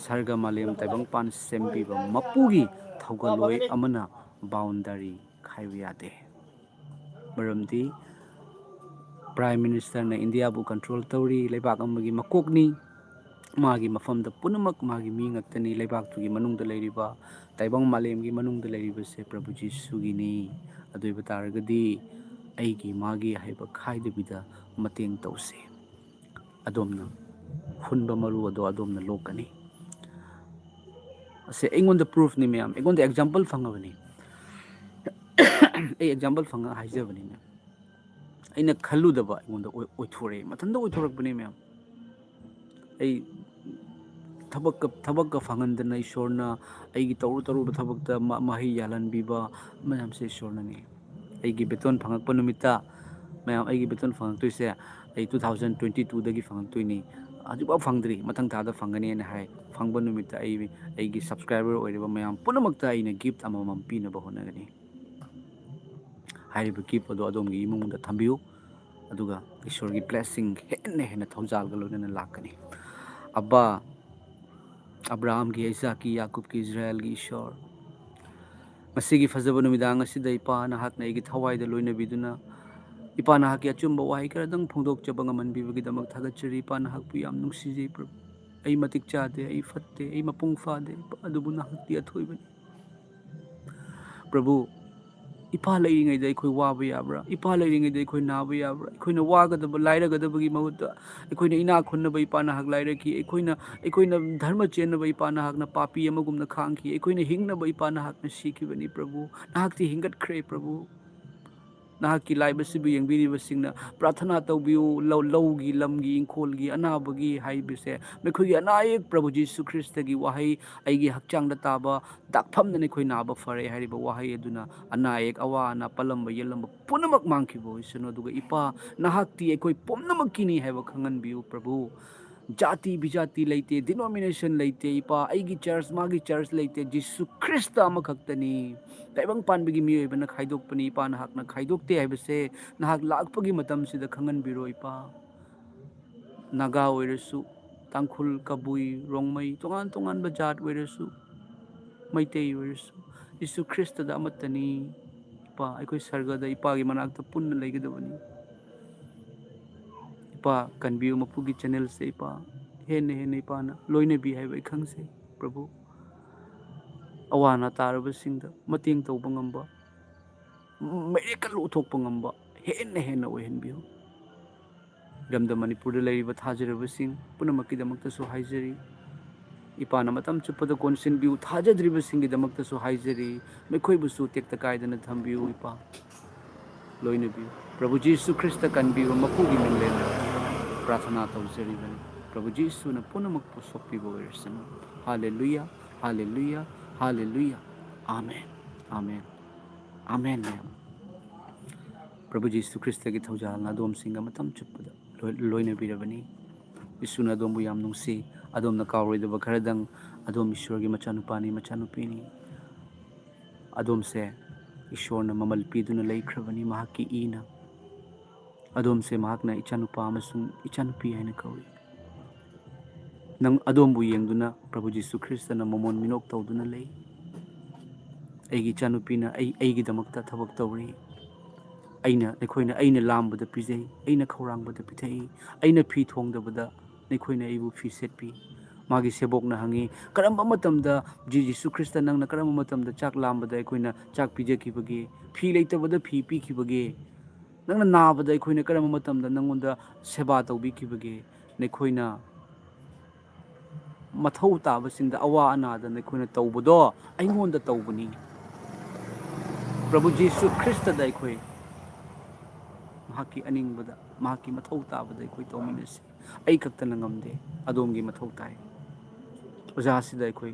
ꯁꯔꯒ ꯃꯥꯂꯦꯝ ꯇꯥꯏꯕꯪꯄꯥꯟ ꯁꯦꯝꯕꯤꯕ ꯃꯄꯨꯒꯤ ꯊꯧꯒꯜꯂꯣꯏ ꯑꯃꯅ ꯕꯥꯎꯟꯗꯔꯤ ꯈꯥꯏꯕ ꯌꯥꯗꯦ꯫ ꯃꯔꯝꯗꯤ ꯄ꯭ꯔꯥꯏꯝ ꯃꯤꯅꯤꯁꯇꯔꯅ ꯏꯟꯗꯤꯌꯥꯕꯨ ꯀꯟꯇ꯭ꯔꯣꯜ ꯇꯧꯔꯤ, ꯂꯩꯕꯥꯛ ꯑꯃꯒꯤ ꯃꯀꯣꯛꯅꯤ꯫ ꯃꯥꯒꯤ ꯃꯐꯝꯗ ꯄꯨꯝꯅꯃꯛ ꯃꯥꯒꯤ ꯃꯤ ꯉꯥꯛꯇꯅꯤ꯫ ꯂꯩꯕꯥꯛꯇꯨꯒꯤ ꯃꯅꯨꯡꯗ ꯂꯩꯔꯤꯕ, ꯇꯥꯏꯕꯪ ꯃꯥꯂꯦꯝꯒꯤ ꯃꯅꯨꯡꯗ ꯂꯩꯔꯤꯕꯁꯦ ꯄ꯭ꯔꯚꯨ ꯖꯤꯁꯨꯒꯤꯅꯤ꯫ ꯑꯗꯨ ꯑꯣꯏꯕ ꯇꯥꯔꯒꯗꯤ ꯑꯩꯒꯤ ꯃꯥꯒꯤ ꯍꯥꯏꯕ ꯈꯥꯏꯗꯕꯤꯗ ꯃꯇꯦꯡ ꯇꯧꯁꯤ꯫ ꯑꯗꯣꯝꯅ ꯍꯨꯟꯕ ꯃꯔꯨ ꯑꯗꯣ ꯑꯗꯣꯝꯅ ꯂꯣꯛꯀꯅꯤ꯫ ꯑꯁꯦ ꯑꯩꯉꯣꯟꯗ ꯄ꯭ꯔꯨꯐꯅꯤ ꯃꯌꯥꯝ, ꯑꯩꯉꯣꯟꯗ ꯑꯦꯛꯖꯥꯝꯄꯜ ꯐꯪꯉꯕꯅꯤ꯫ ꯑꯩ ꯑꯦꯛꯖꯥꯝꯄꯜ ꯐꯪꯉ ꯍꯥꯏꯖꯕꯅꯤ ꯃꯌꯥꯝ꯫ ꯑꯩꯅ ꯈꯜꯂꯨꯗꯕ ꯑꯩꯉꯣꯟꯗ ꯑꯣꯏ-, ꯑꯣꯏꯊꯣꯔꯛꯑꯦ, ꯃꯊꯟꯇ ꯑꯣꯏꯊꯣꯔꯛꯄꯅꯤ ꯃꯌꯥꯝ꯫ ꯑꯩ ꯊꯕꯛꯀ, ꯊꯕꯛꯀ ꯐꯪꯍꯟꯗꯅ ꯏꯁꯣꯔꯅ ꯑꯩꯒꯤ ꯇꯧꯔꯨ ꯇꯧꯔꯨꯕ ꯊꯕꯛꯇ ꯃ-, ꯃꯍꯩ ꯌꯥꯜꯍꯟꯕꯤꯕ ꯃꯌꯥꯝꯁꯦ ꯏꯁꯣꯔꯅꯅꯤ꯫ ꯑꯩꯒꯤ ꯕꯦꯇꯣꯟ ꯐꯪꯉꯛꯄ ꯅꯨꯃꯤꯠꯇ, ꯃꯌꯥꯝ, ꯑꯩꯒꯤ ꯕꯦꯇꯣꯟ ꯐꯪꯉꯛꯇꯣꯏꯁꯦ ꯑꯩ two thousand twenty twoꯗꯒꯤ ꯐꯪꯉꯛꯇꯣꯏꯅꯤ꯫ ꯍꯧꯖꯤꯛꯐꯥꯎ ꯐꯪꯗ꯭ꯔꯤ, ꯃꯊꯪ ꯊꯥꯗ ꯐꯪꯒꯅꯦꯅ ꯍꯥꯏ꯫ ꯐꯪꯕ ꯅꯨꯃꯤꯠꯇ ꯑꯩ, ꯑꯩꯒꯤ ꯁꯕꯁꯀ꯭ꯔꯥꯏꯕꯔ ꯑꯣꯏꯔꯤꯕ ꯃꯌꯥꯝ ꯄꯨꯝꯅꯃꯛꯇ ꯑꯩꯅ ꯒꯤꯐ ꯑꯃꯃꯝ ꯄꯤꯅꯕ ꯍꯣꯠꯅꯒꯅꯤ꯫ ꯍꯥꯏꯔꯤꯕ ꯒꯤꯐ ꯑꯗꯣ ꯑꯗꯣꯝꯒꯤ ꯏꯃꯨꯡꯗ ꯊꯝꯕꯤꯌꯨ, ꯑꯗꯨꯒ ꯏꯁꯣꯔꯒꯤ ꯕ꯭ꯂꯦꯁꯤꯡ ꯍꯦꯟꯅ ꯍꯦꯟꯅ ꯊꯧꯖꯥꯜꯒ ꯂꯣꯏꯅꯅ ꯂꯥꯛꯀꯅꯤ꯫ ꯑꯕꯥ, ꯑꯕ꯭ꯔꯥꯍꯥꯝꯒꯤ, ꯏꯁꯥꯛꯀꯤ, ꯌꯥꯀꯨꯕꯀꯤ, ꯏꯁꯔꯥꯌꯦꯜꯒꯤ ꯏꯁꯣꯔ, ꯉꯁꯤꯒꯤ ꯐꯖꯕ ꯅꯨꯃꯤꯗꯥꯡ ꯑꯁꯤꯗ ꯏꯄꯥ ꯅꯍꯥꯛꯅ ꯑꯩꯒꯤ ꯊꯋꯥꯏꯗ ꯂꯣꯏꯅꯕꯤꯗꯨꯅ, ꯏꯄꯥ ꯅꯍꯥꯛꯀꯤ ꯑꯆꯨꯝꯕ ꯋꯥꯍꯩ ꯈꯔꯗꯪ ꯐꯣꯡꯗꯣꯛꯆꯕ ꯉꯝꯍꯟꯕꯤꯕꯒꯤꯗꯃꯛ ꯊꯥꯒꯠꯆꯔꯤ꯫ ꯏꯄꯥ ꯅꯍꯥꯛꯄꯨ ꯌꯥꯝ ꯅꯨꯡꯁꯤꯖꯩ ꯄ꯭ꯔꯚꯨ꯫ ꯑꯩ ꯃꯇꯤꯛ ꯆꯥꯗꯦ, ꯑꯩ ꯐꯠꯇꯦ, ꯑꯩ ꯃꯄꯨꯡ ꯐꯥꯗꯦ, ꯑꯗꯨꯕꯨ ꯅꯍꯥꯛꯇꯤ ꯑꯊꯣꯏꯕꯅꯤ꯫ ꯄ꯭ꯔꯚꯨ, ꯏꯄꯥ ꯂꯩꯔꯤꯉꯩꯗ ꯑꯩꯈꯣꯏ ꯋꯥꯕ ꯌꯥꯕ꯭ꯔꯥ? ꯏꯄꯥ ꯂꯩꯔꯤꯉꯩꯗ ꯑꯩꯈꯣꯏ ꯅꯥꯕ ꯌꯥꯕ꯭ꯔꯥ? ꯑꯩꯈꯣꯏꯅ ꯋꯥꯒꯗꯕ, ꯂꯥꯏꯔꯒꯗꯕꯒꯤ ꯃꯍꯨꯠꯇ ꯑꯩꯈꯣꯏꯅ ꯏꯅꯥꯛ ꯈꯨꯟꯅꯕ ꯏꯄꯥ ꯅꯍꯥꯛ ꯂꯥꯏꯔꯛꯈꯤ꯫ ꯑꯩꯈꯣꯏꯅ, ꯑꯩꯈꯣꯏꯅ ꯙꯔꯃ ꯆꯦꯟꯅꯕ ꯏꯄꯥ ꯅꯍꯥꯛꯅ ꯄꯥꯄꯤ ꯑꯃꯒꯨꯝꯅ ꯈꯥꯡꯈꯤ꯫ ꯑꯩꯈꯣꯏꯅ ꯍꯤꯡꯅꯕ ꯏꯄꯥ ꯅꯍꯥꯛꯅ ꯁꯤꯈꯤꯕꯅꯤ ꯄ꯭ꯔꯚꯨ꯫ ꯅꯍꯥꯛꯇꯤ ꯍꯤꯡꯒꯠꯈ꯭ꯔꯦ ꯄ꯭ꯔꯚꯨ꯫ ꯅꯍꯥꯛꯀꯤ live ꯑꯁꯤꯕꯨ ꯌꯦꯡꯕꯤꯔꯤꯕꯁꯤꯡꯅ ꯄ꯭ꯔꯥꯊꯅꯥ ꯇꯧꯕꯤꯌꯨ꯫ ꯂꯧ, ꯂꯧꯒꯤ, ꯂꯝꯒꯤ, ꯏꯪꯈꯣꯜꯒꯤ, ꯑꯅꯥꯕꯒꯤ ꯍꯥꯏꯕꯁꯦ, ꯃꯈꯣꯏꯒꯤ ꯑꯅꯥ ꯑꯌꯦꯛ ꯄ꯭ꯔꯚꯨ ꯖꯤꯁꯨ ꯈ꯭ꯔꯤꯁꯇꯒꯤ ꯋꯥꯍꯩ ꯑꯩꯒꯤ ꯍꯛꯆꯥꯡꯗ ꯇꯥꯕ ꯗꯥꯛꯐꯝꯗꯅ ꯑꯩꯈꯣꯏ ꯅꯥꯕ ꯐꯔꯦ ꯍꯥꯏꯔꯤꯕ ꯋꯥꯍꯩ ꯑꯗꯨꯅ ꯑꯅꯥ ꯑꯌꯦꯛ, ꯑꯋꯥ ꯑꯅꯥ, ꯄꯜꯂꯝꯕ ꯌꯦꯜꯂꯝꯕ ꯄꯨꯝꯅꯃꯛ ꯃꯥꯡꯈꯤꯕ ꯑꯣꯏꯁꯅꯨ꯫ ꯑꯗꯨꯒ ꯏꯄꯥ, ꯅꯍꯥꯛꯇꯤ ꯑꯩꯈꯣꯏ ꯄꯨꯝꯅꯃꯛꯀꯤꯅꯤ ꯍꯥꯏꯕ ꯈꯪꯍꯟꯕꯤꯌꯨ ꯄ꯭ꯔꯚꯨ꯫ ꯖꯥꯇꯤ ꯕꯤꯖꯥꯇꯤ ꯂꯩꯇꯦ, denomination ꯂꯩꯇꯦ ꯏꯄꯥ꯫ ꯑꯩꯒꯤ church, ꯃꯥꯒꯤ church ꯂꯩꯇꯦ, ꯖꯤꯁꯨ ꯈ꯭ꯔꯤꯁꯇ ꯑꯃꯈꯛꯇꯅꯤ꯫ ꯇꯥꯏꯕꯪ ꯄꯥꯟꯕꯒꯤ ꯃꯤꯑꯣꯏꯕꯅ ꯈꯥꯏꯗꯣꯛꯄꯅꯤ ꯏꯄꯥ, ꯅꯍꯥꯛꯅ ꯈꯥꯏꯗꯣꯛꯇꯦ ꯍꯥꯏꯕꯁꯦ ꯅꯍꯥꯛ ꯂꯥꯛꯄꯒꯤ ꯃꯇꯝꯁꯤꯗ ꯈꯪꯍꯟꯕꯤꯔꯣ ꯏꯄꯥ꯫ ꯅꯥꯒꯥ ꯑꯣꯏꯔꯁꯨ, ꯇꯥꯡꯈꯨꯜ, ꯀꯕꯨꯏ, ꯔꯣꯡꯃꯩ, ꯇꯣꯉꯥꯟ ꯇꯣꯉꯥꯟꯕ ꯖꯥꯠ ꯑꯣꯏꯔꯁꯨ, ꯃꯩꯇꯩ ꯑꯣꯏꯔꯁꯨ, ꯖꯤꯁꯨ ꯈ꯭ꯔꯤꯁꯇꯗ ꯑꯃꯠꯇꯅꯤ ꯏꯄꯥ꯫ ꯑꯩꯈꯣꯏ ꯁꯔꯒꯗ ꯏꯄꯥꯒꯤ ꯃꯅꯥꯛꯇ ꯄꯨꯟꯅ ꯂꯩꯒꯗꯕꯅꯤ꯫ ꯏꯄꯥ ꯀꯟꯕꯤꯌꯨ, ꯃꯄꯨꯒꯤ channelꯁꯦ ꯏꯄꯥ ꯍꯦꯟꯅ ꯍꯦꯟꯅ ꯏꯄꯥꯅ ꯂꯣꯏꯅꯕꯤ ꯍꯥꯏꯕ ꯑꯩ ꯈꯪꯖꯩ ꯄ꯭ꯔꯚꯨ꯫ ꯑꯋꯥ ꯑꯅꯥ ꯇꯥꯔꯕꯁꯤꯡꯗ ꯃꯇꯦꯡ ꯇꯧꯕ ꯉꯝꯕ, miracle ꯎꯠꯊꯣꯛꯄ ꯉꯝꯕ ꯍꯦꯟꯅ ꯍꯦꯟꯅ ꯑꯣꯏꯍꯟꯕꯤꯌꯨ꯫ ꯏꯔꯝꯗꯝ ꯃꯅꯤꯄꯨꯔꯗ ꯂꯩꯔꯤꯕ ꯊꯥꯖꯔꯕꯁꯤꯡ ꯄꯨꯝꯅꯃꯛꯀꯤꯗꯃꯛꯇꯁꯨ ꯍꯥꯏꯖꯔꯤ꯫ ꯏꯄꯥꯅ ꯃꯇꯝ ꯆꯨꯞꯄꯗ ꯀꯣꯟꯁꯤꯟꯕꯤꯌꯨ꯫ ꯊꯥꯖꯗ꯭ꯔꯤꯕꯁꯤꯡꯒꯤꯗꯃꯛꯇꯁꯨ ꯍꯥꯏꯖꯔꯤ, ꯃꯈꯣꯏꯕꯨꯁꯨ ꯇꯦꯛꯇ ꯀꯥꯏꯗꯅ ꯊꯝꯕꯤꯌꯨ ꯏꯄꯥ꯫ ꯂꯣꯏꯅꯕꯤꯌꯨ꯫ ꯄ꯭ꯔꯚꯨ ꯖꯤꯁꯨ ꯈ꯭ꯔꯤꯁꯇ ꯀꯟꯕꯤꯕ ꯃꯄꯨꯒꯤ ꯃꯤꯡꯂꯦꯟꯗ ꯄ꯭ꯔꯥꯊꯅꯥ ꯇꯧꯖꯔꯤꯕꯅꯤ꯫ ꯄ꯭ꯔꯚꯨ ꯖꯤꯁꯨꯅ ꯄꯨꯝꯅꯃꯛꯄꯨ ꯁꯣꯛꯄꯤꯕ ꯑꯣꯏꯔꯁꯅꯨ꯫ ꯍꯥꯂꯦꯂꯨꯌꯥ, ꯍꯥꯂꯦꯂꯨꯌꯥ, ꯍꯥꯂꯦꯂꯨꯌꯥ꯫ ꯑꯥꯃꯦꯟ, ꯑꯥꯃꯦꯟ, ꯑꯥꯃꯦꯟ, ꯃꯌꯥꯝ꯫ ꯄ꯭ꯔꯚꯨ ꯖꯤꯁꯨ ꯈ꯭ꯔꯤꯁꯇꯒꯤ ꯊꯧꯖꯥꯜꯅ ꯑꯗꯣꯝꯁꯤꯡꯒ ꯃꯇꯝ ꯆꯨꯞꯄꯗ ꯂꯣꯏ-, ꯂꯣꯏꯅꯕꯤꯔꯕꯅꯤ꯫ ꯏꯁꯨꯅ ꯑꯗꯣꯝꯕꯨ ꯌꯥꯝ ꯅꯨꯡꯁꯤ꯫ ꯑꯗꯣꯝꯅ ꯀꯥꯎꯔꯣꯏꯗꯕ ꯈꯔꯗꯪ, ꯑꯗꯣꯝ ꯏꯁꯣꯔꯒꯤ ꯃꯆꯥꯅꯨꯄꯥꯅꯤ, ꯃꯆꯥꯅꯨꯄꯤꯅꯤ꯫ ꯑꯗꯣꯝꯁꯦ ꯏꯁꯣꯔꯅ ꯃꯃꯜ ꯄꯤꯗꯨꯅ ꯂꯩꯈ꯭ꯔꯕꯅꯤ, ꯃꯍꯥꯛꯀꯤ ꯏꯅ꯫ ꯑꯗꯣꯝꯁꯦ ꯃꯍꯥꯛꯅ ꯏꯆꯥꯅꯨꯄꯥ ꯑꯃꯁꯨꯡ ꯏꯆꯥꯅꯨꯄꯤ ꯍꯥꯏꯅ ꯀꯧꯏ꯫ ꯅꯪ, ꯑꯗꯣꯝꯕꯨ ꯌꯦꯡꯗꯨꯅ ꯄ꯭ꯔꯚꯨ ꯖꯤꯁꯨ ꯈ꯭ꯔꯤꯁꯇꯅ ꯃꯃꯣꯟ ꯃꯤꯅꯣꯛ ꯇꯧꯗꯨꯅ ꯂꯩ꯫ ꯑꯩꯒꯤ ꯏꯆꯥꯅꯨꯄꯤꯅ ꯑꯩ, ꯑꯩꯒꯤꯗꯃꯛꯇ ꯊꯕꯛ ꯇꯧꯔꯤ꯫ ꯑꯩꯅ, ꯑꯩꯈꯣꯏꯅ, ꯑꯩꯅ ꯂꯥꯝꯕꯗ ꯄꯤꯖꯩ, ꯑꯩꯅ ꯈꯧꯔꯥꯡꯕꯗ ꯄꯤꯊꯛꯏ, ꯑꯩꯅ ꯐꯤ ꯊꯣꯡꯗꯕꯗ ꯅꯈꯣꯏꯅ ꯑꯩꯕꯨ ꯐꯤ ꯁꯦꯠꯄꯤ꯫ ꯃꯥꯒꯤ ꯁꯦꯕꯣꯛꯅ ꯍꯪꯉꯤ, "ꯀꯔꯝꯕ ꯃꯇꯝꯗ ꯖꯤ-, ꯖꯤꯁꯨ ꯈ꯭ꯔꯤꯁꯇ ꯅꯪꯅ ꯀꯔꯝꯕ ꯃꯇꯝꯗ ꯆꯥꯛ ꯂꯥꯝꯕꯗ ꯑꯩꯈꯣꯏꯅ ꯆꯥꯛ ꯄꯤꯖꯈꯤꯕꯒꯦ? ꯐꯤ ꯂꯩꯇꯕꯗ ꯐꯤ ꯄꯤꯈꯤꯕꯒꯦ? ꯅꯪꯅ ꯅꯥꯕꯗ ꯑꯩꯈꯣꯏꯅ ꯀꯔꯝꯕ ꯃꯇꯝꯗ ꯅꯪꯉꯣꯟꯗ ꯁꯦꯕꯥ ꯇꯧꯕꯤꯈꯤꯕꯒꯦ?" ꯅꯈꯣꯏꯅ ꯃꯊꯧ ꯇꯥꯕꯁꯤꯡꯗ, ꯑꯋꯥ ꯑꯅꯥꯗ ꯅꯈꯣꯏꯅ ꯇꯧꯕꯗꯣ ꯑꯩꯉꯣꯟꯗ ꯇꯧꯕꯅꯤ꯫ ꯄ꯭ꯔꯚꯨ ꯖꯤꯁꯨ ꯈ꯭ꯔꯤꯁꯇꯗ ꯑꯩꯈꯣꯏ ꯃꯍꯥꯛꯀꯤ ꯑꯅꯤꯡꯕꯗ, ꯃꯍꯥꯛꯀꯤ ꯃꯊꯧ ꯇꯥꯕꯗ ꯑꯩꯈꯣꯏ ꯇꯧꯃꯤꯟꯅꯁꯤ꯫ ꯑꯩ ꯈꯛꯇꯅ ꯉꯝꯗꯦ, ꯑꯗꯣꯝꯒꯤ ꯃꯊꯧ ꯇꯥꯏ꯫ ꯑꯣꯖꯥꯁꯤꯗ ꯑꯩꯈꯣꯏ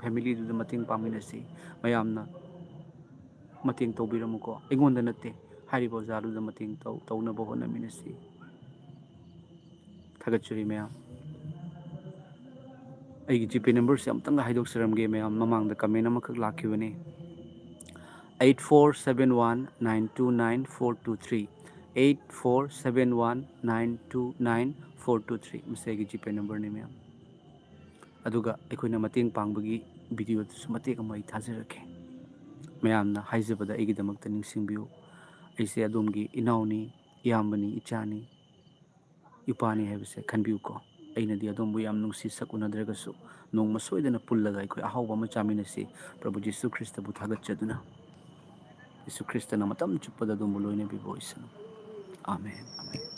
ꯐꯦꯃꯤꯂꯤꯗꯨꯗ ꯃꯇꯦꯡ ꯄꯥꯡꯃꯤꯟꯅꯁꯤ꯫ ꯃꯌꯥꯝꯅ ꯃꯇꯦꯡ ꯇꯧꯕꯤꯔꯝꯃꯨꯀꯣ, ꯑꯩꯉꯣꯟꯗ ꯅꯠꯇꯦ, ꯍꯥꯏꯔꯤꯕ ꯑꯣꯖꯥꯗꯨꯗ ꯃꯇꯦꯡ ꯇꯧ-, ꯇꯧꯅꯕ ꯍꯣꯠꯅꯃꯤꯟꯅꯁꯤ꯫ ꯊꯥꯒꯠꯆꯔꯤ ꯃꯌꯥꯝ꯫ ꯑꯩꯒꯤ ꯖꯤꯄꯦ ꯅꯝꯕꯔꯁꯦ ꯑꯃꯨꯛꯇꯪꯒ ꯍꯥꯏꯗꯣꯛꯆꯔꯝꯒꯦ ꯃꯌꯥꯝ, ꯃꯃꯥꯡꯗ ꯀꯃꯦꯟ ꯑꯃꯈꯛ ꯂꯥꯛꯈꯤꯕꯅꯤ꯫ Eight four seven one nine two nine four two three, eight four seven one nine two nine four two three꯫ ꯃꯁꯤ ꯑꯩꯒꯤ ꯖꯤꯄꯦ ꯅꯝꯕꯔꯅꯤ ꯃꯌꯥꯝ꯫ ꯑꯗꯨꯒ ꯑꯩꯈꯣꯏꯅ ꯃꯇꯦꯡ ꯄꯥꯡꯕꯒꯤ ꯚꯤꯗꯤꯑꯣꯗꯨꯁꯨ ꯃꯇꯦꯛ ꯑꯃ ꯑꯩ ꯊꯥꯖꯔꯛꯀꯦ꯫ ꯃꯌꯥꯝꯅ ꯍꯥꯏꯖꯕꯗ ꯑꯩꯒꯤꯗꯃꯛꯇ ꯅꯤꯡꯁꯤꯡꯕꯤꯌꯨ꯫ ꯑꯩꯁꯦ ꯑꯗꯣꯝꯒꯤ ꯏꯅꯥꯎꯅꯤ, ꯏꯌꯥꯝꯕꯅꯤ, ꯏꯆꯥꯅꯤ, ꯏꯄꯥꯅꯤ ꯍꯥꯏꯕꯁꯦ ꯈꯟꯕꯤꯌꯨꯀꯣ꯫ ꯑꯩꯅꯗꯤ ꯑꯗꯣꯝꯕꯨ ꯌꯥꯝ ꯅꯨꯡꯁꯤ, ꯁꯛ ꯎꯅꯗ꯭ꯔꯒꯁꯨ ꯅꯣꯡꯃ ꯁꯣꯏꯗꯅ ꯄꯨꯜꯂꯒ ꯑꯩꯈꯣꯏ ꯑꯍꯥꯎꯕ ꯑꯃ ꯆꯥꯃꯤꯟꯅꯁꯤ꯫ ꯄ꯭ꯔꯚꯨ ꯖꯤꯁꯨ ꯈ꯭ꯔꯤꯁꯇꯕꯨ ꯊꯥꯒꯠꯆꯗꯨꯅ, ꯖꯤꯁꯨ ꯈ꯭ꯔꯤꯁꯇꯅ ꯃꯇꯝ ꯆꯨꯞꯄꯗ ꯑꯗꯣꯝꯕꯨ ꯂꯣꯏꯅꯕꯤꯕ ꯑꯣꯏꯁꯅꯨ꯫ ꯑꯥꯃꯦꯟ, ꯑꯥꯃꯦꯟ꯫